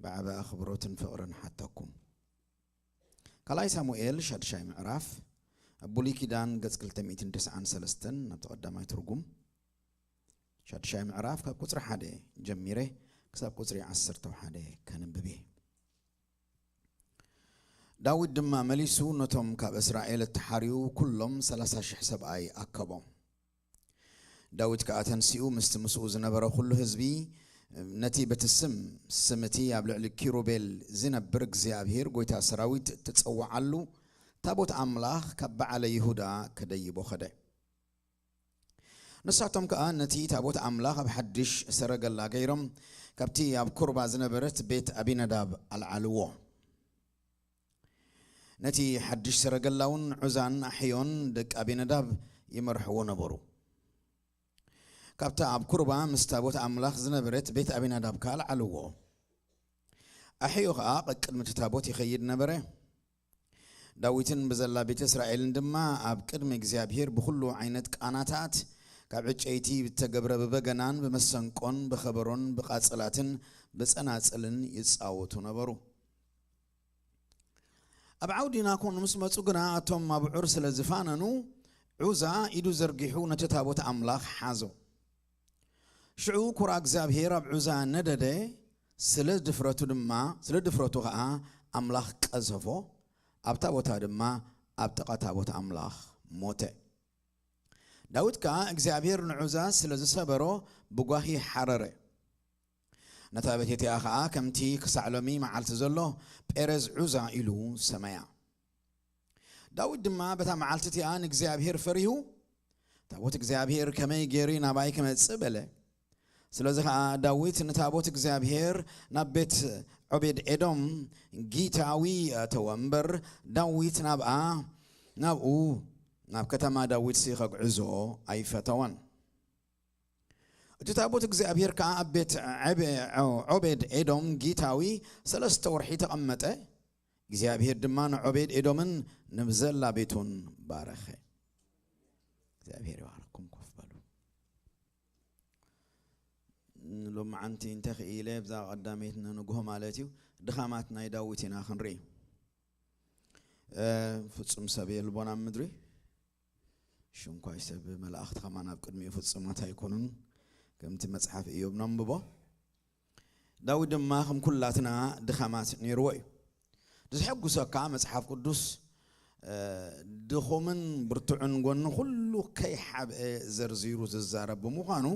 ብዓቢ ኣኽብሮትን ፍቕርን ሓተኩም። ካልኣይ ሳሙኤል ሻድሻይ ምዕራፍ፣ ኣብ ብሉይ ኪዳን ገጽ ክልተ ሚእትን ተስዓን ሰለስተን፣ ናብቲ ቀዳማይ ትርጉም። ሻድሻይ ምዕራፍ ካብ ቁጽሪ ሓደ ጀሚረ ክሳብ ቁጽሪ ዓሰርተ ሓደ ከንብብ እየ። ዳዊት ድማ መሊሱ ነቶም ካብ እስራኤል እተሓርዩ ኩሎም ሰላሳ ሽሕ ሰብኣይ ኣከቦም። ዳዊት ከኣ ተንሲኡ ምስቲ ምስኡ ዝነበረ ኩሉ ህዝቢ፣ ነቲ በቲ ስም፣ ስም እቲ ኣብ ልዕሊ ኪሩቤል ዝነብር እግዚኣብሄር ጐይታ ሰራዊት እትጸውዓሉ ታቦት ኣምላኽ ካብ በዓለ ይሁዳ ከደይቦ ኸደ። ንሳቶም ከኣ ነቲ ታቦት ኣምላኽ ኣብ ሓድሽ ሰረገላ ገይሮም፣ ካብቲ ኣብ ኩርባ ዝነበረት ቤት ኣቢናዳብ ኣልዓልዎ። ነቲ ሓድሽ ሰረገላ እውን ዑዛን ኣሕዮን ደቂ ኣቢናዳብ ይመርሕዎ ነበሩ። ካብታ ኣብ ኩርባ ምስ ታቦት ኣምላኽ ዝነበረት ቤት ኣቢናዳብ ከኣ ኣልዓልዎ። ኣሕዮ ኸኣ ቀቅድሚ እቲ ታቦት ይኸይድ ነበረ። ዳዊትን ብዘላ ቤተ እስራኤልን ድማ ኣብ ቅድሚ እግዚኣብሔር ብኹሉ ዓይነት ቃናታት፣ ካብ ዕጨይቲ ብተገብረ ብበገናን ብመሰንቆን ብኸበሮን ብቃጽላትን ብጸናጽልን ይጻወቱ ነበሩ። ኣብ ዓውዲ ናኮን ምስ መጹ ግና፣ እቶም ኣብዑር ስለ ዝፋነኑ፣ ዑዛ ኢዱ ዘርጊሑ ነቲ ታቦት ኣምላኽ ሓዞ። ሽዑ ኩራ እግዚኣብሔር ኣብ ዑዛ ነደደ፣ ስለ ድፍረቱ ድማ፣ ስለ ድፍረቱ ኸኣ ኣምላኽ ቀዘፎ፣ ኣብታ ቦታ ድማ ኣብ ጥቓ ታቦት ኣምላኽ ሞተ። ዳዊት ከኣ እግዚኣብሔር ንዑዛ ስለ ዝሰበሮ ብጓሂ ሓረረ። ነታ ቤት እቲኣ ኸኣ ከምቲ ክሳዕ ሎሚ መዓልቲ ዘሎ ጴሬዝ ዑዛ ኢሉ ሰመያ። ዳዊት ድማ በታ መዓልቲ እቲኣ ንእግዚኣብሔር ፈሪሁ፣ "ታቦት እግዚኣብሔር ከመይ ገይሩ ናባይ ክመጽእ?" በለ። ስለዚ ኸኣ ዳዊት ንታቦት እግዚኣብሔር ናብ ቤት ዖቤድ ኤዶም ጊታዊ ኣተወ እምበር፣ ዳዊት ናብኣ፣ ናብኡ፣ ናብ ከተማ ዳዊትሲ ከግዕዞ ኣይፈተወን። እቲ ታቦት እግዚኣብሔር ከኣ ኣብ ቤት ዐበ-፣ ዖቤድ ኤዶም ጊታዊ ሰለስተ ወርሒ ተቐመጠ። እግዚኣብሔር ድማ ንዖቤድ ኤዶምን ንብዘላ ቤቱን ባረኸ። እግዚኣብሔር ይባርኩም። ኮፍ በሉ። ሎማዓንቲ እንተኽኢለ ብዛ ቀዳመይቲ ንንግሆ ማለት እዩ፣ ድኻማት ናይ ዳዊት ኢና ክንርኢ። እ፣ ፍጹም ሰብ የልቦን ኣብ ምድሪ፣ ሽንኳይ ሰብ መላእኽቲ ከማን ኣብ ቅድሚኡ ፍጹማት ኣይኮኑን፣ ከምቲ መጽሓፍ ኢዮብ ነንብቦ። ዳዊት ድማ ከም ኩላትና ድኻማት ነይርዎ እዩ። ዘሐጉሰካ መጽሓፍ ቅዱስ፣ እ፣ ድኹምን ብርቱዕን ጎኒ ኩሉ ከይሓብአ ዘርዚሩ ዝዛረብ ብምዃኑ፣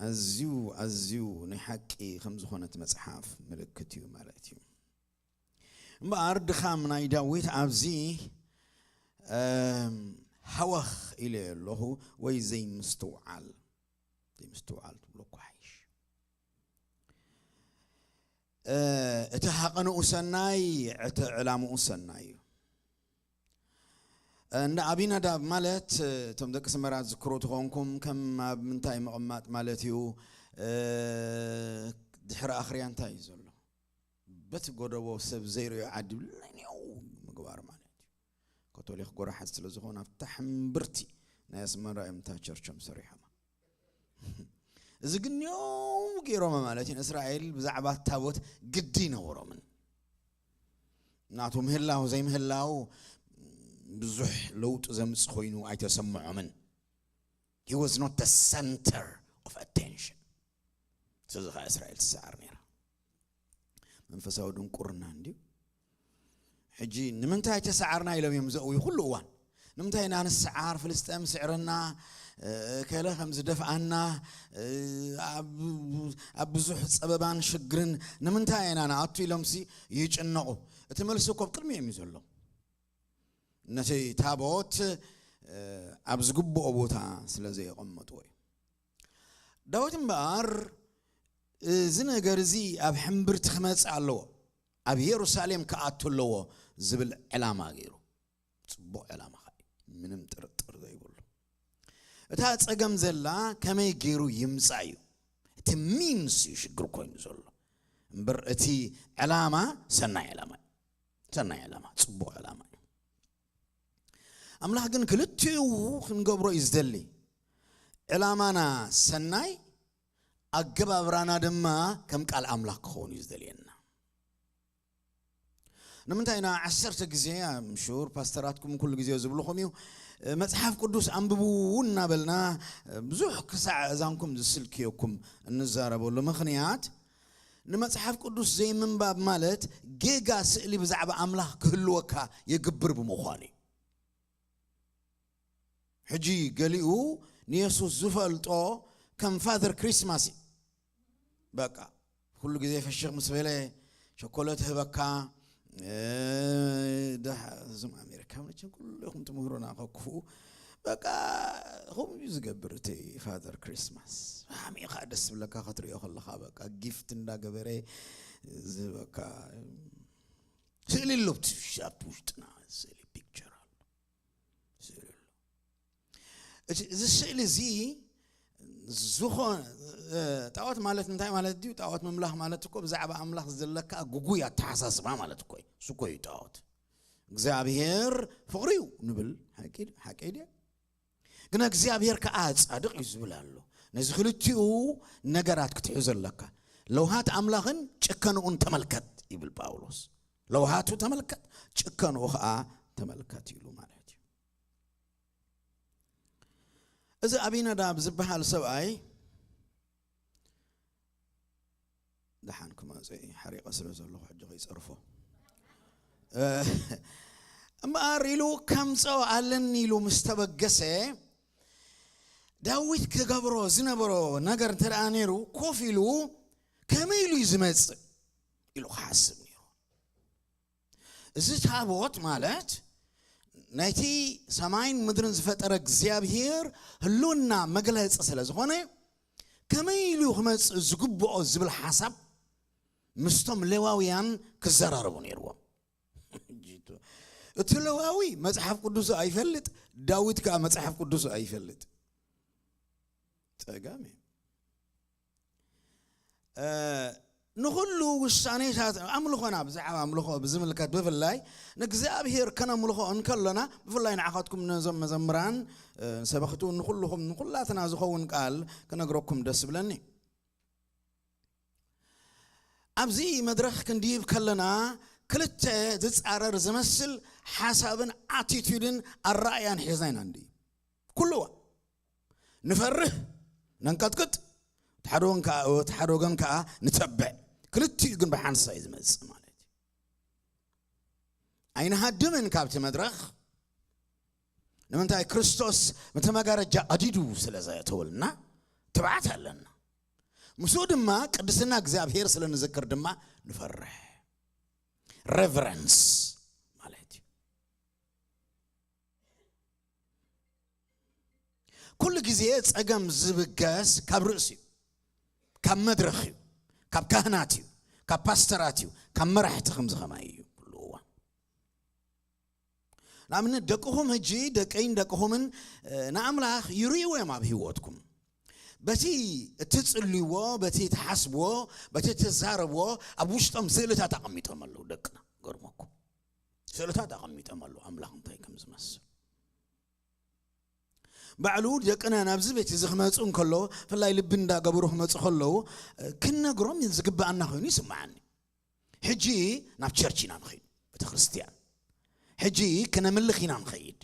ኣዝዩ፣ ኣዝዩ ናይ ሓቂ ከም ዝኾነት መጽሓፍ ምልክት እዩ ማለት እዩ። እምበኣር ድኻም ናይ ዳዊት ኣብዚ፣ እም፣ ሃወኽ ኢለ ኣለኹ፣ ወይ ዘይምስትውዓል፣ ዘይምስትውዓል ትብሎ እኮ ሓይሽ። እ፣ እቲ ሃቐንኡ ሰናይ፣ እቲ ዕላምኡ ሰናይ እዩ። እንዳ ኣቢናዳብ ማለት፣ እቶም ደቂ ስመራ ዝክሩ ተኾንኩም፣ ከም ኣብ ምንታይ ምቕማጥ ማለት እዩ? እ፣ ድሕሪ ኣኽርያ እንታይ እዩ ዘሎ? በቲ ጎደቦ ሰብ ዘይርእዮ ዓዲ ኔው ምግባር ማለት እዩ። ካቶሊክ ጎራሓት ስለ ዝኾኑ ኣብታ ሕምብርቲ ናይ ኣስመራ እዮም እታ ቸርቾም ሰሪሖማ። እዚ ግን ኔው ገይሮማ ማለት እዩ። ንእስራኤል ብዛዕባ ታቦት ግዲ ኣይነበሮምን። ናቱ ምህላው ዘይምህላው ብዙሕ ለውጢ ዘምጽእ ኮይኑ ኣይተሰምዖምን። He was not the center of attention። ስለዚ ኸዓ እስራኤል ትሰዓር ነይራ። መንፈሳዊ ድንቁርና እንድዩ። ሕጂ ንምንታይ ተሰዓርና ኢሎም እዮም ዘእውዩ ኩሉ እዋን። ንምንታይ ኢና ንሰዓር? ፍልስጤም ስዕርና፣ እ፣ ከለ ከም ዝደፍኣና፣ እ፣ ኣብ፣ ኣብ ብዙሕ ጸበባን ሽግርን ንምንታይ ኢና ንኣቱ ኢሎምሲ ይጭነቑ። እቲ መልሲ እኮ ኣብ ቅድሚኦም እዩ ዘሎ። ነቲ ታቦት፣ እ፣ ኣብ ዝግብኦ ቦታ ስለ ዘየቐመጥዎ እዩ። ዳዊት እምበኣር፣ "እዚ ነገር እዚ ኣብ ሕምብርቲ ክመጽእ ኣለዎ፣ ኣብ የሩሳሌም ክኣቱ ኣለዎ" ዝብል ዕላማ ገይሩ። ጽቡቕ ዕላማ ኸኣ እዩ፣ ምንም ጥርጥር ዘይብሉ። እታ ጸገም ዘላ ከመይ ገይሩ ይምጻእ እዩ። እቲ ሚንስ እዩ ሽግር ኮይኑ ዘሎ። እምበር እቲ ዕላማ ሰናይ ዕላማ እዩ። ሰናይ ዕላማ፣ ጽቡቕ ዕላማ እዩ። ኣምላኽ ግን ክልቲኡ ክንገብሮ እዩ ዝደሊ። ዕላማና ሰናይ፣ ኣገባብራና ድማ ከም ቃል ኣምላኽ ክኸውን እዩ ዝደልየና። ንምንታይ ኢና ዓሰርተ ግዜ፣ I'm sure ፓስተራትኩም ኩሉ ግዜ ዝብልኹም እዩ፣ መጽሓፍ ቅዱስ ኣንብቡ እናበልና ብዙሕ ክሳዕ እዛንኩም ዝስልክየኩም እንዛረበሉ ምኽንያት፣ ንመጽሓፍ ቅዱስ ዘይምንባብ ማለት ጌጋ ስእሊ ብዛዕባ ኣምላኽ ክህልወካ የግብር ብምዃኑ እዩ። ሕጂ ገሊኡ ንየሱስ ዝፈልጦ ከም ፋዘር ክሪስማስ እዩ። በቃ፣ ኩሉ ግዜ ፈሽኽ ምስ በለ ቸኮለት ህበካ። እ፣ ደሕ-፣ እዞም ኣሜሪካ መቸም ኩሉ ኢኹም ትምህሩና፣ ከክፉ በቃ ከምኡ እዩ ዝገብር እቲ ፋዘር ክሪስማስ። ብጣዕሚ እዩ ከዓ ደስ ዝብለካ ክትሪኦ ከለኻ፣ በቃ ጊፍት እንዳገበረ ዝበካ ስእሊ ኣሎ ኣብቲ ውሽ-፣ ኣብቲ ውሽጥና ስእሊ ፒክቸር ኣሎ፣ ስእሊ ኣሎ። እቲ፣ እዚ ስእሊ እዚ ዝኾነ፣ እ፣ ጣዖት ማለት እንታይ ማለት ድዩ? ጣዖት ምምላኽ ማለት እኮ ብዛዕባ ኣምላኽ ዘለካ ግጉይ ኣተሓሳስባ ማለት እኮ እዩ። እሱ እኮ እዩ ጣዖት። እግዚኣብሔር ፍቕሪ እዩ ንብል፣ ሓቂ፣ ሓቂ ድየ? ግን እግዚኣብሔር ከኣ ጻድቕ እዩ ዝብል ኣሎ። ነዚ ክልቲኡ ነገራት ክትሕዞ ኣለካ። ለውሃት ኣምላኽን ጭከንኡን ተመልከት ይብል ጳውሎስ። ለውሃቱ ተመልከት፣ ጭከንኡ ከኣ ተመልከት ኢሉ ማለት እዩ። እዚ ኣቢናዳብ ዝበሃል ሰብኣይ ደሓን ክመጽእ እዩ፣ ሓሪቐ ስለ ዘለኹ ሕጂ ከይጸርፎ። እ፣ እምበኣር ኢሉ ከምጽኦ ኣለኒ ኢሉ ምስ ተበገሰ፣ ዳዊት ክገብሮ ዝነበሮ ነገር እንተ ደኣ ነይሩ፣ ኮፍ ኢሉ ከመይ ኢሉ እዩ ዝመጽእ ኢሉ ክሓስብ ነይሩ። እዚ ታቦት ማለት ናይቲ ሰማይን ምድርን ዝፈጠረ እግዚኣብሔር ህልውና መግለጺ ስለ ዝኾነ፣ ከመይ ኢሉ ክመጽእ ዝግብኦ ዝብል ሓሳብ ምስቶም ሌዋውያን ክዘራረቡ ነይርዎም። እቲ ሌዋዊ መጽሓፍ ቅዱሱ ኣይፈልጥ፣ ዳዊት ከኣ መጽሓፍ ቅዱሱ ኣይፈልጥ። ጸጋም እዩ። እ፣ ንኹሉ ውሳኔታት ኣምልኾና፣ ብዛዕባ ኣምልኾ ብዝምልከት ብፍላይ ንእግዚኣብሔር ከነምልኾ እንከሎና፣ ብፍላይ ንዓኻትኩም ነዞም መዘምራን፣ እ፣ ሰበኽቲ እውን ንኹልኹም፣ ንኹላትና ዝኸውን ቃል ክነግረኩም ደስ ይብለኒ። ኣብዚ መድረኽ ክንድይብ ከለና ክልተ ዝጻረር ዝመስል ሓሳብን ኣቲቱድን ኣረኣእያን ሒዝና ኢና እንድዩ። ኩሉ እዋን ንፈርህ፣ ነንቀጥቅጥ፣ እቲ ሓደ ወገን ከኣ፣ እቲ ሓደ ወገን ከኣ ንተብዕ። ክልቲኡ ግን ብሓንሳእ እዩ ዝመጽእ ማለት እዩ። ኣይንሃድምን ካብቲ መድረኽ። ንምንታይ? ክርስቶስ ነቲ መጋረጃ ቀዲዱ ስለ ዘእተወልና ትብዓት ኣለና። ምስኡ ድማ ቅድስና እግዚኣብሔር ስለ ንዝክር ድማ ንፈርሕ። ሬቨረንስ ማለት እዩ። ኩሉ ግዜ ጸገም ዝብገስ ካብ ርእሲ እዩ፣ ካብ መድረኽ እዩ፣ ካብ ካህናት እዩ፣ ካብ ፓስተራት እዩ፣ ካብ መራሕቲ ከምዚ ከማይ እዩ ኩሉ እዋን። ንኣብነት ደቅኹም ሕጂ፣ ደቀይን ደቅኹምን፣ እ፣ ንኣምላኽ ይርእይዎ እዮም ኣብ ህይወትኩም። በቲ እትጽልይዎ፣ በቲ ትሓስብዎ፣ በቲ እትዛረብዎ ኣብ ውሽጦም ስእልታት ኣቐሚጦም ኣለዉ ደቅና። ገርመኩም። ስእልታት ኣቐሚጦም ኣለዉ ኣምላኽ እንታይ ከም ዝመስል። ባዕሉ ደቅና ናብዚ ቤት እዚ ክመጹ እንከሎ፣ ብፍላይ ልቢ እንዳገበሩ ክመጹ ከለዉ፣ እ፣ ክንነግሮም ዝግብኣና ኮይኑ ይስምዓኒ። ሕጂ ናብ ቸርች ኢና ንኸይድ፣ ቤተ ክርስቲያን። ሕጂ ክነምልኽ ኢና ንኸይድ።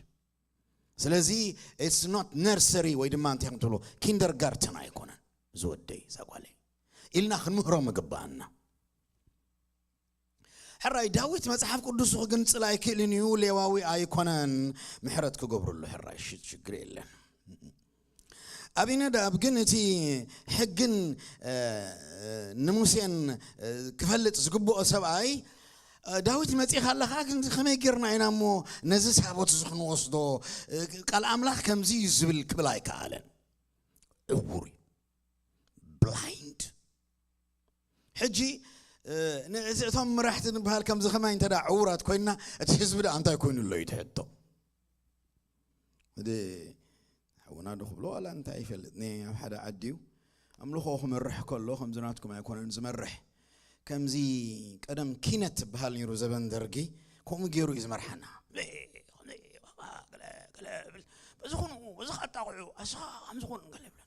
ስለዚ it's not nursery ወይ ድማ እንታይ ከም ትብሎ ኪንደርጋርተን ኣይኮነን። እዚ ወደይ፣ እዛ ጓለይ ኢልና ክንምህሮም ይግብኣና። ሕራይ ዳዊት መጽሓፍ ቅዱሱ ክግንጽል ኣይክእልን እዩ፣ ሌዋዊ ኣይኮነን። ምሕረት ክገብረሉ ሕራይ ሽ-፣ ሽግር የለን። ኣቢነዳብ ግን እቲ ሕግን፣ እ፣ ንሙሴን፣ እ፣ ክፈልጥ ዝግብኦ ሰብኣይ፣ እ፣ ዳዊት መጺኻ ኣለኻ፣ ግን ከመይ ጌርና ኢና እሞ ነዚ ሳቦት እዚ ክንወስዶ? እ፣ ቃል ኣምላኽ ከምዚ እዩ ዝብል ክብል ኣይከኣለን። ዕዉር እዩ። ብላይንድ። ሕጂ፣ እ፣ ን-፣ እዚ እቶም መራሕቲ ንበሃል ከምዚ ከማይ እንተ ደኣ ዕዉራት ኮይንና፣ እቲ ህዝቢ ደኣ እንታይ ኮይኑ ኣሎ እዩ እቲ ሕቶ። እቲ ሓውና ዶ ክብሎ ዋላ እንታይ ይፈልጥ። ን-፣ ኣብ ሓደ ዓዲ እዩ ኣምልኾ ክመርሕ ከሎ፣ ከምዚ ናትኩም ኣይኮነን ዝመርሕ። ከምዚ ቀደም ኪነት ትበሃል ነይሩ ዘበን ደርጊ፣ ከምኡ ገይሩ እዩ ዝመርሓና። ገለ፣ ገለ፣ ገለ፣ በዚ ኹኑ፣ በዚ ኸጣቕዑ፣ ኣስኻ ከምዚ ኹኑ ገለ ይብለና።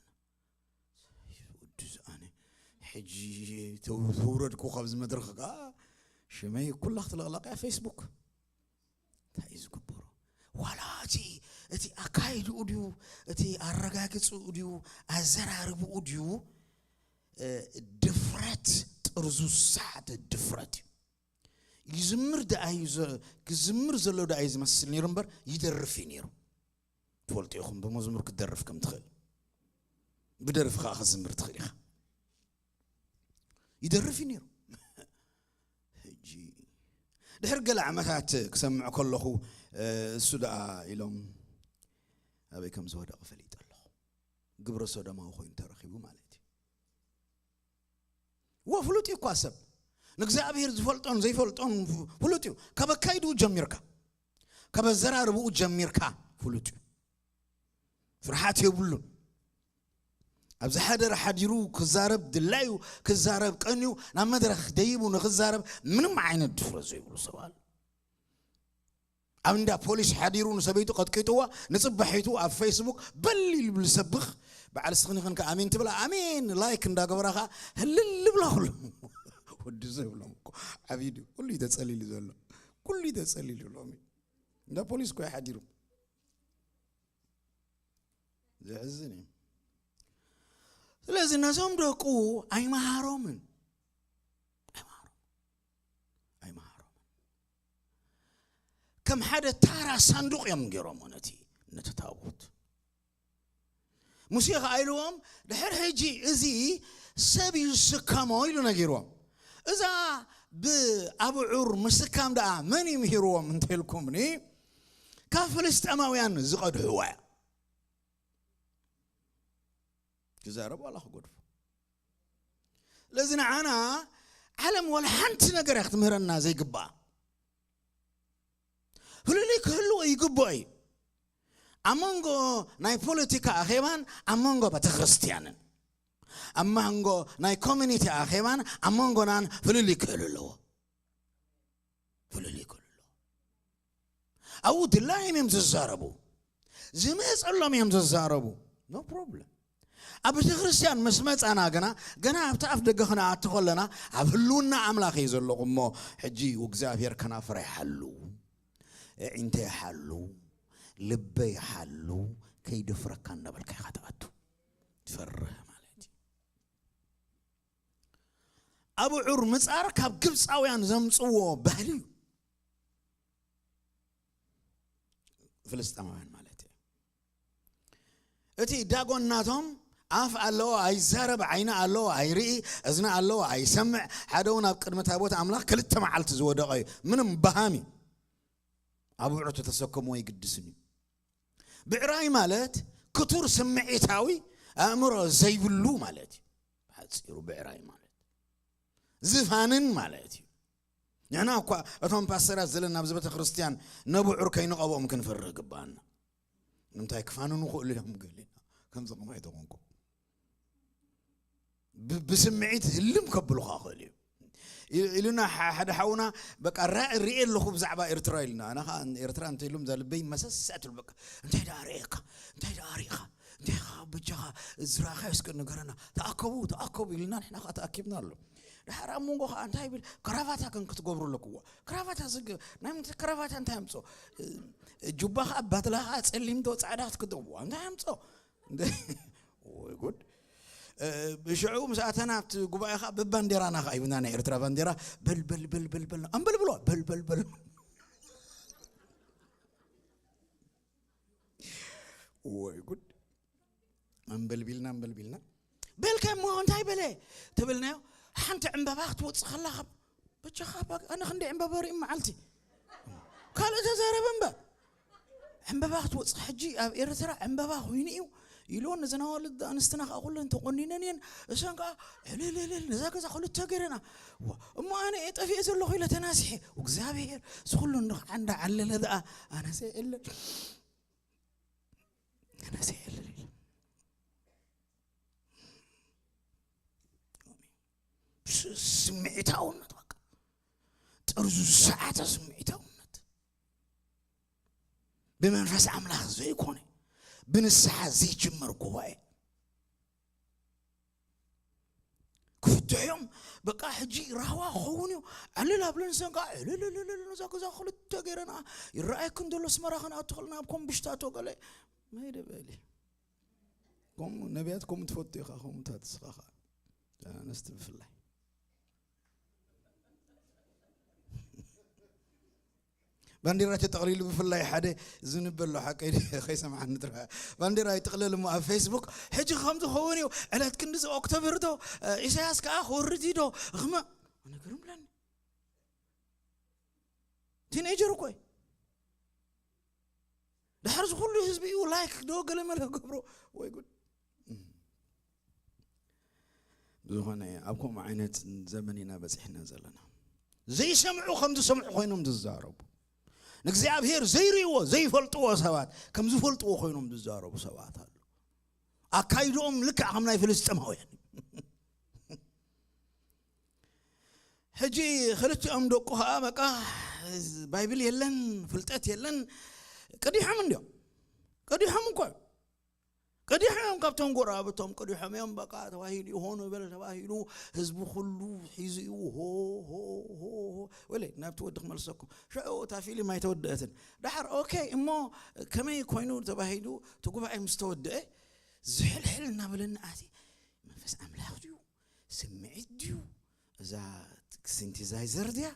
ወዲ ዝኣነ ሕጂ ተው-፣ ተውረድኩ ካብዚ መድረኽ ከኣ ሽመይ ኩላ ክትልቕለቕ እያ ፌስቡክ። እንታይ እዩ ዝግበሮ? ዋላ እቲ፣ እቲ ኣካይድኡ ድዩ፣ እቲ ኣረጋግጽኡ ድዩ፣ ኣዘራርብኡ ድዩ፣ እ፣ ድፍረት ጥርዙ ዝሰሓተ ድፍረት እዩ። ይዝምር ደኣ እዩ ዘ-፣ ክዝምር ዘሎ ደኣ እዩ ዝመስል ነይሩ እምበር ይደርፍ እዩ ነይሩ። ትፈልጡ ኢኹም ብመዝሙር ክትደርፍ ከም ትኽእል። ብደርፊ ከኣ ክትዝምር ትኽእል ኢኻ። ይደርፍ እዩ ነይሩ። ሕጂ ድሕሪ ገለ ዓመታት ክሰምዕ ከለኹ፣ እ፣ እሱ ደኣ ኢሎም፣ ኣበይ ከም ዝወደቐ ፈሊጠ ኣለኹ። ግብረ ሶዶማዊ ኮይኑ ተረኺቡ ማለት እዩ። ወ ፍሉጥ እዩ እኳ ሰብ ንእግዚኣብሔር ዝፈልጦን ዘይፈልጦን ፍሉጥ እዩ። ካብ ኣካይድኡ ጀሚርካ፣ ካብ ኣዘራርብኡ ጀሚርካ ፍሉጥ እዩ። ፍርሓት የብሉን። ኣብዚ ሓደር ሓዲሩ ክዛረብ ድላዩ ክዛረብ ቀንዩ ናብ መድረኽ ደይቡ ንክዛረብ ምንም ዓይነት ድፍረት ዘይብሉ ሰብ ኣሎ። ኣብ እንዳ ፖሊስ ሓዲሩ ንሰበይቱ ቀጥቂጥዋ ንጽባሒቱ ኣብ ፌስቡክ በል ኢሉ ዝሰብኽ በዓል ስኽኒ ክንከ ኣሜን ትብላ ኣሜን ላይክ እንዳገበራ ኸዓ ህልል ብላ ኩሎም ወዲ ዘብሎም እኮ ዓብዩ ድዩ? ኩሉ እዩ ተጸሊሉ ዘሎ። ኩሉ እዩ ተጸሊሉ ሎሚ። እንዳ ፖሊስ እኮ እዩ ሓዲሩ። ዘሕዝን እዩ። ስለዚ ነዞም ደቁ ኣይመሃሮምን። ኣይመሃሮምን። ኣይመሃሮምን። ከም ሓደ ታራ ሳንዱቕ እዮም ገይሮሞ ነቲ፣ ነቲ ታቦት። ሙሴ ኸዓ ኢልዎም፣ ድሕር ሕጂ እዚ ሰብ እዩ ዝስከሞ ኢሉ ነጊርዎም። እዛ ብኣብዑር ምስካም ደኣ መን እዩ ምሂርዎም እንተኢልኩምኒ፣ ካብ ፍልስጤማውያን ዝቐድሕዋ እያ። ክዛረብ ዋላ ክገድፎ። ስለዚ ንዓና ዓለም ወላ ሓንቲ ነገር እያ ክትምህረና ዘይግባኣ። ፍልልይ ክህልዎ ይግብኦ እዩ። ኣብ መንጎ ናይ ፖለቲካ ኣኼባን ኣብ መንጎ ቤተክርስትያንን፣ ኣብ መንጎ ናይ ኮሚኒቲ ኣኼባን ኣብ መንጎናን ፍልልይ ክህሉ ኣለዎ። ፍልልይ ክህሉ ኣለዎ። ኣብኡ ድላዮም እዮም ዝዛረቡ፣ ዝመፀሎም እዮም ዝዛረቡ። No problem። ኣብ ቤተክርስትያን ምስ መፃና ግና፣ ገና ኣብቲ ኣፍ ደገ ክንኣቱ ከለና ኣብ ህልውና ኣምላኽ እዩ ዘለኹ እሞ፣ ሕጂ እግዚኣብሔር ከናፍረይ ሓሉ፣ ኣዒንተይ ሓሉ፣ ልበይ ሓሉ፣ ከይደፍረካ እናበልካ ኢኻ ትኣቱ። ትፈርህ ማለት እዩ። ኣብዑር ምጻር ካብ ግብፃውያን ዘምፅዎ ባህሊ እዩ። ፍልስጤማውያን ማለት እዩ። እቲ ዳጎን ናቶም ኣፍ ኣለዎ ኣይዛረብ፣ ዓይኒ ኣለዎ ኣይርኢ፣ እዝኒ ኣለዎ ኣይሰምዕ። ሓደ እውን ኣብ ቅድሚ ታቦት ኣምላኽ ክልተ መዓልቲ ዝወደቐ እዩ። ምንም በሃም እዩ። ኣብዑር ተተሰከምዎ ኣይግድስን እዩ። ብዕራይ ማለት ክቱር ስምዒታዊ ኣእምሮ ዘይብሉ ማለት እዩ። ሓፂሩ ብዕራይ ማለት ዝፋንን ማለት እዩ። ንሕና እኳ እቶም ፓስተራት ዘለና ኣብዚ ቤተ ክርስቲያን ነብዑር ከይንቐብኦም ክንፈርህ ግባኣና። ንምንታይ ክፋንኑ ክእሉ እዮም ገሊና ከምዚ ከማይ ተኾንኩም። ብ-፣ ብስምዒት ህልም ከብሉኻ ይኽእል እዩ። ኢ-፣ ኢሉና ሐ-፣ ሓደ ሓውና በቃ ራ-፣ ርእየ ኣለኹ ብዛዕባ ኤርትራ ኢሉና። ኣነ ኸዓ ኤርትራ እንተ ኢሉም እዛ ልበይ መሰስ ትብል በቃ። እንታይ ደኣ ርእየካ? እንታይ ደኣ ርኢኻ? እንታይ ኸዓ በጃኻ ዝረኣኻዮ እስከ ንገረና። ተኣከቡ፣ ተኣከቡ ኢሉና ንሕና ኸዓ ተኣኪብና ኣሎ። ደሓር ኣብ መንጎ ኸዓ እንታይ ይብል? ክራቫታ ግን ክትገብሩ ኣለክዎ። ክራቫታ ዝግ-፣ ናይ ምንታይ ክራቫታ እንታይ ኣምጾ? እ፣ ጁባ ኸዓ ባትላ ኸዓ ጸሊም ዶ ጻዕዳ ክትክደንዎ? እንታይ ኣምጾ? እንደ-፣ ወይ ጉድ። እ፣ ብሽዑ ምስ ኣተና ኣብቲ ጉባኤ ኸዓ ብባንዴራና ኸዓ ሂቡና ናይ ኤርትራ ባንዴራ በል፣ በል፣ በል፣ በል፣ በል፣ ኣንበልብሎ፣ በል፣ በል፣ በል። ወይ ጉድ። ኣንበልቢልና፣ ኣንበልቢልና። በልካ እሞ እንታይ በለ? ተበልናዮ፣ ሓንቲ ዕምበባ ክትወጽእ ከላ ካብ በጃኻ ባ-፣ ኣነ ክንደይ ዕምበባ ርኢ መዓልቲ? ካልእ ተዛረበ እምበር። ዕምበባ ክትወጽእ ሕጂ ኣብ ኤርትራ ዕምበባ ኮይኑ እዩ ኢልዎ፣ ነዘን ኣዋልድ ኣንስትና ከኣ ኩለን ተቆኒነን እየን። እሰን ከኣ ዕልልልል፣ ነዛ ገዛ ክልተ ገይረና። ዋ፣ እሞ ኣነ እየ ጠፊኤ ዘለኹ ኢለ ተናሲሐ። እግዚኣብሔር፣ እዚ ኩሉ እንዳ ዓለለ ደኣ ኣነሰ የለን። ኣነሰ የለን ኢለ። ስ-፣ ስምዒታውነት በቃ። ጥርዙ ዝሰዓተ ስምዒታውነት። ብመንፈስ ኣምላኽ ዘይኮነ፣ ብንስሓ ዘይጅመር ጉባኤ። ክፍትሑ እዮም። በቃ ሕጂ ራህዋ ክኸውን እዩ። ዕልል ኣብለን ሰንቃ ዕልልልልል ነዛ ገዛ ክልተ ገይረና ይረኣየክን ዘሎ ኣስመራ ክንኣቱ ከለና ኣብ ኮምብሽታቶ ገለ መይደ በሊ። ከምኡ ነቢያት ከምኡ ትፈቱ ኢኻ፣ ከምኡታት ንስኻ ኸዓ። ደቂ ኣንስትዮ ብፍላይ። ባንዴራ ተጠቕሊሉ ብፍላይ ሓደ ዝንበሎ ሓቀይ ከይሰምዓኒ ጥራሕ። ባንዴራ ይጥቕለል እሞ ኣብ ፌስቡክ፣ "ሕጂ ከምዚ ክኸውን እዩ፣ ዕለት ክንድዚ ኦክቶበር ዶ፣ እ፣ ኢሳያስ ከኣ ክወርድ እዩ ዶ?" ኽመ-፣ ኣነ ግርም ብለኒ። ቲኔጀር እኮ እዩ። ድሕር እዚ ኩሉ ህዝቢ እዩ ላይክ ዶ ገለ መለ ገብሮ። ወይ ጉድ። ብዝኾነ ኣብ ከምኡ ዓይነት ዘመን ኢና በፂሕና ዘለና። ዘይሰምዑ ከም ዝሰምዑ ኮይኖም ዝዛረቡ፣ ንእግዚኣብሔር ዘይርእይዎ ዘይፈልጥዎ ሰባት ከም ዝፈልጥዎ ኮይኖም ዝዛረቡ ሰባት ኣሉ። ኣካይድኦም ልክዕ ከም ናይ ፍልስጥማውያን። ሕጂ ክልቲኦም ደቁ ከዓ በቃ ባይብል የለን፣ ፍልጠት የለን። ቅዲሖም እንዲዮም። ቅዲሖም እኮ እዮም። ቅዲሖም እዮም፣ ካብቶም ጎረባብቶም ቅዲሖም እዮም። በቃ ተባሂሉ ይሆኑ በል ተባሂሉ፣ ህዝቡ ኩሉ ሒዙ እዩ። ሆ ሆ ሆ ሆ። ወለ ናብቲ ወዲ ክመልሰኩም። ሽዑ እታ ፊልም ኣይተወደአትን። ዳሕር ኦኬ እሞ ከመይ ኮይኑ ተባሂሉ፣ እቲ ጉባኤ ምስ ተወደአ ዝሕልሕል እናበለኒ ኣቲ መንፈስ ኣምላኽ ድዩ ስምዒት ድዩ እዛ ሲንቲዛይዘር ድያ?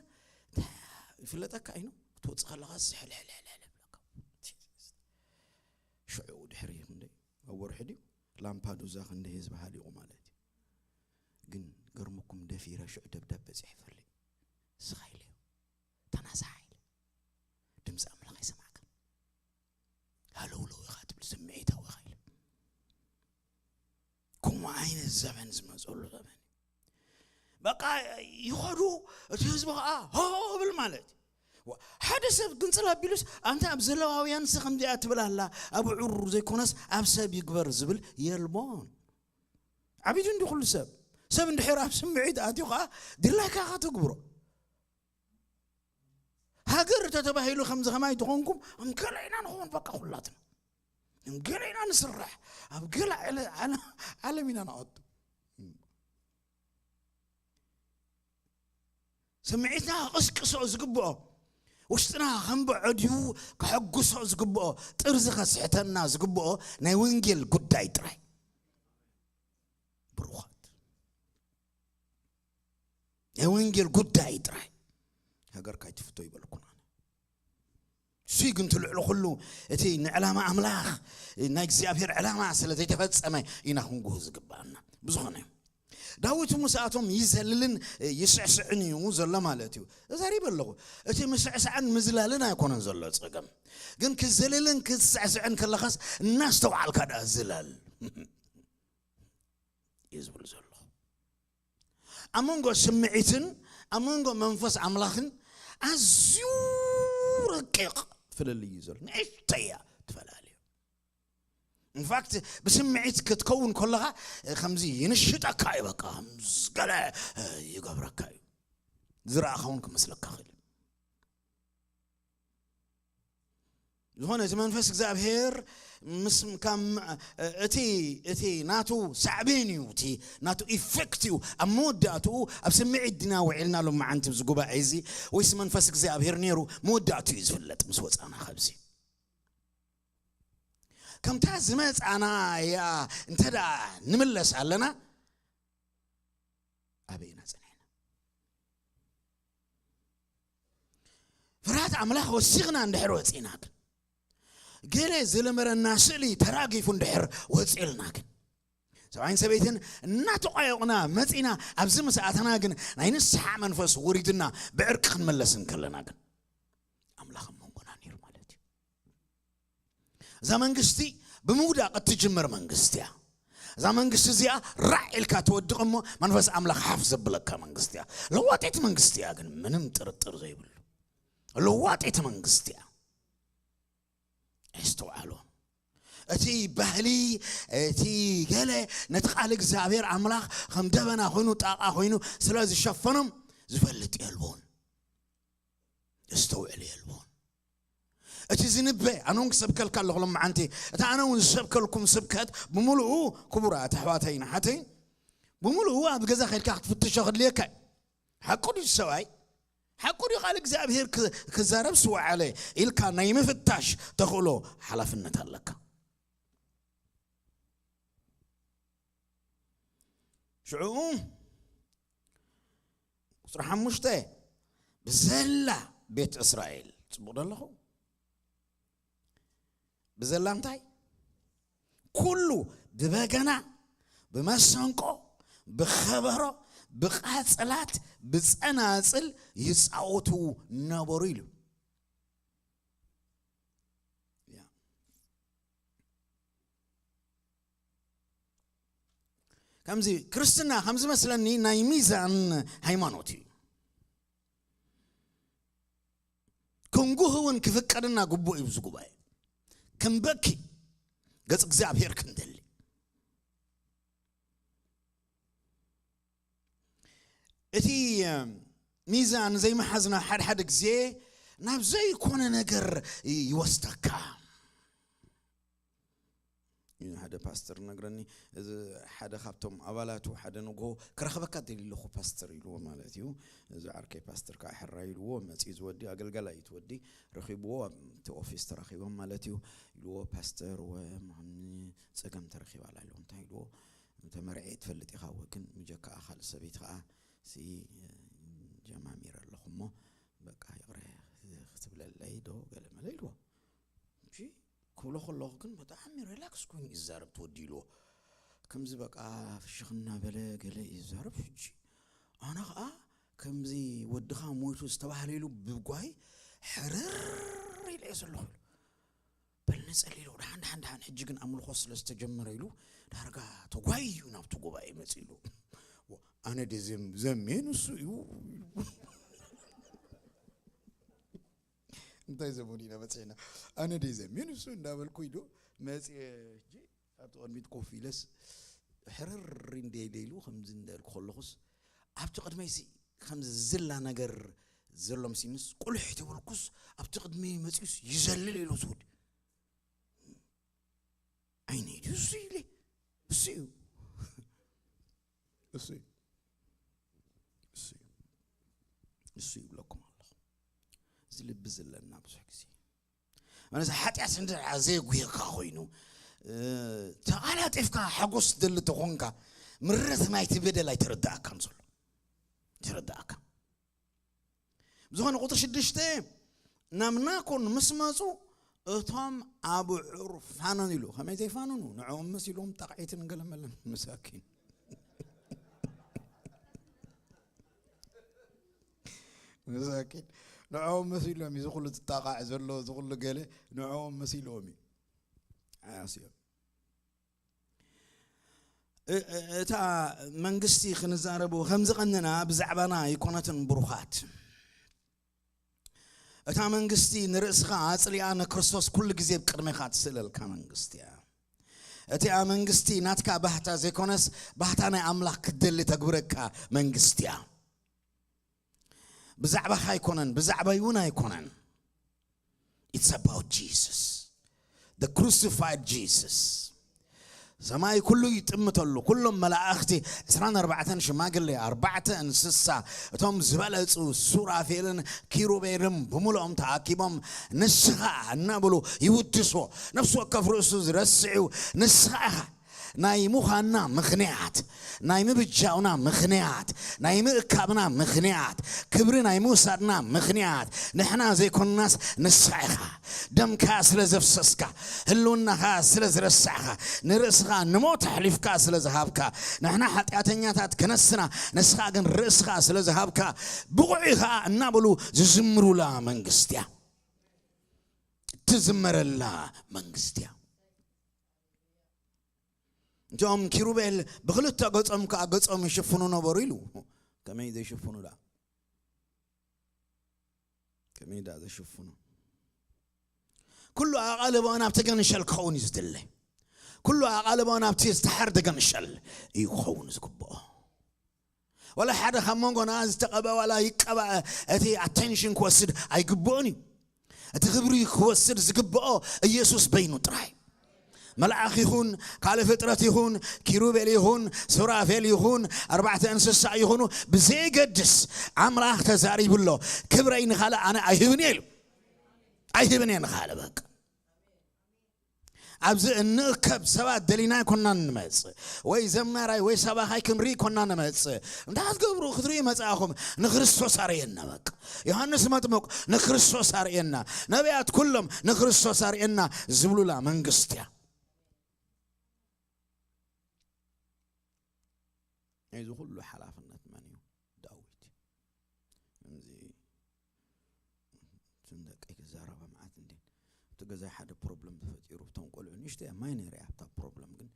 ይፍለጠካ ኣይኑ ክትወፅእ ከለኻ ዝሕልሕልሕልሕል ይብለካ። ሽዑ ድሕሪ ክንደይ ኣብ ወርሒ ድዩ ላምፓዱዛ ክንደይ ህዝቢ ሃሊቑ ማለት እዩ። ግን ገርምኩም ደፊረ ሽዑ ደብዳብ በፂሐ ፈለይ ስኻ ኢለዮ ተናሳሓ ኢለ ድምፂ ኣምላኽ ኣይሰማዕካን ሃለውለው ኢኻ ትብል ስምዒታዊ ኢኻ ኢለ ከምኡ ዓይነት ዘመን ዝመፀሉ ዘመን እዩ። በቃ ይኸዱ እቲ ህዝቢ ከዓ ሆ ብል ማለት እዩ። ዋ፣ ሓደ ሰብ ግንፅል ኣቢሉስ ኣንታ ኣብ ዘለዋውያን ስ ከምዚኣ ትብል ኣላ ኣብ ዑር ዘይኮነስ ኣብ ሰብ ይግበር ዝብል የልቦን። ዓቢዱ እንዲ ኩሉ ሰብ ሰብ እንድሕር ኣብ ስምዒት ኣትዩ ከዓ ድላይካ ኢኻ ትግብሮ። ሃገር ተተባሂሉ ከምዚ ከማይ ተኾንኩም እምገለ ኢና ንኸውን በቃ ኩላትና እምገለ ኢና ንስራሕ ኣብ ገለ ዓለ- ዓለ- ዓለም ኢና ንኣቱ። ስምዒትና ክቕስቅሶ ዝግብኦ ውሽጥና ከንብዖ ድዩ ከሐጉሶ ዝግብኦ ጥርዚ ከስሕተና ዝግብኦ ናይ ወንጌል ጉዳይ ጥራይ። ብሩኻት ናይ ወንጌል ጉዳይ ጥራይ። ሃገርካ ኣይትፍቶ ይበልኩና። እሱይ ግን ትልዕሉ ኩሉ እቲ ንዕላማ ኣምላኽ ናይ እግዚኣብሔር ዕላማ ስለ ዘይተፈጸመ ኢና ክንጉህ ዝግባኣና። ብዝኾነ ዳዊት ምስኣቶም ይዘልልን ይስዕስዕን እዩ ዘሎ ማለት እዩ። ተዛሪበ ኣለኹ። እቲ ምስዕሳዕን ምዝላልን ኣይኮነን ዘሎ ጸገም፣ ግን ክዘልልን ክትስዕስዕን ከለኻስ እናስተውዓልካ ደኣ ዝለል እዩ ዝብል ዘሎ። ኣብ መንጎ ስምዒትን ኣብ መንጎ መንፈስ ኣምላኽን ኣዝዩ ረቂቕ ፍልልይ እዩ ዘሎ። ንእሽተይ እያ ትፈላለዩ። ኢንፋክት ብስምዒት ክትከውን ከለኻ ከምዚ ይንሽጠካ እዩ፣ በቃ ከምዚ ገለ ይገብረካ እዩ። ዝረኣኻ እውን ክመስለካ ክእል። ዝኾነ እቲ መንፈስ እግዚኣብሔር ምስ ከም እቲ እቲ ናቱ ሳዕቤን እዩ፣ እቲ ናቱ ኢፌክት እዩ። ኣብ መወዳእትኡ ኣብ ስምዒት ዲና ውዒልና ሎም መዓንቲ ኣብዚ ጉባኤ እዚ ወይስ መንፈስ እግዚኣብሔር ነይሩ መወዳእትኡ እዩ ዝፍለጥ። ምስ ወፃና ካብዚ ከምታ ዝመፃና እያ እንተ ደኣ ንምለስ ኣለና ኣበይ ኢና ጸኒሕና? ፍርሃት ኣምላኽ ወሲኽና እንድሕር ወጺእና ግን ገለ ዝለመረና ስእሊ ተራጊፉ እንድሕር ወፂእልና ግን ሰብኣይን ሰበይትን እናተቋየቑና መፂና ኣብዚ ምስ ኣተና ግን ናይ ንስሓ መንፈስ ወሪድና ብዕርቂ ክንመለስ እንከለና ግን ኣምላኽ ኣብ መንጎና ነይሩ ማለት እዩ። እዛ መንግስቲ ብምውዳቕ እትጅምር መንግስቲ እያ። እዛ መንግስቲ እዚኣ ራዕ ኢልካ ትወድቕ እሞ መንፈስ ኣምላኽ ሓፍ ዘብለካ መንግስቲ እያ። ለዋጢት መንግስቲ እያ ግን ምንም ጥርጥር ዘይብሉ ለዋጢት መንግስቲ እያ። ኣስተውዓሉ። እቲ ባህሊ እቲ ገለ ነቲ ቃል እግዚኣብሔር ኣምላኽ ከም ደበና ኮይኑ ጣቓ ኮይኑ ስለ ዝሸፈኖም ዝፈልጥ የልቦን። እስተውዕል የልቦን። እቲ ዝንበ ኣነ እውን ክሰብከልካ ኣለኹ ሎመዓንቲ። እቲ ኣነ እውን ዝሰብከልኩም ስብከት ብምሉኡ ክቡራት ኣሕዋተይን ኣሓተይን ብምሉኡ ኣብ ገዛ ከድካ ክትፍትሾ ክድልየካ እዩ። ሓቁ ድዩ ሰብኣይ? ሓቁ ድዩ ቃል እግዚኣብሔር ክ- ክዛረብ ስወዓለ ኢልካ ናይ ምፍታሽ ተኽእሎ ሓላፍነት ኣለካ። ሽዑ ቁፅሪ ሓሙሽተ ብዘላ ቤት እስራኤል ፅቡቕ ደለኹ ብዘላ እንታይ ኩሉ ብበገና ብመሰንቆ ብኸበሮ ብቃፅላት ብፀናፅል ይፃወቱ ነበሩ ኢሉ። ያ። ከምዚ ክርስትና ከም ዝመስለኒ ናይ ሚዛን ሃይማኖት እዩ። ክንጉህ እውን ክፍቀድና ግቡእ እዩ። ብዚ ጉባኤ ክንበኪ፣ ገጽ እግዚኣብሔር ክንደሊ። እቲ ሚዛን ዘይመሓዝና ሓድሓደ ግዜ ናብ ዘይኮነ ነገር ይወስደካ። ሓደ ፓስተር ነግረኒ፣ እዚ ሓደ ካብቶም ኣባላቱ ሓደ ንግሆ ክረኽበካ ደሊ ኣለኹ ፓስተር ኢልዎ ማለት እዩ። እዚ ዓርከይ ፓስተር ከዓ ሕራይ ኢልዎ መፂኡ። ዝወዲ ኣገልጋላይ እዩ፣ ትወዲ ረኺብዎ፣ ኣብቲ ኦፊስ ተራኺቦም ማለት እዩ። ኢልዎ ፓስተር ወ ማሚ ፀገም ተረኺባ ኣላ ኢልዎ። እንታይ ኢልዎ? ተመርዐ ትፈልጥ ኢኻ ወ ግን ምጀካ ኣኻል ሰበይቲ ከዓ ሲ ጀማሚረ ኣለኹ እሞ በቃ ይቕረ ክትብለለይ ዶ ገለ መለ ኢልዎ። እሺ ክብሎ ከለኹ ግን ብጣዕሚ ሪላክስ ኮይኑ ይዛረብ ትወዲ ኢልዎ። ከምዚ በቃ ፍሽኽ እናበለ ገለ ይዛረብ። ሕጂ ኣነ ኸዓ ከምዚ ወድኻ ሞይቱ ዝተባህለ ኢሉ ብጓይ ሕርር ኢለ እየ ዘለኹ ኢሉ። በል ንጸሊ ኢሉ ደሓን ደሓን ደሓን። ሕጂ ግን ኣምልኾ ስለ ዝተጀመረ ኢሉ ዳርጋ ተጓዩ ናብቲ ጉባኤ መጺ ኢሉ። ኣነ ደ ዘሜን እሱ እዩ። እንታይ ዘመን ኢና መፅና? ኣነ ደ ዘሜን እሱ እንዳበልኩ ኢሉ መፅየ። ሕጂ ኣብቲ ቅድሚት ኮፍ ኢለስ ሕርር እንደ ኢለ ኢሉ ከምዚ እንዳልኩ ከለኹስ ኣብቲ ቅድመይሲ ከምዚ ዝላ ነገር ዘሎ መሲሉስ ቁልሕ ተበልኩስ ኣብቲ ቅድሚ መፂኡስ ይዘልል ኢሉ ዝውድ ዓይነይ ድዩ እሱ ኢለ እሱ እዩ እሱ እዩ እሱ እዩ እሱ ይብለኩም ኣለኹ። እዚ ልቢ ዘለና ብዙሕ ግዜ ማለት ሓጢኣት እንድሕር ዘይጉየካ ኮይኑ ተቓላጢፍካ ሓጎስ ትደሊ ተኾንካ ምረት ናይቲ በደል ኣይተረዳእካን ዘሎ ተረዳእካ። ብዝኾነ ቁጥሪ ሽዱሽተ ናብ ናኮን ምስ መፁ እቶም ኣብዑር ፋነኑ ኢሉ። ከመይ ዘይፋነኑ? ንዕኦም መሲሎም ጣቕዒትን ገለመለን መሳኪን መሳኪን ንዕኦም መሲሎም እዩ ዝኩሉ ዝጣቃዕ ዘሎ ዝኩሉ ገለ ንዕኦም መሲሎም እዩ ኣያስዮም። እታ መንግስቲ ክንዛረቡ ከም ዝቐንና ብዛዕባና ኣይኮነትን ብሩኻት። እታ መንግስቲ ንርእስኻ ኣጽሊኣ ንክርስቶስ ኩሉ ግዜ ብቅድሜኻ ትስእለልካ መንግስቲ እያ። እቲኣ መንግስቲ ናትካ ባህታ ዘይኮነስ ባህታ ናይ ኣምላኽ ክትደሊ ተግብረካ መንግስቲ እያ። ብዛዕባኻ ኣይኮነን፣ ብዛዕባይ እውን ኣይኮነን። It's about Jesus, the crucified Jesus. ሰማይ ኩሉ ይጥምተሉ። ኩሎም መላእኽቲ ዕስራን ኣርባዕተን ሽማግሌ ኣርባዕተ እንስሳ እቶም ዝበለጹ ሱራፌልን ኪሩቤልን ብምልኦም ተኣኪቦም ንስኻ እናበሉ ይውድሶ። ነፍሲ ወከፍ ርእሱ ዝረስዕ እዩ። ንስኻ ኢኻ ናይ ምዃንና ምኽንያት ናይ ምብጃውና ምኽንያት ናይ ምእካብና ምኽንያት ክብሪ ናይ ምውሳድና ምኽንያት ንሕና ዘይኮንናስ ንስኻ ኢኻ። ደምካ ስለ ዘፍሰስካ ህልውናኻ ስለ ዝረሳዕካ ንርእስኻ ንሞት ኣሕሊፍካ ስለ ዝሃብካ ንሕና ሓጢኣተኛታት ክነስና ንስኻ ግን ርእስኻ ስለ ዝሃብካ ብቑዕ ኢኻ እናበሉ ዝዝምሩላ መንግስቲ እያ። ትዝመረላ መንግስቲ እያ። እቶም ኪሩቤል ብክልተ ገጾም ከዓ ገጾም ይሽፍኑ ነበሩ ኢሉ። ከመይ ዘይሽፍኑ ዳ ከመይ ዳ ዘይሽፍኑ? ኩሉ ኣቓልቦ ናብቲ ገንሸል ክኸውን እዩ ዝድለ። ኩሉ ኣቓልቦ ናብቲ ዝተሓርደ ገንሸል እዩ ክኸውን ዝግብኦ። ዋላ ሓደ ካብ መንጎና ዝተቐበ ዋላ ይቀባእ እቲ ኣቴንሽን ክወስድ ኣይግብኦን እዩ። እቲ ክብሪ ክወስድ ዝግብኦ ኢየሱስ በይኑ ጥራይ። መልኣኽ ይኹን ካልእ ፍጥረት ይኹን ኪሩቤል ይኹን ሱራፌል ይኹን ኣርባዕተ እንስሳ ይኹኑ ብዘይገድስ ኣምላኽ ተዛሪቡ ኣሎ። ክብረይ ንኻልእ ኣነ ኣይህብን እየ ኢሉ ኣይህብን እየ ንኻልእ በቃ ኣብዚ እንእከብ ሰባት ደሊና ኣይኮናን ንመጽእ ወይ ዘማራይ ወይ ሰባኻይ ክንርኢ ኮና ንመጽእ እንታይ ክትገብሩ ክትርኢ መጽኣኹም ንክርስቶስ ኣርእየና በቃ ዮሃንስ መጥምቅ ንክርስቶስ ኣርእየና ነቢያት ኩሎም ንክርስቶስ ኣርእየና ዝብሉላ መንግስት እያ ናይዚ ኩሉ ሓላፍነት መን እዩ ዳዊት ከምዚ እትን ደቀይ ክዛረባ መዓት እንዴ እቲ ገዛይ ሓደ ፕሮብለም ተፈጢሩ እቶም ቆልዑ ንእሽተያ ማይነር እያ ኣብታ ፕሮብለም ግን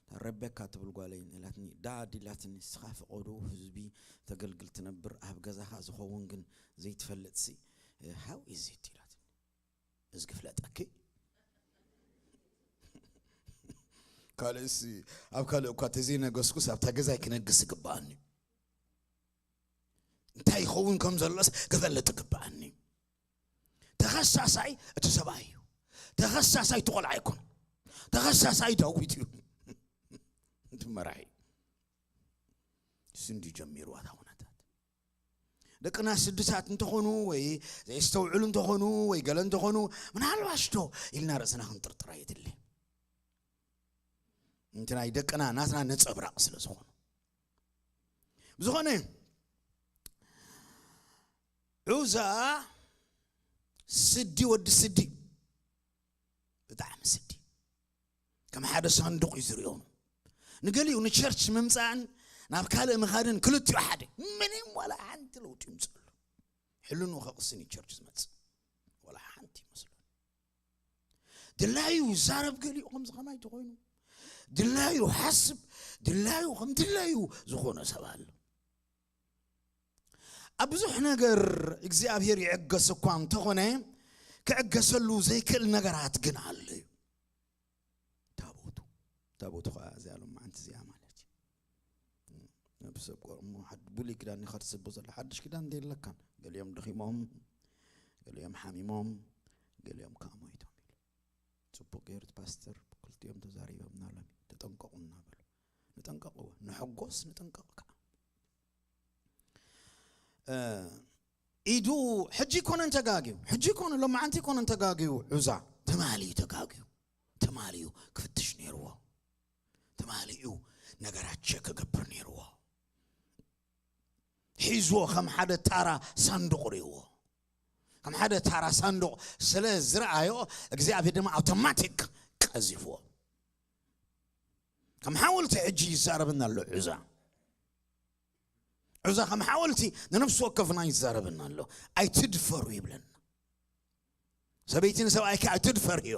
ረቤካ ትብል ጓለይ ኢላትኒ፣ ዳድ ኢላትኒ፣ ንስኻ ፈቐዶ ህዝቢ ተገልግል ትነብር፣ ኣብ ገዛኻ ዝኸውን ግን ዘይትፈልጥሲ፣ how is it ኢላትኒ። እዝጊ ፍለጠኪ። ካልእስ ኣብ ካልእ እኳ ተዘይነገስኩስ ኣብታ ገዛይ ክነግስ ይግብኣኒ። እንታይ ይኸውን ከም ዘሎስ ክፈልጥ ይግብኣኒ። ተኸሳሳይ እቲ ሰብኣይ እዩ። ተኸሳሳይ እቲ ቆልዓ ኣይኮነ። ተኸሳሳይ ዳዊት እዩ። እቲ መራሒ ስንዲ ጀሚርዋ እታ ኩነታት። ደቅና ስድሳት እንተኾኑ ወይ ዘየስተውዕሉ እንተኾኑ ወይ ገለ እንተኾኑ፣ ምናልባሽ ዶ ኢልና ርእስና ክንጥርጥር ኣየድሊ። እንት ናይ ደቅና ናትና ነጸብራቕ ስለ ዝኾኑ። ብዝኾነ ዑዛ ስዲ ወዲ ስዲ፣ ብጣዕሚ ስዲ፣ ከም ሓደ ሳንዱቕ እዩ ዝሪኦ። ንገሊኡ ንቸርች ምምፃእን ናብ ካልእ ምኻድን ክልቲኡ ሓደ፣ ምንም ዋላ ሓንቲ ለውጢ ይምፅሉ። ሕልኑ ከቕስን እዩ ቸርች ዝመፅእ፣ ዋላ ሓንቲ ይመስሉ። ድላዩ ይዛረብ፣ ገሊኡ ከምዚ ከማይ ተኾይኑ ድላዩ ሓስብ፣ ድላዩ ከም ድላዩ ዝኾነ ሰብ ኣሎ። ኣብ ብዙሕ ነገር እግዚኣብሔር ይዕገስ እኳ እንተኾነ፣ ክዕገሰሉ ዘይክእል ነገራት ግን ኣሎ እዩ። ታቦቱ፣ ታቦቱ ኸዓ እዚኣ ሎማዓንቲ እዚኣ ማለት እዩ። ነብሰ ቆ-፣ እሞ ሓድ-፣ ብሉይ ኪዳን ኢኻ ትስብኽ ዘላ፣ ሓድሽ ኪዳን እንደ የለካን። ገሊኦም ደኺሞም፣ ገሊኦም ሓሚሞም፣ ገሊኦም ከዓ ሞይቶም ኢሉ። ጽቡቕ ገይሩ እቲ ፓስተር፣ ክልቲኦም ተዛሪቦምና ሎሚ፣ ተጠንቀቑ እናበሉ። ንጠንቀቕ እወ፣ ንሕጎስ፣ ንጠንቀቕ ከዓ። እ፣ ኢዱ ሕጂ ይኮነን ተጋግዩ፣ ሕጂ ይኮነ፣ ሎማዓንቲ ይኮነን ተጋግዩ፣ ዑዛ ትማሊ እዩ ተጋግዩ፣ ትማሊ እዩ ክፍትሽ ነይርዎ፣ ትማሊ እዩ ነገራት ቸክ ክገብር ነይርዎ። ሒዝዎ ከም ሓደ ታራ ሳንዱቕ ርእይዎ። ከም ሓደ ታራ ሳንዱቕ ስለ ዝረኣዮ፣ እግዚኣብሔር ድማ ኣውቶማቲክ ቀዚፍዎ። ከም ሓወልቲ ሕጂ ይዛረብና ኣሎ ዑዛ። ዑዛ ከም ሓወልቲ ንነፍሲ ወከፍና ይዛረብና ኣሎ። ኣይትድፈሩ ይብለና። ሰበይቲ ንሰብኣይካ ኣይትድፈርዮ።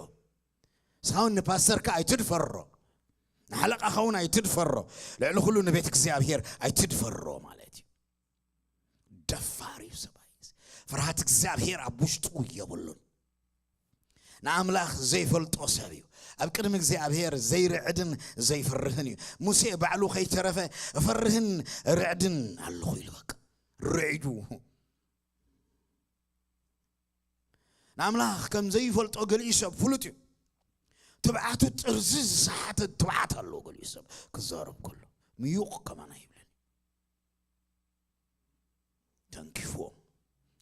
ንስኻ እውን ንፓስተርካ ኣይትድፈሮ። ንሓለቓኻ እውን ኣይትድፈሮ። ልዕሊ ኩሉ ንቤት እግዚኣብሔር ኣይትድፈሮ ማለት እዩ። ደፋር እዩ ሰብኣይ። ፍርሃት እግዚኣብሔር ኣብ ውሽጡ የብሉን። ንኣምላኽ ዘይፈልጦ ሰብ እዩ። ኣብ ቅድሚ እግዚኣብሔር ዘይርዕድን ዘይፈርህን እዩ። ሙሴ ባዕሉ ከይተረፈ እፈርህን ርዕድን ኣለኹ ኢሉ በቃ ርዒዱ። ንኣምላኽ ከም ዘይፈልጦ ገሊኡ ሰብ ፍሉጥ እዩ። ትብዓቱ ጥርዚ ዝሰሓተ ትብዓት ኣለዎ። ገሊኡ ሰብ ክዛረብ ከሎ ምዩቕ ከማን ኣይብልን። ተንኪፍዎም።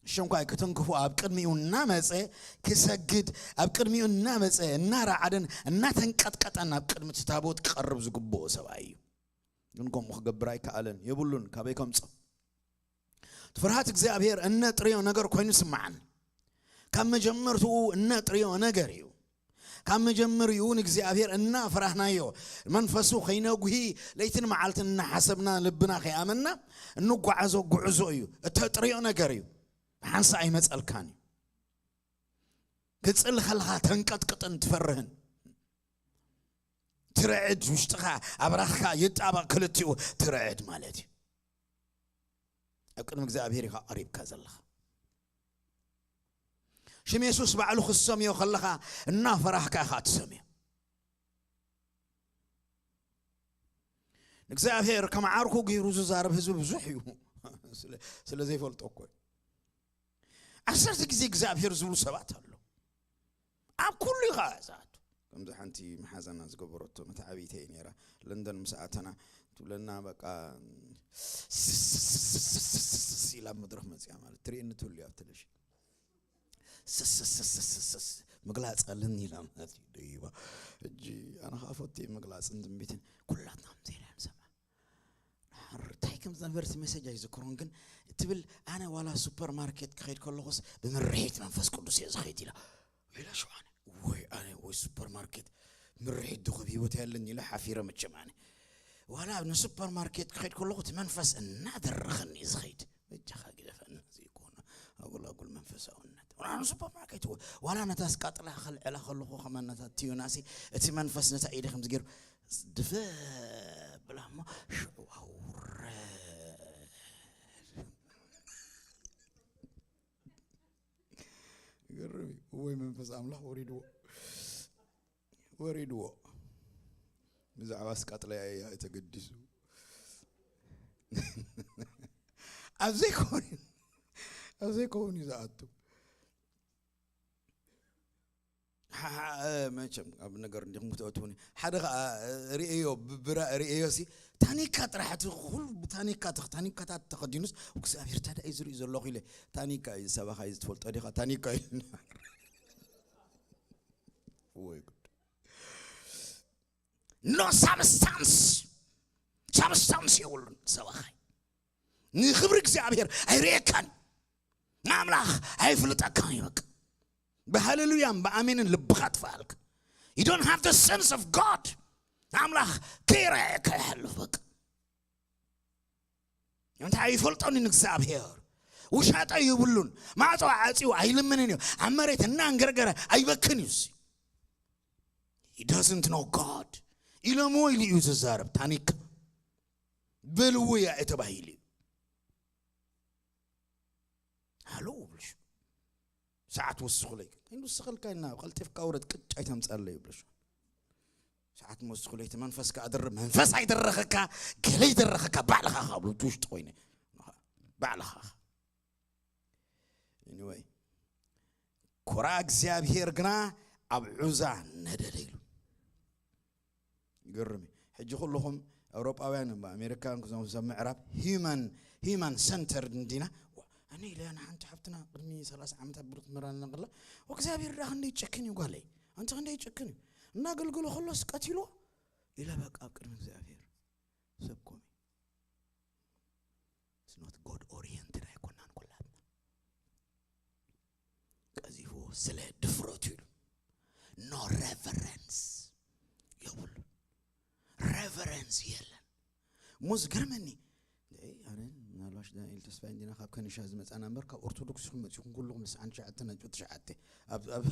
እሸንኳይ ከተንክፎ ኣብ ቅድሚኡ እናመጸ ክሰግድ፣ ኣብ ቅድሚኡ እናመጸ እናረዓደን እናተንቀጥቀጠን ናብ ቅድሚ እቲ ታቦት ክቐርብ ዝግብኦ ሰብኣይ እዩ። ግን ከምኡ ክገብር ኣይከኣለን፣ የብሉን፣ ካበይ ከምጾ? ፍርሃት እግዚኣብሔር እነጥርዮ ነገር ኮይኑ ስምዓኒ። ካብ መጀመርትኡ እነጥርዮ ነገር እዩ። ካብ መጀመሪኡ ንእግዚኣብሔር እናፈራህናዮ፣ መንፈሱ ከይነጉሂ ለይትን መዓልትን እናሓሰብና ልብና ከይኣመና እንጓዓዞ ጉዕዞ እዩ። እተጥርዮ ነገር እዩ። ብሓንሳእ ኣይመጸልካን እዩ። ክጽሊ ከለኻ ተንቀጥቅጥን ትፈርህን። ትርዕድ፣ ውሽጥኻ ኣብራኽካ ይጣበቕ፣ ክልቲኡ ትርዕድ ማለት እዩ። ኣብ ቅድሚ እግዚኣብሔር ኢኻ ቀሪብካ ዘለኻ። ሽም የሱስ ባዕሉ ክትሰምዮ ከለኻ እናፈራህካ ኢኻ ትሰምዮ። ንእግዚኣብሔር ከም ዓርኩ ገይሩ ዝዛረብ ህዝቢ ብዙሕ እዩ። ስለ፣ ስለ ዘይፈልጦ እኮ እዩ። ዓሰርተ ግዜ እግዚኣብሔር ዝብሉ ሰባት ኣለዉ። ኣብ ኩሉ ኢኻ ዝኣቱ። ከምዚ ሓንቲ መሓዛና ዝገበረቶ፣ መተዓብይተይ ነይራ፣ ለንደን ምስ ኣተና ትብለና፣ በቃ ስስስስስ ኢላ ኣብ መድረኽ መፅያ ማለት ትርእየኒ ትህሉ ኣብ ቴሌቪዥን። ስስስስስስ ምግላፅ ኣለኒ ኢላ ማለት እዩ ደይባ። ሕጂ ኣነ ከዓ ፈትየ ምግላፅን ትንቢትን፣ ኩላትና ከምዚ ኢና ንሰምዕ። እንታይ ከም ዝነበረት ሜሴጅ ኣይዝክሮን፣ ግን ትብል፣ ኣነ ዋላ ሱፐር ማርኬት ክኸይድ ከለኹስ ብምርሒት መንፈስ ቅዱስ እየ ዝኸይድ ኢላ። ኢላ ሸውዓነ፣ ወይ ኣነ ወይ ሱፐር ማርኬት ምርሒት ድኹብ ህይወት ያለኝ ኢለ ሓፊረ። መቸም ኣነ ዋላ ንሱፐር ማርኬት ክኸይድ ከለኹ እቲ መንፈስ እናደረኸኒ እዩ ዝኸይድ። በጃኻ ግደፈና፣ እዚ ይኮነ ኣጉል ኣጉል መንፈሳውነት። ዋላ ንሱፐር ማርኬት ወ-፣ ዋላ ነታ ስቃጥላ ከልዕላ ከለኹ ከማን ነታ ቲዩናሲ እቲ መንፈስ ነታ ኢደ ከምዚ ገይሩ ድፈ ብላ እሞ ሽዑ ኣውረድ። ይገርም እዩ። ወይ መንፈስ ኣምላኽ ወሪድዎ፣ ወሪድዎ። ብዛዕባ ስቃጥለያ እያ ተገዲሱ። ኣብ ዘይከውን፣ ኣብ ዘይከውን እዩ ዝኣቱ። ሓ-፣ ሓ-፣ እ፣ መቸም ኣብ ነገር እንዲኹም ክትኣትዉኒ። ሓደ ኸዓ፣ እ፣ ርእዮ፣ ብ-፣ ብራ-፣ ርእዮ ሲ፣ ታኒካ ጥራሕ እቲ ኩሉ ብታኒካ ተኽ-፣ ታኒካታት ተኸዲኑስ፣ እግዚኣብሔር ታዲያ እዩ ዝርኢ ዘለኹ ኢለ። ታኒካ እዩ፣ ሰባኻ እዩ ዝትፈልጦ ዲኻ? ታኒካ እዩ። ወይ ጉድ። ኖ ሳብስታንስ፣ ሳብስታንስ የብሉን ሰባኻይ። ንኽብሪ እግዚኣብሔር ኣይርእየካን፣ ንኣምላኽ ኣይፍልጠካን እዩ። በቃ ብሃሌሉያን ብኣሜንን ልብኻ ትፈኣልካ። You don't have the sense of God። ኣምላኽ ከይረኣየካ ይሓልፍ። በቃ እንታይ ይፈልጦን ንእግዚኣብሔር ውሻጠ ይብሉን፣ ማዕጾ ዓጽዩ ኣይልምንን እዩ። ኣብ መሬት እናንገርገረ ኣይበክን እዩ። He doesn't know God። ኢሎምዎ ኢሉ እዩ ዝዛረብ። ታኒካ በልዎ እያ ተባሂሉ እዩ። ሃሎ ብልሽ ሰዓት ወስኹለይ። እንዱ ስኸልካ ኢና ቀልጢፍካ ውረድ፣ ቅጭ ኣይተምጻለይ ብልሽ። ሰዓት ወስኹለይ፣ እቲ መንፈስካ ኣድርብ፣ መንፈስ ኣይደረኸካ፣ ገለ ይደረኸካ፣ ባዕልኻ ካብ ልብቲ ውሽጢ ኮይነ። ባዕልኻ። Anyway፣ ኮራ እግዚኣብሔር ግና ኣብ ዑዛ ነደደ ኢሉ። ይገርም እዩ። ሕጂ ኩልኹም ኣውሮጳውያን፣ ኣሜሪካን፣ ክዞም ሰብ ምዕራብ፣ ሂዩማን፣ ሂዩማን ሰንተርድ እንዲና። ዋ፣ ኣነ ኢለ ንሓንቲ ሓፍትና ቅድሚ ሰላሳ ዓመታት ብሩክ ትምህረና ከላ፣ "ወእግዚኣብሔር ደኣ ክንደይ ጨክን እዩ ጓለይ፣ ኣንቲ ክንደይ ጨክን እዩ፣ እናገልገሎ ከሎስ ቀቲልዎ?" ኢለ በቃ ኣብ ቅድሚ እግዚኣብሔር ሰብ ኮሚ። It's not God oriented ኣይኮናን ኩላትና። ቀዚፍዎ ስለ ድፍረቱ ኢሉ። No reverence የብሉ። Reverence የለን። እሞ ዝገርመኒ፣ ኣይ፣ ኣነ ምናልባሽ ዳንኤል ተስፋይ እንዲና ካብ ከኒሻ ዝመጻና እምበር ካብ ኦርቶዶክስ ይኹን መጺኹም ኩልኹም ንስዓን ትሽዓተ ነጥቢ ትሽዓተ ኣብ፣ ኣብ፣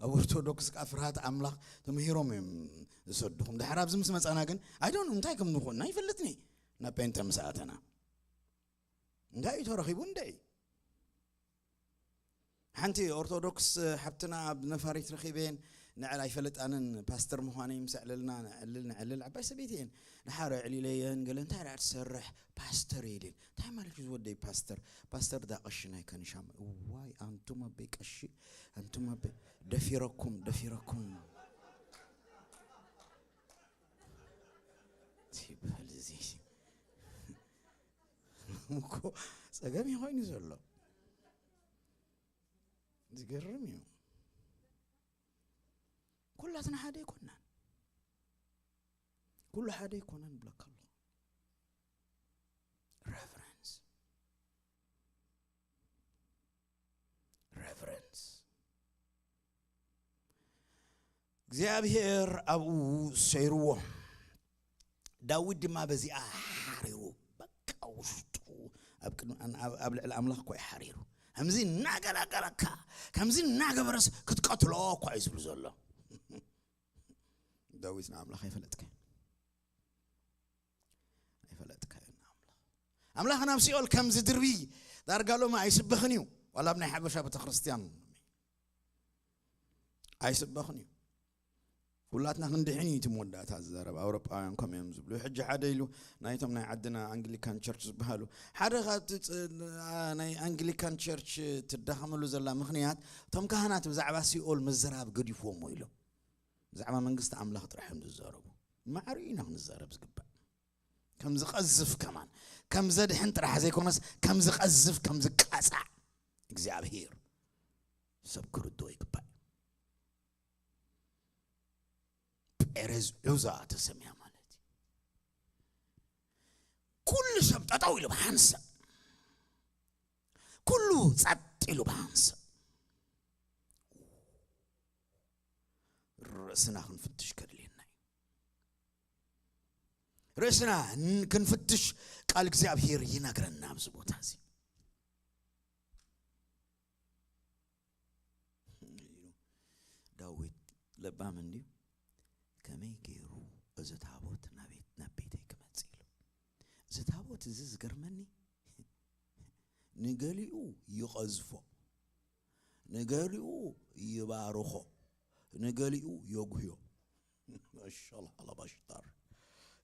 ኣብ ኦርቶዶክስ ከኣ ፍርሃት ኣምላኽ ተምሂሮም እዮም ዝሰድኹም። ድሓር ኣብዚ ምስ መጻና ግን፣ I don't know እንታይ ከም ዝኾንና ይፈልጥኒ። ናብ ጴንጠ ምስ ኣተና እንታይ እዩ ተረኺቡ እንደ ሓንቲ ኦርቶዶክስ ሓብትና ኣብ ነፋሪት ረኺበን፣ ንዕል ኣይፈለጣንን ፓስተር ምዃነይ ምስ ኣዕለልና፣ ንዕልል፣ ንዕልል፣ ዓባይ ሰበይቲ እየን። ንሓረ ኣዕሊለየን፣ ገለ እንታይ ደኣ ትሰርሕ? ፓስተር እየ ኢለን። እንታይ ማለት እዩ ዝወደይ ፓስተር? ፓስተር ዳ ቀሺ ናይ ከኒሻ። እዋይ፣ ኣንቱም ኣበይ ቀሺ፣ ኣንቱም ኣበይ፣ ደፊረኩም፣ ደፊረኩም። ይበል እዚ። እኮ ጸገም እዩ ኮይኑ ዘሎ። ዝገርም እዩ። ኩላትና ሓደ ኣይኮናን። ኩሉ ሓደ ኣይኮነን ብለካ ኣለኹ። Reverence። Reverence። እግዚኣብሔር ኣብኡ ሰይርዎ። ዳዊት ድማ በዚኣ ሓሪሩ፣ በቃ ውሽጡ ኣብ ቅድሚ፣ ኣብ፣ ኣብ ልዕሊ ኣምላኽ እኮ እዩ ሓሪሩ። ከምዚ እናገላገለካ፣ ከምዚ እናገበረስ ክትቀትሎ እኮ እዩ ዝብሉ ዘሎ። ዳዊት ንኣምላኽ ኣይፈለጥካዮ። ኣይፈለጥካዮን ኣምላኽ። ኣምላኽ ናብ ሲኦል ከም ዝድርቢ ዳርጋ ሎሚ ኣይስበኽን እዩ። ዋላ ኣብ ናይ ሓበሻ ቤተክርስትያን ኣይስበኽን እዩ። ኩላትና ክንድሕን እዩ እቲ መወዳእታ ዝዛረብ። ኣውሮጳውያን ከምኡ እዮም ዝብሉ። ሕጂ ሓደ ኢሉ ናይቶም ናይ ዓድና ኣንግሊካን ቸርች ዝበሃሉ፣ ሓደ ካብቲ ጽ-፣ ኣ-፣ ናይ ኣንግሊካን ቸርች ትዳኸመሉ ዘላ ምኽንያት፣ እቶም ካህናት ብዛዕባ ሲኦል ምዝራብ ገዲፍዎሞ ኢሎም። ብዛዕባ መንግስቲ ኣምላኽ ጥራሕ እዮም ዝዛረቡ። ማዕረ ኢና ክንዛረብ ዝግባእ። ከም ዝቐዝፍ ከማን፣ ከም ዘድሕን ጥራሕ ዘይኮነስ፣ ከም ዝቐዝፍ፣ ከም ዝቃጻዕ እግዚኣብሔር ሰብ ክርድኦ ይግባእ። ጴሬዝ ዑዛ ተሰምያ ማለት እዩ። ኩሉ ሰብ ጠጠው ኢሉ ብሓንሳብ፣ ኩሉ ጸጥ ኢሉ ብሓንሳብ፣ ርእስና ክንፍትሽ ከድልየና እዩ። ርእስና ን-፣ ክንፍትሽ ቃል እግዚኣብሔር ይነግረና ኣብዚ ቦታ እዚ። ዳዊት ለባም እንድዩ። ከመይ ገይሩ እዚ ታቦት እቲ እዚ ዝገርመኒ፣ ንገሊኡ ይቐዝፎ፣ ንገሊኡ ይባርኾ፣ ንገሊኡ የጉህዮ። ሸላላባሽታር።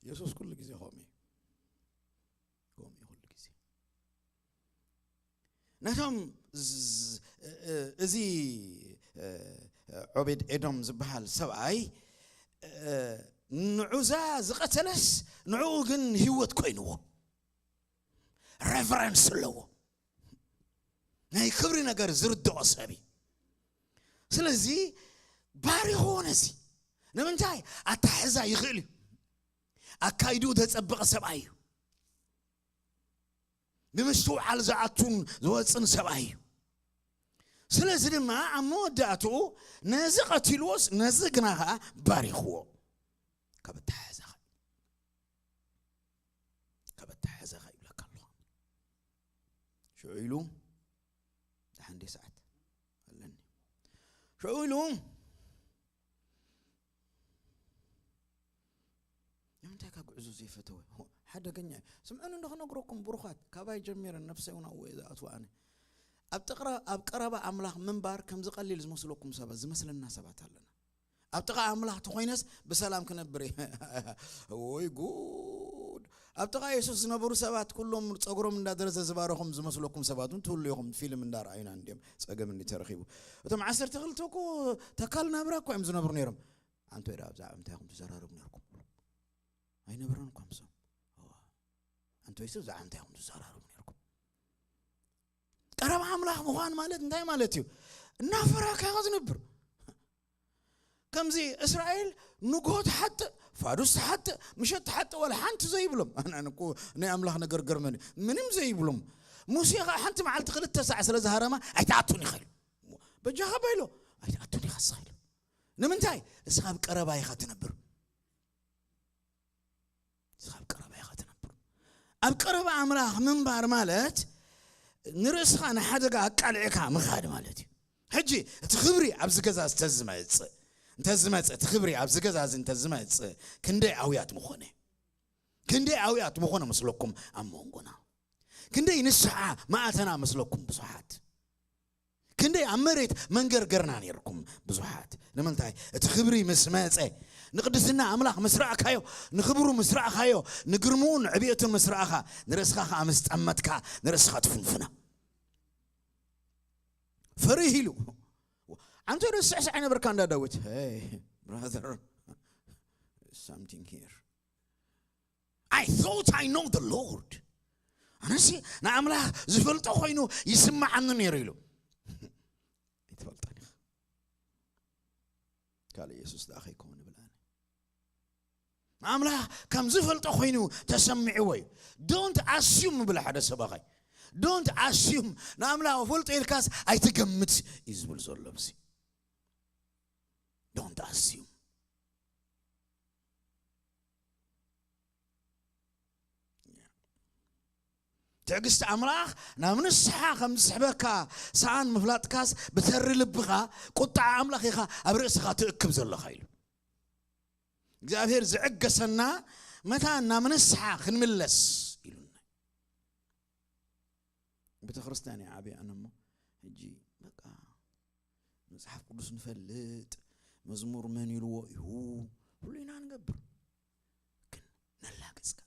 የሱስ ኩሉ ግዜ ከምኡ እዩ። ከምኡ እዩ ኩሉ ግዜ። ነቶም ዝ-፣ እ-፣ እ-፣ እዚ፣ እ-፣ እ-፣ ዖቤድ ኤዶም ዝበሃል ሰብኣይ፣ እ-፣ ንዑዛ ዝቐተለስ ንዕኡ ግን ህይወት ኮይንዎ። ሬቨረንስ ኣለዎ። ናይ ክብሪ ነገር ዝርድኦ ሰብ እዩ። ስለዚ ባሪኽዎ ነዚ። ንምንታይ? ኣታሕዛ ይኽእል እዩ። ኣካይድኡ ዘጸበቐ ሰብኣይ እዩ። ብምስትውዓል ዝኣቱን ዝወጽን ሰብኣይ እዩ። ስለዚ ድማ ኣብ መወዳእትኡ ነዚ ቀቲልዎስ ነዚ ግና ኸዓ ባሪኽዎ። ካብ ኣታሕዛኻ፣ ካብ ኣታሕዛኻ ይብለካ ኣለኹ። ሽዑ ኢሉ፣ ደሓን ድየ ሰዓት ኣለኒ? ሽዑ ኢሉ፣ ንምንታይ ካብ ጉዕዞ ዘይፈተወ? ሆ፣ ሓደገኛ እዩ። ስምዑኒ እንዶ ክነግረኩም ብሩኻት፣ ካባይ ጀሚረን ነፍሰይ እውን ኣብኡ እየ ዝኣትዎ ኣነ። ኣብ ጥቕረ-፣ ኣብ ቀረባ ኣምላኽ ምንባር ከም ዝቐሊል ዝመስለኩም ሰባት፣ ዝመስለና ሰባት ኣለና። ኣብ ጥቓ ኣምላኽ ተኾይነስ ብሰላም ክነብር እየ። ወይ ጉድ! ኣብ ጥቓ የሱስ ዝነበሩ ሰባት ኩሎም ጸጉሮም እንዳደረዘ ዝባረኾም ዝመስለኩም ሰባት እውን ትህሉ ኢኹም። ፊልም እንዳረኣዩና እንድዮም፣ ጸገም እንዲ ተረኺቡ። እቶም ዓሰርተ ክልተ እኮ ተካል ናብራ እኮ እዮም ዝነብሩ ነይሮም። ኣንቶ ኢዳ ብዛዕባ እንታይ ኢኹም ትዘራረቡ ነይርኩም? ኣይነበረን እኳ ምሶም። እዋ። ኣንቶ ይስብ ብዛዕባ እንታይ ኢኹም ትዘራረቡ ነይርኩም? ቀረባ ኣምላኽ ምዃን ማለት እንታይ ማለት እዩ? እናፈራህካ ኢኻ ዝነብር። ከምዚ እስራኤል ንግሆ ትሓጥእ፣ ፋዱስ ትሓጥእ፣ ምሸት ትሓጥእ፣ ዋላ ሓንቲ ዘይብሎም። ኣነ፣ ኣነ እኮ ናይ ኣምላኽ ነገር ገርመኒ። ምንም ዘይብሎም። ሙሴ ኸዓ ሓንቲ መዓልቲ ክልተ ሳዕ ስለ ዝሃረማ፣ "ኣይትኣቱን ኢኻ" ኢሉ። በጃኻ ባይሎ፣ "ኣይትኣቱን ኢኻ እስኻ" ኢሉ። ንምንታይ? እስኻ ኣብ ቀረባ ኢኻ ትነብር። እስኻ ኣብ ቀረባ ኢኻ ትነብር። ኣብ ቀረባ ኣምላኽ ምንባር ማለት ንርእስኻ ንሓደጋ ኣቃልዕካ ምኻድ ማለት እዩ። ሕጂ እቲ ክብሪ ኣብዚ ገዛ ዝተዝመጽእ፣ እንተዝመጽእ፣ እቲ ክብሪ ኣብዚ ገዛ እዚ እንተዝመጽእ፣ ክንደይ ኣውያት ምኾነ? ክንደይ ኣውያት ምኾነ መስለኩም ኣብ መንጎና? ክንደይ ንስሓ መኣተና መስለኩም ብዙሓት? ክንደይ ኣብ መሬት መንገርገርና ነይርኩም ብዙሓት? ንምንታይ? እቲ ክብሪ ምስ መጸ፣ ንቅድስና ኣምላኽ ምስ ረኣካዮ፣ ንክብሩ ምስ ረኣኻዮ፣ ንግርምኡን ዕብየቱን ምስ ረኣኻ፣ ንርእስኻ ኸኣ ምስ ጠመትካ፣ ንርእስኻ ትፍንፍና። ፈሪህ ኢሉ። ኣንተ ዶ ስዕስዕ ኣይነበርካ እንዳ ዳዊት? Hey, brother, something here. I thought I know the Lord. ኣነሲ ንኣምላኽ ዝፈልጦ ኮይኑ ይስምዓኒ ነይሩ ኢሉ። ኣይትፈልጦን ኢኻ። ካልእ የሱስ ደኣ ከይከውን እብል ኣነ። ንኣምላኽ ከም ዝፈልጦ ኮይኑ ተሰሚዕዎ እዩ። Don't assume እብል ሓደ ሰባኻይ። Don't assume። ንኣምላኽ እፈልጦ ኢልካስ ኣይትገምት እዩ ዝብል ዘሎ ኣብዚ። Don't assume። ትዕግስቲ ኣምላኽ ናብ ንስሓ ከም ዝስሕበካ ሰኣን ምፍላጥካስ፣ ብተሪ ልብኻ ቁጥዓ ኣምላኽ ኢኻ ኣብ ርእስኻ ትእክብ ዘለኻ ኢሉ። እግዚኣብሔር ዝዕገሰና መታን ናብ ንስሓ ክንምለስ ኢሉና። ቤተ ክርስቲያን እየ ዓብየ ኣነ እሞ፣ ሕጂ በቃ መጽሓፍ ቅዱስ ንፈልጥ፣ መዝሙር መን ኢልዎ እዩ፣ ሁሉ ኢና ንገብር። ግን ነላግጽ ከ?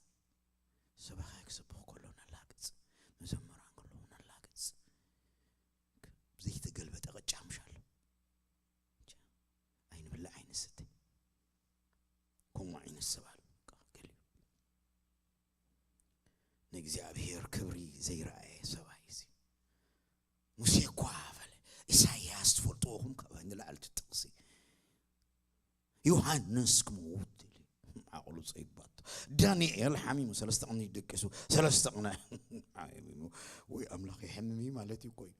ሰባኻይ ክሰብኽ ከሎ ነላግጽ፣ መዘምራን ከለዉ ነላግጽ። ዘይተገልበጠ ቅጫ ምሽ ኣሎ። ኣይንብላዕ ኣይንስተ። ከምኡ ዓይነት ሰብ ኣሎ። ገሊኡ ንእግዚኣብሔር ክብሪ ዘይረኣየ ሰብኣይ እዚ። ሙሴ እኳ በለ፣ ኢሳይያስ ትፈልጥዎ ኹም ካብ ንላዕሊ እቲ ጥቕሲ። ዮሃንስ ክመውት ኢሉ ዓቕሉ ጸይባቶ። ዳንኤል ሓሚሙ ሰለስተ ቅኒ ደቂሱ፣ ሰለስተ ቅኒ ሓሚሙ። ወይ ኣምላኽ የሕምም እዩ ማለት እዩ እኮ እዩ።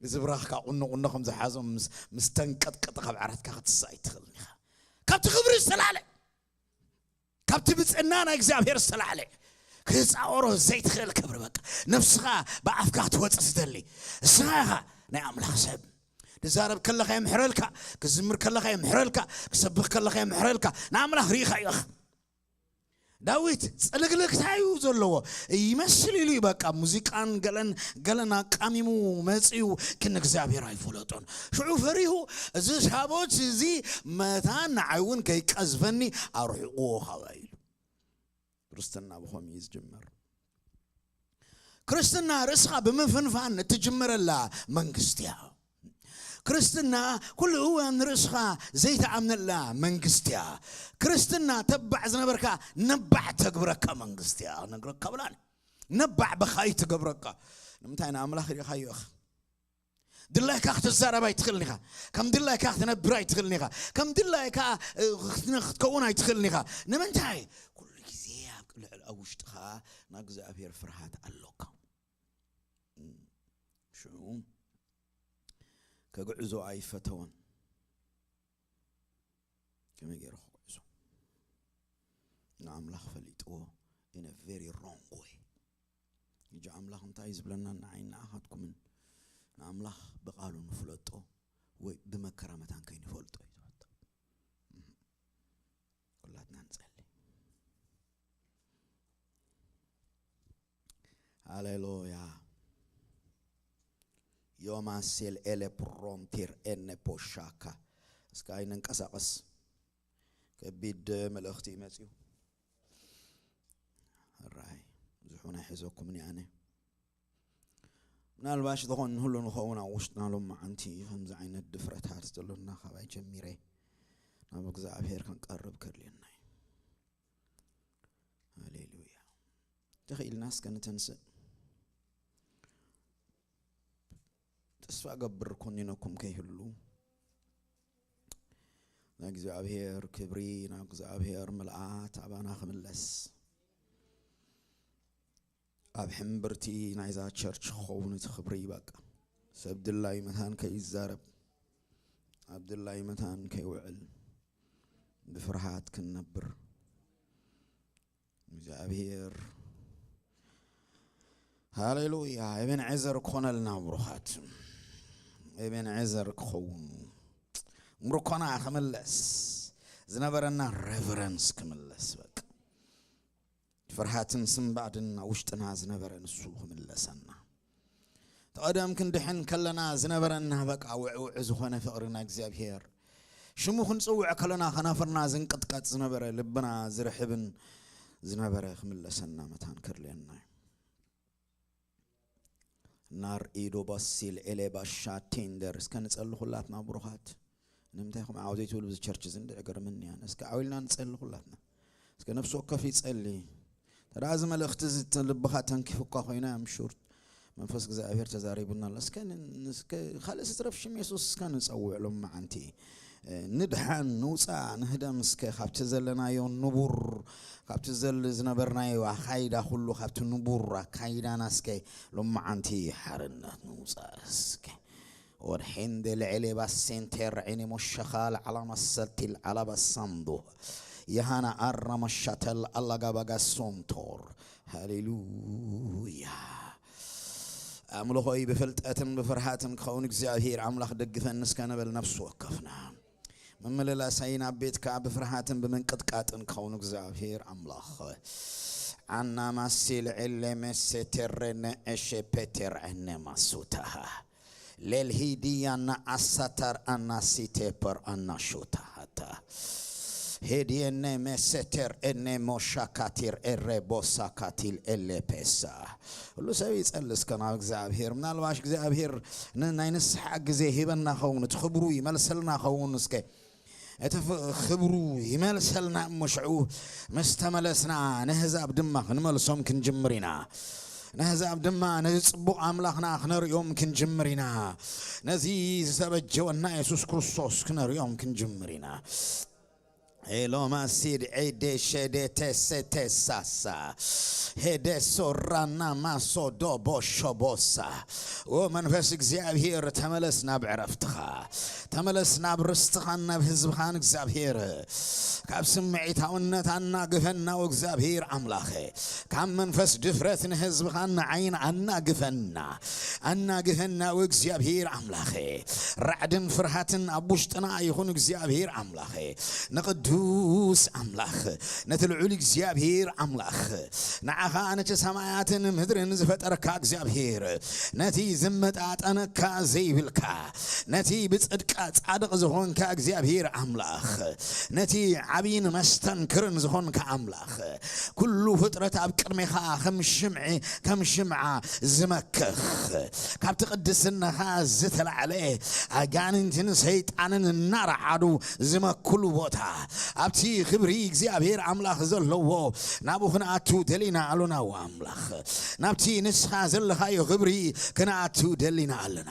እዚ ብራኽካ ቁኖ ቁኖ ከም ዝሓዞም ምስ፣ ምስ ተንቀጥቀጠ ካብ ዓራትካ ክትስእ ኣይትኽእልን ኢኻ። ካብቲ ክብሪ ዝተላዕለ፣ ካብቲ ብጽና ናይ እግዚኣብሔር ዝተላዕለ ክጻወሮ ዘይትኽእል ክብሪ፣ በቃ ነፍስኻ ብኣፍካ ክትወጽእ ዝደሊ እስኻ ኢኻ ናይ ኣምላኽ ሰብ። ትዛረብ ከለኻ የምሕረልካ፣ ክዝምር ከለኻ የምሕረልካ፣ ክሰብኽ ከለኻ የምሕረልካ። ንኣምላኽ ርኢኻዮ ኢኻ። ዳዊት ጽልግልግታ እዩ ዘለዎ ይመስል ኢሉ እዩ። በቃ ሙዚቃን ገለን ገለን ኣቃሚሙ መጺኡ፣ ግን እግዚኣብሔር ኣይፈለጦን። ሽዑ ፈሪሁ፣ እዚ ሳቦት እዚ መታን ንዓይ እውን ከይቀዝፈኒ ኣርሕቕዎ ካባይ ኢሉ። ክርስትና ብኸምኡ እዩ ዝጅመር። ክርስትና ርእስኻ ብምፍንፋን እትጅምረላ መንግስቲ እያ። ክርስትና ኩሉ እዋን ርእስኻ ዘይተኣምነላ መንግስቲ እያ። ክርስትና ተባዕ ዝነበርካ ነባዕ ተግብረካ መንግስቲ እያ። ነግረካ ብላን ነባዕ በኻይ ትገብረካ። ንምንታይ ንኣምላኽ ርኢኻዮ ኢኻ? ድላይካ ክትዛረብ ኣይትኽእልን ኢኻ። ከም ድላይካ ክትነብር ኣይትኽእልን ኢኻ። ከም ድላይካ እ፣ ክትነ- ክትከውን ኣይትኽእልን ኢኻ። ንምንታይ? ኩሉ ግዜ ኣብ ልዕሊ ኣብ ውሽጥኻ ናይ እግዚኣብሔር ፍርሃት ኣሎካ። ሽዑ ከግዕዞ ኣይፈተወን። ከመይ ገይሩ ክግዕዞ? ንኣምላኽ ፈሊጥዎ in a very wrong way። ሕጂ ኣምላኽ እንታይ እዩ ዝብለና? ንዓይ ንኣኻትኩምን ንኣምላኽ ብቓሉ ንፍለጦ ወይ ብመከራ መታን ከይንፈልጦ እዩ ዝፈቶ። ኩላትና ንጸሊ። ሃሌሉያ። ዮማሴል ኤሌ ፕሮንቲር ኤነ ፖሻካ። እስከ ኣይንንቀሳቐስ። ከቢድ መልእኽቲ እዩ መጺኡ። ሕራይ ብዙሕ እውን ኣይሕዘኩምን እየ ኣነ። ምናልባሽ ዝኾን ንህሉ ንኸውን ኣብ ውሽጥና ሎማዓንቲ ከምዚ ዓይነት ድፍረታት ዘሎና ካባይ ጀሚረ ናብ እግዚኣብሔር ክንቀርብ ከድልየና እዩ። ሃሌሉያ። ተኽኢልና እስከ ንተንስእ። ተስፋ እገብር ኮኒነኩም ከይህሉ፣ ንእግዚኣብሔር ክብሪ፣ ንእግዚኣብሔር ምልኣት ኣባና ክምለስ። ኣብ ሕምብርቲ ናይዛ ቸርች ክኸውን እቲ ክብሪ በቃ። ሰብ ድላዩ መታን ከይዛረብ፣ ኣብ ድላዩ መታን ከይውዕል፣ ብፍርሃት ክንነብር እግዚኣብሔር። ሃሌሉያ። ኤቤንዔዘር ኮነልና ብሩኻት። ኤቤንዔዘር ክኸውን፣ ምርኮና ክምለስ፣ ዝነበረና ሬቨረንስ ክምለስ፣ በቃ ፍርሃትን ስንባድን ኣብ ውሽጥና ዝነበረ ንሱ ክምለሰና። ተቐደም ክንድሕን ከለና ዝነበረና በቃ ውዕውዕ ዝኾነ ፍቕሪ ናይ እግዚኣብሔር፣ ሽሙ ክንጽውዕ ከለና ከናፍርና ዝንቅጥቀጥ ዝነበረ፣ ልብና ዝርሕብን ዝነበረ ክምለሰና መታን ከድልየና እዩ። ናር ኢዶ ባሲል ኤሌ ባሻ ቲንደር። እስከ ንጸሊ ኩላትና ብሩኻት። ንምንታይ ኢኹም ዓው ዘይትብሉ? ብዚ ቸርች እዚ እንድዒ ገርምኒ እያ። እስከ ዓው ኢልና ንጸሊ ኩላትና። እስከ ነፍሲ ወከፍ ይጸሊ። ተዳ እዚ መልእኽቲ እዚ ተ- ልብኻ ተንኪፉ እኳ ኮይና፣ I'm sure መንፈስ እግዚኣብሔር ተዛሪቡና ኣሎ። እስከ ን- እስከ ካልእ ስትረፍ ሽም የሱስ እስከ ንጸውዕ ሎማዓንቲ። እ፣ ንድሓን፣ ንውጻእ፣ ንህደም እስከ ካብቲ ዘለናዮ ንቡር፣ ካብቲ ዘል ዝነበርናዮ ኣኻይዳ ኩሉ፣ ካብቲ ንቡር ኣካይዳና እስከ ሎማዓንቲ ሓርነት ንውጻእ እስከ። ወድሒን ደልዕሌ ባሴንቴር ዒኒ ሞሸኻል ዓላማ ሰቲል ዓላባ ሳንዶ። የሃና ኣራ መሻተል ኣላጋባጋ ሶንቶር። ሃሌሉያ። ኣምልኾይ ብፍልጠትን ብፍርሃትን ክኸውን እግዚኣብሔር ኣምላኽ ደግፈኒ እስከ ንበል ነፍሲ ወከፍና። ምምልላሰይ ናብ ቤትካ ብፍርሃትን ብምንቅጥቃጥን ክኸውን እግዚኣብሔር ኣምላኽ። ዓና ማሲል ዕሌ መሴ ቴሬነ ዕሼ ፔቴር ዕነ ማሱታ። ሌልሂ ዲያና ኣሳታር ኣና ሲቴፐር ኣና ሹታ ሃታ። ሄዲየነ መሴቴር እነ ሞሻካቲር ኤሬ ቦሳካቲል ኤሌ ፔሳ። ኩሉ ሰብ ይጸሊ እስከ ናብ እግዚኣብሔር። ምናልባሽ እግዚኣብሔር ን- ናይ ንስሓ ግዜ ሂበና ኸውን፣ እቲ ክብሩ ይመልሰልና ኸውን እስከ። እቲ ፍ- ክብሩ ይመልሰልና እሞ ሽዑ ምስ ተመለስና ነህዛብ ድማ ክንመልሶም ክንጅምር ኢና። ነህዛብ ድማ ነዚ ጽቡቕ ኣምላኽና ክነርእዮም ክንጅምር ኢና። ነዚ ዝተበጀወና የሱስ ክርስቶስ ክነርእዮም ክንጅምር ኢና። ኤሎማሲድ ዔዴ ሸዴ ቴሴ ቴሳሳ ሄዴ ሶራና ማሶ ዶቦ ሾቦሳ። ኦ መንፈስ እግዚኣብሔር፣ ተመለስ ናብ ዕረፍትኻ፣ ተመለስ ናብ ርስትኻን ናብ ህዝብኻን እግዚኣብሔር። ካብ ስምዒታውነት ኣናግፈና እግዚኣብሔር ኣምላኸ፣ ካብ መንፈስ ድፍረት ንህዝብኻን ንዓይን ኣናግፈና፣ ኣናግፈና እግዚኣብሔር ኣምላኸ። ራዕድን ፍርሃትን ኣብ ውሽጥና ይኹን እግዚኣብሔር ኣምላኸ። ንቕዱስ ቅዱስ ኣምላኽ፣ ነቲ ልዑል እግዚኣብሔር ኣምላኽ፣ ንዓኻ ነቲ ሰማያትን ምድርን ዝፈጠረካ እግዚኣብሔር፣ ነቲ ዝመጣጠነካ ዘይብልካ፣ ነቲ ብጽድቃ ጻድቕ ዝኾንካ እግዚኣብሔር ኣምላኽ፣ ነቲ ዓብይን መስተንክርን ዝኾንካ ኣምላኽ፣ ኩሉ ፍጥረት ኣብ ቅድሜኻ ከም ሽምዒ፣ ከም ሽምዓ ዝመክኽ፣ ካብቲ ቅድስናኻ ዝተላዕለ ኣጋንንትን ሰይጣንን እናረዓዱ ዝመክሉ ቦታ፣ ኣብቲ ክብሪ እግዚኣብሔር ኣምላኽ ዘለዎ ናብኡ ክንኣቱ ደሊና ኣሎና። ኣምላኽ፣ ናብቲ ንስኻ ዘለኻዮ ክብሪ ክንኣቱ ደሊና ኣለና።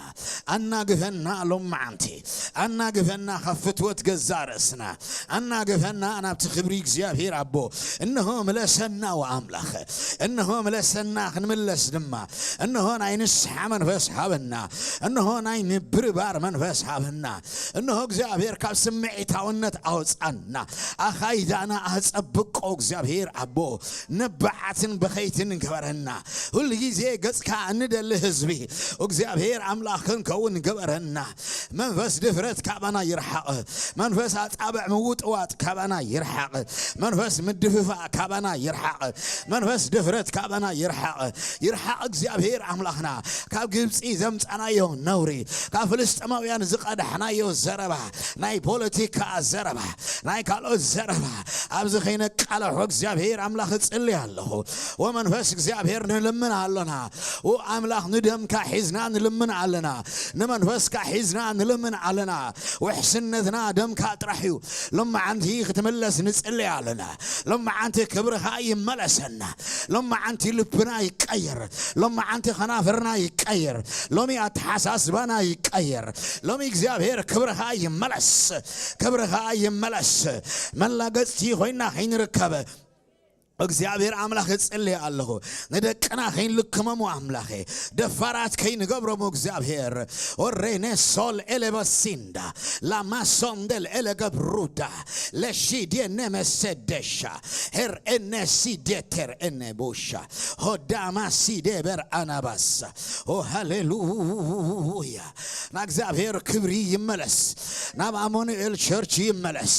ኣናግፈና ሎም መዓንቲ፣ ኣናግፈና ካብ ፍትወት ገዛ ርእስና፣ ኣናግፈና ናብቲ ክብሪ እግዚኣብሔር ኣቦ። እንሆ ምለሰና ወኣምላኽ፣ እንሆ ምለሰና ክንምለስ ድማ፣ እንሆ ናይ ንስሓ መንፈስ ሃበና፣ እንሆ ናይ ምብርባር መንፈስ ሃበና። እንሆ እግዚኣብሔር ካብ ስምዒታውነት ኣውጻና፣ ኣኻይዳና ኣጸብቆ እግዚኣብሔር ኣቦ። ነባዓትን በኸይትን ግበረና። ሁል ግዜ ገጽካ እንደሊ ህዝቢ እግዚኣብሔር ኣምላኽ ክንከውን ግበረና። መንፈስ ድፍረት ካባና ይርሓቕ። መንፈስ ኣጻብዕ ምውጥዋጥ ካባና ይርሓቕ። መንፈስ ምድፍፋእ ካባና ይርሓቕ። መንፈስ ድፍረት ካባና ይርሓቕ። ይርሓቕ እግዚኣብሔር ኣምላኽና። ካብ ግብጺ ዘምጻናዮ ነውሪ፣ ካብ ፍልስጥማውያን ዝቐዳሕናዮ ዘረባ፣ ናይ ፖለቲካ ዘረባ፣ ናይ ካልኦት ዘረባ፣ ኣብዚ ከይነቃለሖ እግዚኣብሔር ኣምላኽ እጽሊ ኣለኹ። ወመንፈስ እግዚኣብሔር ንልምን ኣለና። ወኣምላኽ ንደምካ ሒዝና ንልምን ኣለና። ንመንፈስካ ሒዝና ንልምን ኣለና። ውሕስነትና ደምካ ጥራሕ እዩ። ሎማዓንቲ ክትምለስ ንጽሊ ኣለና። ሎማዓንቲ ክብርኻ ይመለሰና። ሎማዓንቲ ልብና ይቀየር። ሎማዓንቲ ከናፍርና ይቀየር። ሎሚ ኣተሓሳስባና ይቀየር። ሎሚ እግዚኣብሔር ክብርኻ ይመለስ። ክብርኻ ይመለስ። መላገጽቲ ኮይና ከይንርከብ እግዚኣብሔር ኣምላኽ እጽሊ ኣለኹ። ንደቅና ከይንልክመሙ ኣምላኸ፣ ደፋራት ከይንገብሮም እግዚኣብሔር። ኦሬኔ ሶል ኤሌበሲንዳ ላማሶንደል ኤሌገብሩዳ ለሺዴ ኔመሰደሻ ሄር ኤነ ሲዴ ቴር ኤነ ቦሻ ሆዳማ ሲዴ በር ኣናባሳ። ኦ ሃሌሉያ። ናብ እግዚኣብሔር ክብሪ ይመለስ። ናብ ኣማኑኤል ቸርች ይመለስ።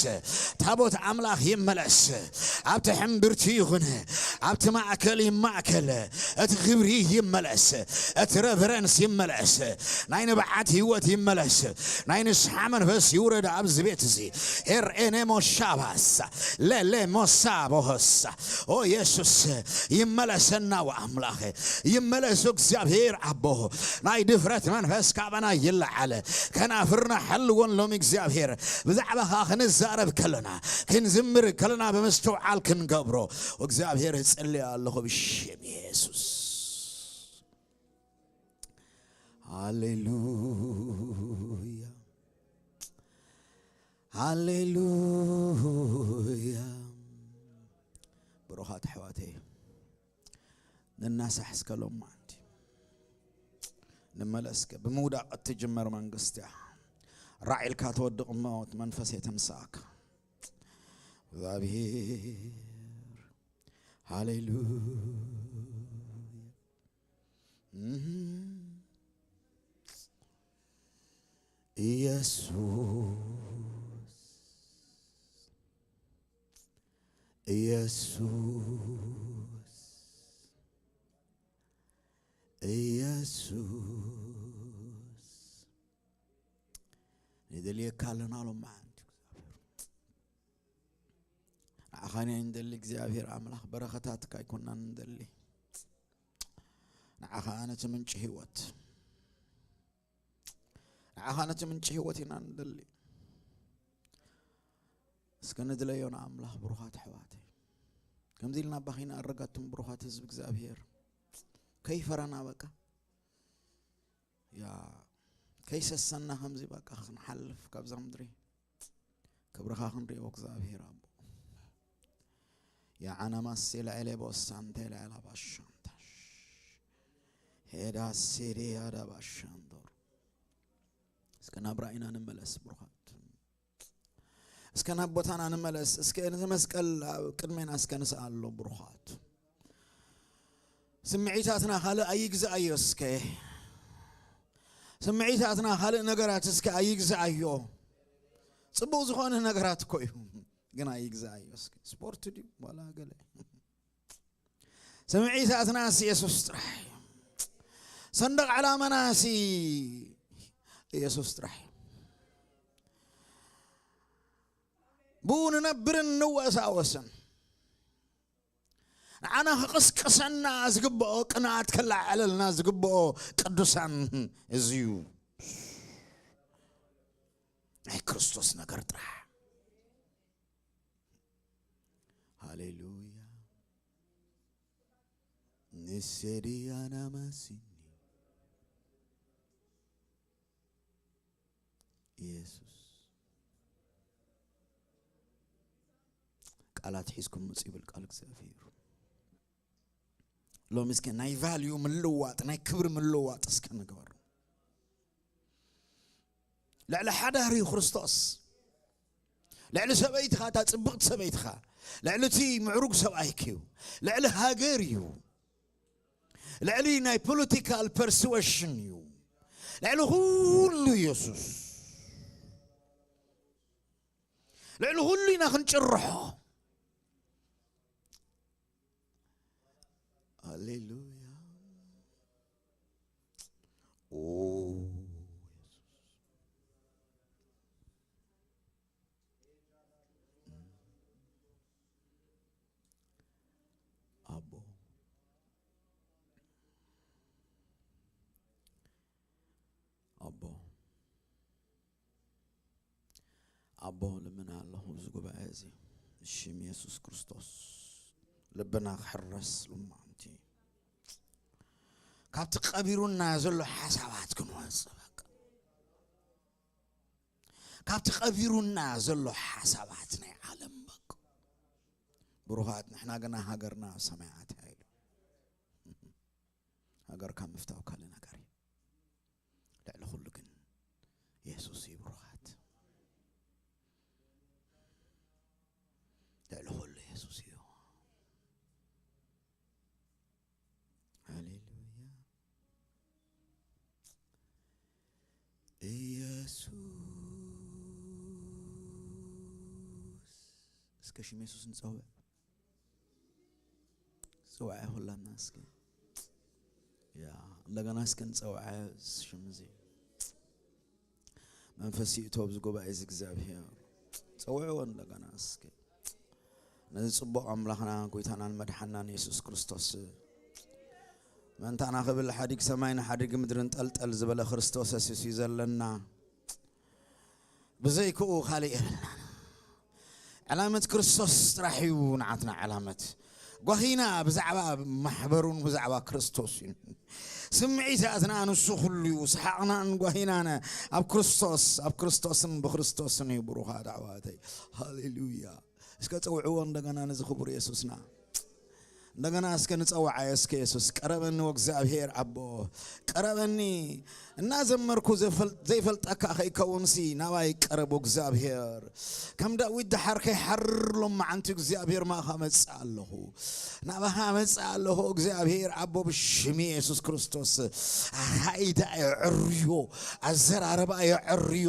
ታቦት ኣምላኽ ይመለስ። ኣብቲ ሕምብርቲ ይኹን፣ ኣብቲ ማእከል ይማእከል። እቲ ክብሪ ይመለስ። እቲ ረቨረንስ ይመለስ። ናይ ንብዓት ህይወት ይመለስ። ናይ ንስሓ መንፈስ ይውረድ ኣብዚ ቤት እዚ። ኤርኤኔ ሞሻባሳ ለሌ ሞሳቦሆሳ። ኦ የሱስ፣ ይመለሰና ወኣምላኸ፣ ይመለሱ እግዚኣብሔር ኣቦ። ናይ ድፍረት መንፈስ ካባና ይለዓል። ከናፍርና ሓልወን ሎም እግዚኣብሔር። ብዛዕባኻ ክንዛረብ ከለና፣ ክንዝምር ከለና ብምስትውዓል ክንገብሮ እግዚኣብሔር እጽሊ ኣለኹ ብሽም የሱስ። ሃሌሉያ፣ ሃሌሉያ። ብሩኻት ኣሕዋተይ፣ ንናሳሕ እስከ ሎም መዓንቲ። ንመለስ እስከ። ብምውዳቕ እትጅመር መንግስቲ እያ። ራዕ ኢልካ ትወድቕ እሞ እቲ መንፈስ የተንስኣካ። እግዚኣብሔር፣ ሃሌሉያ። እህ። ኢየሱስ፣ ኢየሱስ፣ ኢየሱስ፣ ንደልየካ ኣለና ሎም መዓንቲ እግዚኣብሔር። ንዓኻ ኢና ንደሊ እግዚኣብሔር ኣምላኽ፣ በረኸታትካ ኣይኮናን ንደሊ። ንዓኻ ነቲ ምንጪ ህይወት፣ ንዓኻ ነቲ ምንጪ ህይወት ኢና ንደሊ። እስከ ንድለዮ ንኣምላኽ ብሩኻት ኣሕዋተይ። ከምዚ ኢልና ኣባኺ ንኣረጋቱም ብሩኻት ህዝቢ እግዚኣብሔር። ከይፈራና በቃ። ያ፣ ከይሰሰና ከምዚ በቃ ክንሓልፍ ካብዛ ምድሪ። ክብርኻ ክንሪኦ እግዚኣብሔር ኣቦ። የዓናማሴ ለዐለ ቦሳንቴ ለዐላ ባሻንታሽ። ሄዳ ሴዴ ያዳ ባሻንዶር። እስከ ናብ ራእይና ንመለስ ብሩኻት። እስከ ናብ ቦታና ንመለስ። እስከ ነቲ መስቀል ኣብ ቅድሜና እስከ ንስኣሎ ብሩኻት። ስምዒታትና ካልእ ኣይግዛኣዮ እስከ። ስምዒታትና ካልእ ነገራት እስከ ኣይግዛኣዮ። ጽቡቕ ዝኾነ ነገራት እኮ እዩ። ግን ኣይግዛእዮ። እስኪ ስፖርት ድዩ ዋላ ገለ? ስምዒታትናስ የሱስ ጥራሕ እዩ። ሰንደቕ ዓላማናሲ የሱስ ጥራሕ እዩ። ብኡ ንነብርን ንወሳወስን። ንዓና ክቕስቅሰና ዝግብኦ፣ ቅንኣት ክለዓዓለልና ዝግብኦ ቅዱሳን እዚ እዩ። ናይ ክርስቶስ ነገር ጥራሕ። ሃሌሉያ። ንሴዲ ኣናማሲኒ ኢየሱስ። ቃላት ሒዝኩም ምጹ ይብል ቃል እግዚኣብሔር። ሎሚ እስከ ናይ ቫልዩ ምልዋጥ፣ ናይ ክብሪ ምልዋጥ እስከ ንግበር። ልዕሊ ሓዳር እዩ ክርስቶስ። ልዕሊ ሰበይትኻ፣ እታ ጽብቕቲ ሰበይትኻ፣ ልዕሊ እቲ ምዕሩግ ሰብኣይኪ እዩ። ልዕሊ ሃገር እዩ። ልዕሊ ናይ ፖለቲካል ፐርስዌሽን እዩ። ልዕሊ ኩሉ ኢየሱስ። ልዕሊ ኩሉ ኢና ክንጭርሖ። ሃሌሉያ። ኦ፣ ኣቦ፣ ኣቦ፣ ኣቦ፣ ልምና ኣለኹ፣ እዚ ጉባኤ እዚ፣ ብሽም የሱስ ክርስቶስ፣ ልብና ክሕረስ፣ ልማዕንቲ፣ ካብቲ ቀቢሩና ዘሎ ሓሳባት ክንወጽእ፣ በቃ። ካብቲ ቀቢሩና ዘሎ ሓሳባት ናይ ዓለም፣ በቃ። ብሩኻት፣ ንሕና ግና ሃገርና ኣብ ሰማያት እያ ኢሉ። ሃገርካ ምፍታው ካልእ ነገር እዩ። ልዕሊ ኩሉ ግን የሱስ እዩ፣ ብሩኻት። ልዕሊ ኩሉ የሱስ እዩ። ሃሌሉያ። ኢየሱስ። እስከ ሽም የሱስ ንጸውዕ። ጽውዓ ኩላና እስከ። ያ፣ እንደገና እስከ ንጸውዓ ሽም እዚ። መንፈስ ይእቶ ኣብዚ ጉባኤ እዚ እግዚኣብሔር። ጸውዕዎ እንደገና እስከ። ነዚ ጽቡቕ ኣምላኽና፣ ጎይታናን መድሓናን የሱስ ክርስቶስ፣ ምእንታና ክብል ሓዲግ ሰማይን ሓዲግ ምድርን ጠልጠል ዝበለ ክርስቶስ የሱስ እዩ ዘለና። ብዘይክኡ ካልእ የብልናን። ዕላመት ክርስቶስ ጥራሕ እዩ ንዓትና ዕላመት። ጓሂና ብዛዕባ ማሕበሩን ብዛዕባ ክርስቶስ እዩ። ስምዒታትና ንሱ ኩሉ እዩ። ሰሓቕናን ጓሂናን ኣብ ክርስቶስ፣ ኣብ ክርስቶስን ብክርስቶስን እዩ። ብሩኻት ኣሕዋተይ። ሃሌሉያ። እስከ ጸውዕዎ እንደገና ነዚ ክቡር የሱስና። እንደገና እስከ ንጸውዓዮ እስከ የሱስ። ቀረበኒ ወእግዚኣብሔር ኣቦ፣ ቀረበኒ። እናዘመርኩ ዘፈል-፣ ዘይፈልጠካ ከይከውንሲ ናባይ ቀረብ ወእግዚኣብሔር። ከም ዳዊት ደሓር ከይሓርር ሎማዓንቲ እግዚኣብሔር ማእኻ መጽእ ኣለኹ። ናባኻ መጽእ ኣለኹ እግዚኣብሔር ኣቦ ብሽም የሱስ ክርስቶስ። ኣኻይዳ የዕርዮ፣ ኣዘራርባ የዕርዮ፣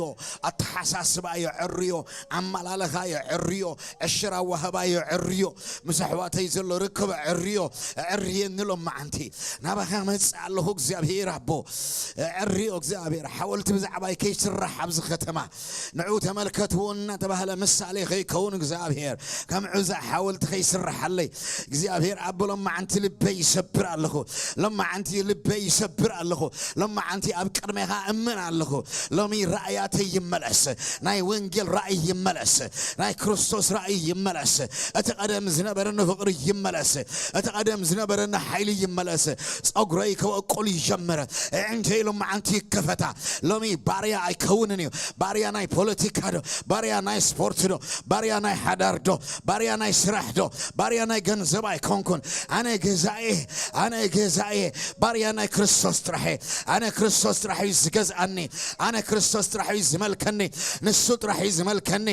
ኣተሓሳስባ የዕርዮ፣ ኣመላለኻ የዕርዮ፣ ዕሽር ኣዋህባ የዕርዮ፣ ምስ ኣሕዋተይ ዘሎ ርክብ ኣዕርዮ፣ ኣዕርየኒ ሎም መዓንቲ። ናባኻ መጽእ ኣለኹ እግዚኣብሔር ኣቦ፣ ኣዕርዮ እግዚኣብሔር። ሓወልቲ ብዛዕባይ ከይስራሕ ኣብዚ ከተማ፣ ንዑ ተመልከትዎ እናተባህለ ምሳሌ ከይከውን እግዚኣብሔር፣ ከም ዑዛ ሓወልቲ ከይስርሓለይ እግዚኣብሔር ኣቦ ሎም መዓንቲ ልበይ ይሰብር ኣለኹ። ሎም መዓንቲ ልበይ ይሰብር ኣለኹ። ሎም መዓንቲ ኣብ ቅድሜኻ እምን ኣለኹ። ሎሚ ራእያተይ ይመለስ። ናይ ወንጌል ራእይ ይመለስ። ናይ ክርስቶስ ራእይ ይመለስ። እቲ ቀደም ዝነበረኒ ፍቕሪ ይመለስ። እቲ ቀደም ዝነበረኒ ሓይሊ ይመለስ። ጸጉረይ ክበቁል ይጀምር። ኣዒንተይ ሎም መዓንቲ ይከፈታ። ሎሚ ባርያ ኣይከውንን እዩ። ባርያ ናይ ፖለቲካ ዶ፣ ባርያ ናይ ስፖርት ዶ፣ ባርያ ናይ ሓዳር ዶ፣ ባርያ ናይ ስራሕ ዶ፣ ባርያ ናይ ገንዘብ ኣይኮንኩን። ኣነ ገዛኤ፣ ኣነ ገዛኤ፣ ባርያ ናይ ክርስቶስ ጥራሕ እየ። ኣነ ክርስቶስ ጥራሕ እዩ ዝገዝኣኒ። ኣነ ክርስቶስ ጥራሕ እዩ ዝመልከኒ። ንሱ ጥራሕ እዩ ዝመልከኒ።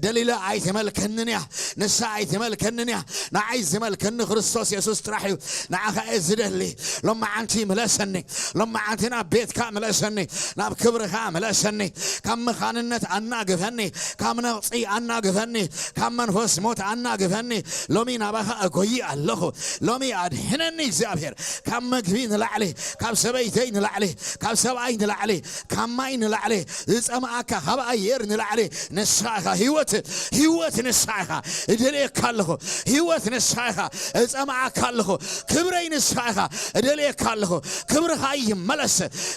ደሊላ ኣይትመልከንን እያ። ንሳ ኣይትመልከንን እያ። ንዓይ ዝመልከኒ ክርስቶስ ክርስቶስ የሱስ ጥራሕ እዩ። ንዓኻ እየ ዝደሊ። ሎማዓንቲ ምለሰኒ። ሎማዓንቲ ናብ ቤትካ ምለሰኒ። ናብ ክብርኻ ምለሰኒ። ካብ መኻንነት ኣናግፈኒ። ካብ ነቕጺ ኣናግፈኒ። ካብ መንፈስ ሞት ኣናግፈኒ። ሎሚ ናባኻ እጎይ ኣለኹ። ሎሚ ኣድሕነኒ እግዚኣብሔር። ካብ መግቢ ንላዕሊ፣ ካብ ሰበይተይ ንላዕሊ፣ ካብ ሰብኣይ ንላዕሊ፣ ካብ ማይ ንላዕሊ፣ ዝጸምኣካ ካብ ኣየር ንላዕሊ ንስኻ ኢኻ። ህይወት፣ ህይወት ንስኻ ኢኻ። እደልየካ ኣለኹ። ህይወት ንስኻ ኢኻ። እጸምኣካ ኣለኹ። ክብረይ ንስኻ ኢኻ። እደልየካ ኣለኹ። ክብርኻ ይመለስ።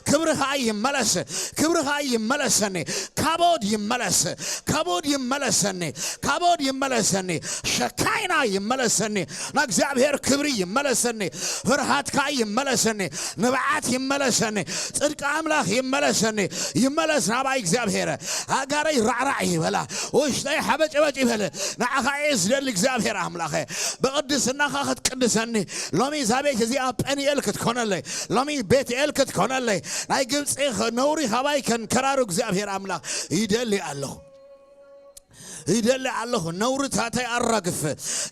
ክብርኻ ይመለስ። ክብርኻ ይመለሰኒ። ካቦድ ይመለስ። ካቦድ ይመለሰኒ። ካቦድ ይመለሰኒ። ሸካይና ይመለሰኒ። ንእግዚኣብሔር ክብሪ ይመለሰኒ። ፍርሃትካ ይመለሰኒ። ንብዓት ይመለሰኒ። ጽድቂ ኣምላኽ ይመለሰኒ። ይመለስ ናባይ እግዚኣብሔር። ኣጋረይ ራዕራዕ ይበላ። ውሽጠይ ሓበጭበጭ ይበል። ንዓኻ እየ ዝደሊ እግዚኣብሔር ኣምላኸ። ብቕድስናኻ ክትቅድሰኒ። ሎሚ እዛ ቤት እዚኣ ጴንኤል ክትኮነለይ። ሎሚ ቤትኤል ክትኮነለይ። ናይ ግብፂ ነውሪ ካባይ ከንከራሩ እግዚኣብሔር ኣምላኽ ይደሊ ኣለኹ። ይደሊ ኣለኹ። ነውርታተይ ኣራግፍ።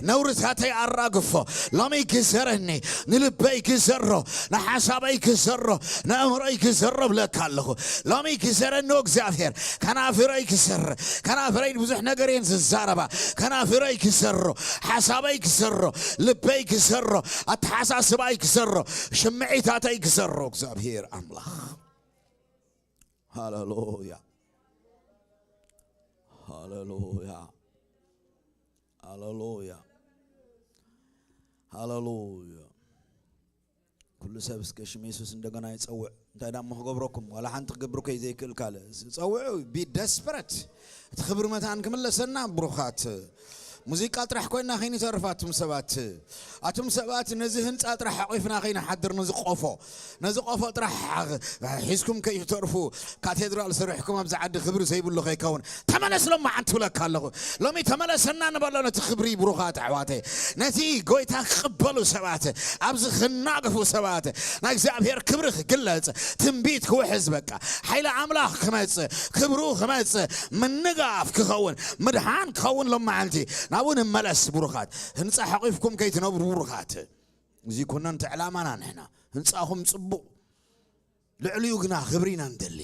ነውርታተይ ኣራግፎ። ሎሚ ግዘረኒ። ንልበይ ግዘሮ። ንሓሳበይ ግዘሮ። ንኣእምሮይ ግዘሮ ብለካ ኣለኹ። ሎሚ ግዘረኒ እግዚኣብሔር። ከናፍረይ ግዘር። ከናፍረይ ብዙሕ ነገር እየን ዝዛረባ። ከናፍረይ ግዘሮ። ሓሳበይ ግዘሮ። ልበይ ግዘሮ። ኣተሓሳስባይ ግዘሮ። ሽምዒታተይ ግዘሮ እግዚኣብሔር ኣምላኽ። ሃሌሉያ። ሃሌሉያ። ሃሌሉያ። ሃሌሉያ። ኩሉ ሰብ እስከ ሽም የሱስ እንደገና ይጸውዕ። እንታይ ዳሞ ክገብረኩም? ዋላ ሓንቲ ክገብር እኮ እዩ ዘይክእል ካልእ። ጸውዑ፣ be desperate። እቲ ክብሪ መታን ክምለሰና ብሩኻት። ሙዚቃ ጥራሕ ኮይና ከይንተርፍ ኣቱም ሰባት። ኣቱም ሰባት ነዚ ህንጻ ጥራሕ ሓቂፍና ከይንሓድር ነዚ ቆፎ። ነዚ ቆፎ ጥራሕ ሒዝኩም ከይትተርፉ። ካቴድራል ሰሪሕኩም ኣብዚ ዓዲ ክብሪ ዘይብሉ ከይከውን። ተመለስ ሎማዓንቲ ብለካ ኣለኹ። ሎሚ ተመለሰና ንበሎ ነቲ ክብሪ ብሩኻት ኣሕዋተይ። ነቲ ጎይታ ክቕበሉ ሰባት፣ ኣብዚ ክናገፉ ሰባት፣ ናይ እግዚኣብሔር ክብሪ ክግለጽ፣ ትንቢት ክውሕዝ በቃ። ሓይሊ ኣምላኽ ክመጽእ፣ ክብሩ ክመጽእ፣ ምንጋፍ ክኸውን፣ ምድሓን ክኸውን ሎማዓንቲ። ናብኡ ንመለስ ብሩኻት። ህንጻ ሓቂፍኩም ከይትነብሩ ብሩኻት። እዚ ኩነንቲ ዕላማና ንሕና። ህንጻኹም ጽቡቕ። ልዕሊኡ ግና ክብሪ ኢና ንደሊ።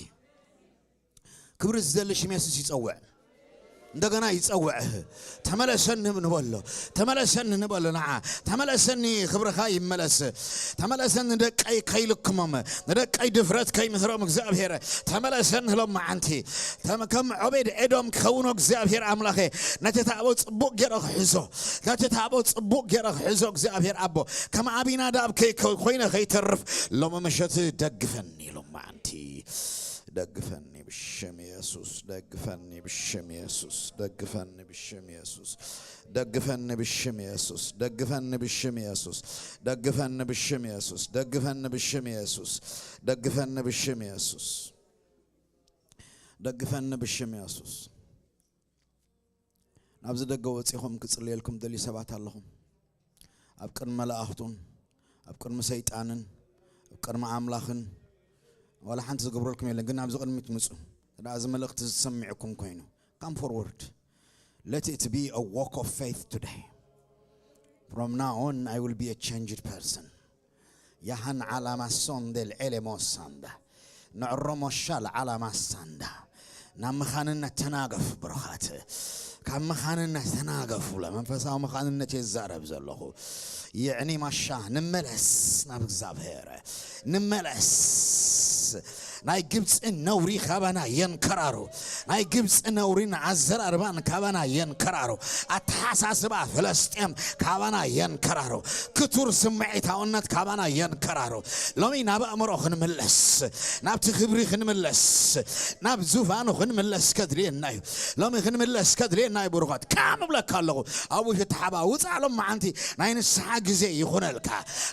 ክብሪ ዝደሊ ሽም የሱስ ይጸውዕ። እንደገና ይጸውዕ። ተመለሰኒ ንበሎ። ተመለሰኒ ንበሎ ንዓ። ተመለሰኒ ክብርኻ ይመለስ። ተመለሰኒ ንደቀይ ከይልክሞም። ንደቀይ ድፍረት ከይምህሮም እግዚኣብሔር። ተመለሰኒ ሎማዓንቲ። ተመ-፣ ከም ዖቤድ ኤዶም ክኸውን እግዚኣብሔር ኣምላኸ። ነቲ ታቦት ጽቡቕ ገይረ ክሕዞ። ነቲ ታቦት ጽቡቕ ገይረ ክሕዞ እግዚኣብሔር ኣቦ። ከም ኣቢናዳብ ከይ-፣ ከ-፣ ኮይነ ከይተርፍ ሎሚ ምሸት ደግፈኒ ሎማዓንቲ። ደግፈኒ ብሽም የሱስ፣ ደግፈኒ ብሽም የሱስ፣ ደግፈኒ ብሽም የሱስ፣ ደግፈኒ ብሽም የሱስ፣ ደግፈኒ ብሽም የሱስ፣ ደግፈኒ ብሽም የሱስ፣ ደግፈኒ ብሽም የሱስ፣ ደግፈኒ ብሽም የሱስ፣ ደግፈኒ ብሽም የሱስ። ናብዚ ደገ ወጺኹም ክጽልየልኩም ደልዩ ሰባት ኣለኹም። ኣብ ቅድሚ መላእኽቱን ኣብ ቅድሚ ሰይጣንን ኣብ ቅድሚ ኣምላኽን ዋላ ሓንቲ ዝገብረልኩም የለን። ግን ኣብዚ ቅድሚት ምጹ። ደኣ እዚ መልእኽቲ ዝሰሚዕኩም ኮይኑ፣ come forward. Let it be a walk of faith today. From now on, I will be a changed person. ያሃን ዓላማ ሶንዴል ኤሌሞሳንዳ ንዕሮ ሞሻል ዓላማ ሳንዳ ናብ መኻንነት ተናገፍ ብሩኻት። ካብ መኻንነት ተናገፍ ብሎ መንፈሳዊ መኻንነት የዛረብ ዘለኹ። የዕኒ ማሻ ንመለስ ናብ እግዚኣብሔር ንመለስ። ናይ ግብፂ ነውሪ ካባና የንከራሩ። ናይ ግብፂ ነውሪን ኣዘራርባን ካባና የንከራሩ። ኣተሓሳስባ ፍለስጤም ካባና የንከራሩ። ክቱር ስምዒታውነት ካባና የንከራሩ። ሎሚ ናብ ኣእምሮ ክንምለስ፣ ናብቲ ክብሪ ክንምለስ፣ ናብ ዙፋኑ ክንምለስ ከድልየና እዩ። ሎሚ ክንምለስ ከድልየና እዩ ብሩኻት። ከም እብለካ ኣለኹ፣ ኣብ ውሽጢ ሓባ ውፃእ ሎም መዓንቲ ናይ ንስሓ ግዜ ይኹነልካ።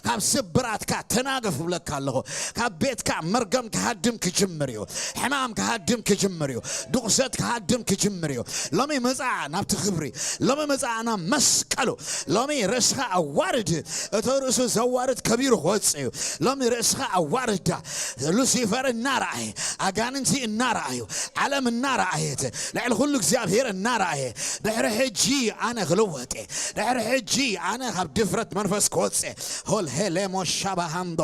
ካብ ስብራትካ ተናገፍ እብለካ ኣለኹ። ካብ ቤትካ መርገም ክሃድም ክጅምር እዩ። ሕማም ክሃድም ክጅምር እዩ። ድቑሰት ክሃድም ክጅምር እዩ። ሎሚ ምጻእ ናብቲ ክብሪ፣ ሎሚ ምጻእ ናብ መስቀሉ። ሎሚ ርእስኻ ኣዋርድ። እቶ ርእሱ ዘዋርድ ከቢሩ ክወጽእ እዩ። ሎሚ ርእስኻ ኣዋርዳ። ሉሲፈር እናረኣየ፣ ኣጋንንቲ እናረኣዩ፣ ዓለም እናረኣየት፣ ልዕሊ ኩሉ እግዚኣብሔር እናረኣየ፣ ድሕሪ ሕጂ ኣነ ክልወጥ እየ። ድሕሪ ሕጂ ኣነ ካብ ድፍረት መንፈስ ክወጽእ እየ። ሆል ሄሌሞ ሻባሃንዶ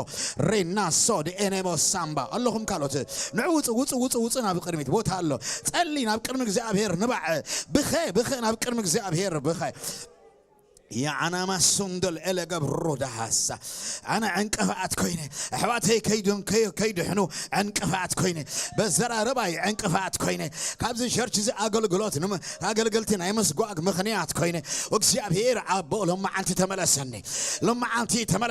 ሬና ሶድ ኤኔሞ ሳምባ ኣለኹም ካልኦት ንዑ ውፁ ውፁ ውፁ ውፁ ናብ ቅድሚት ቦታ ኣሎ። ጸሊ ናብ ቅድሚ እግዚኣብሔር ንባዕ። ብኸ ብኸ ናብ ቅድሚ እግዚኣብሔር ብኸ የዓናማ ሱንደል ኤለ ገብሩ ደሃሳ ኣነ ዕንቅፋት ኮይነ ኣሕዋተይ ከይድን ከይ- ከይድሕኑ ዕንቅፋት ኮይነ በዘራረባይ ዕንቅፋት ኮይነ ካብዚ ሸርች እዚ ኣገልግሎት ንመ- ኣገልገልቲ ናይ ምስጓግ ምኽንያት ኮይነ እግዚኣብሔር ኣቦ ሎመዓንቲ ተመለሰኒ ሎመዓንቲ ተመለ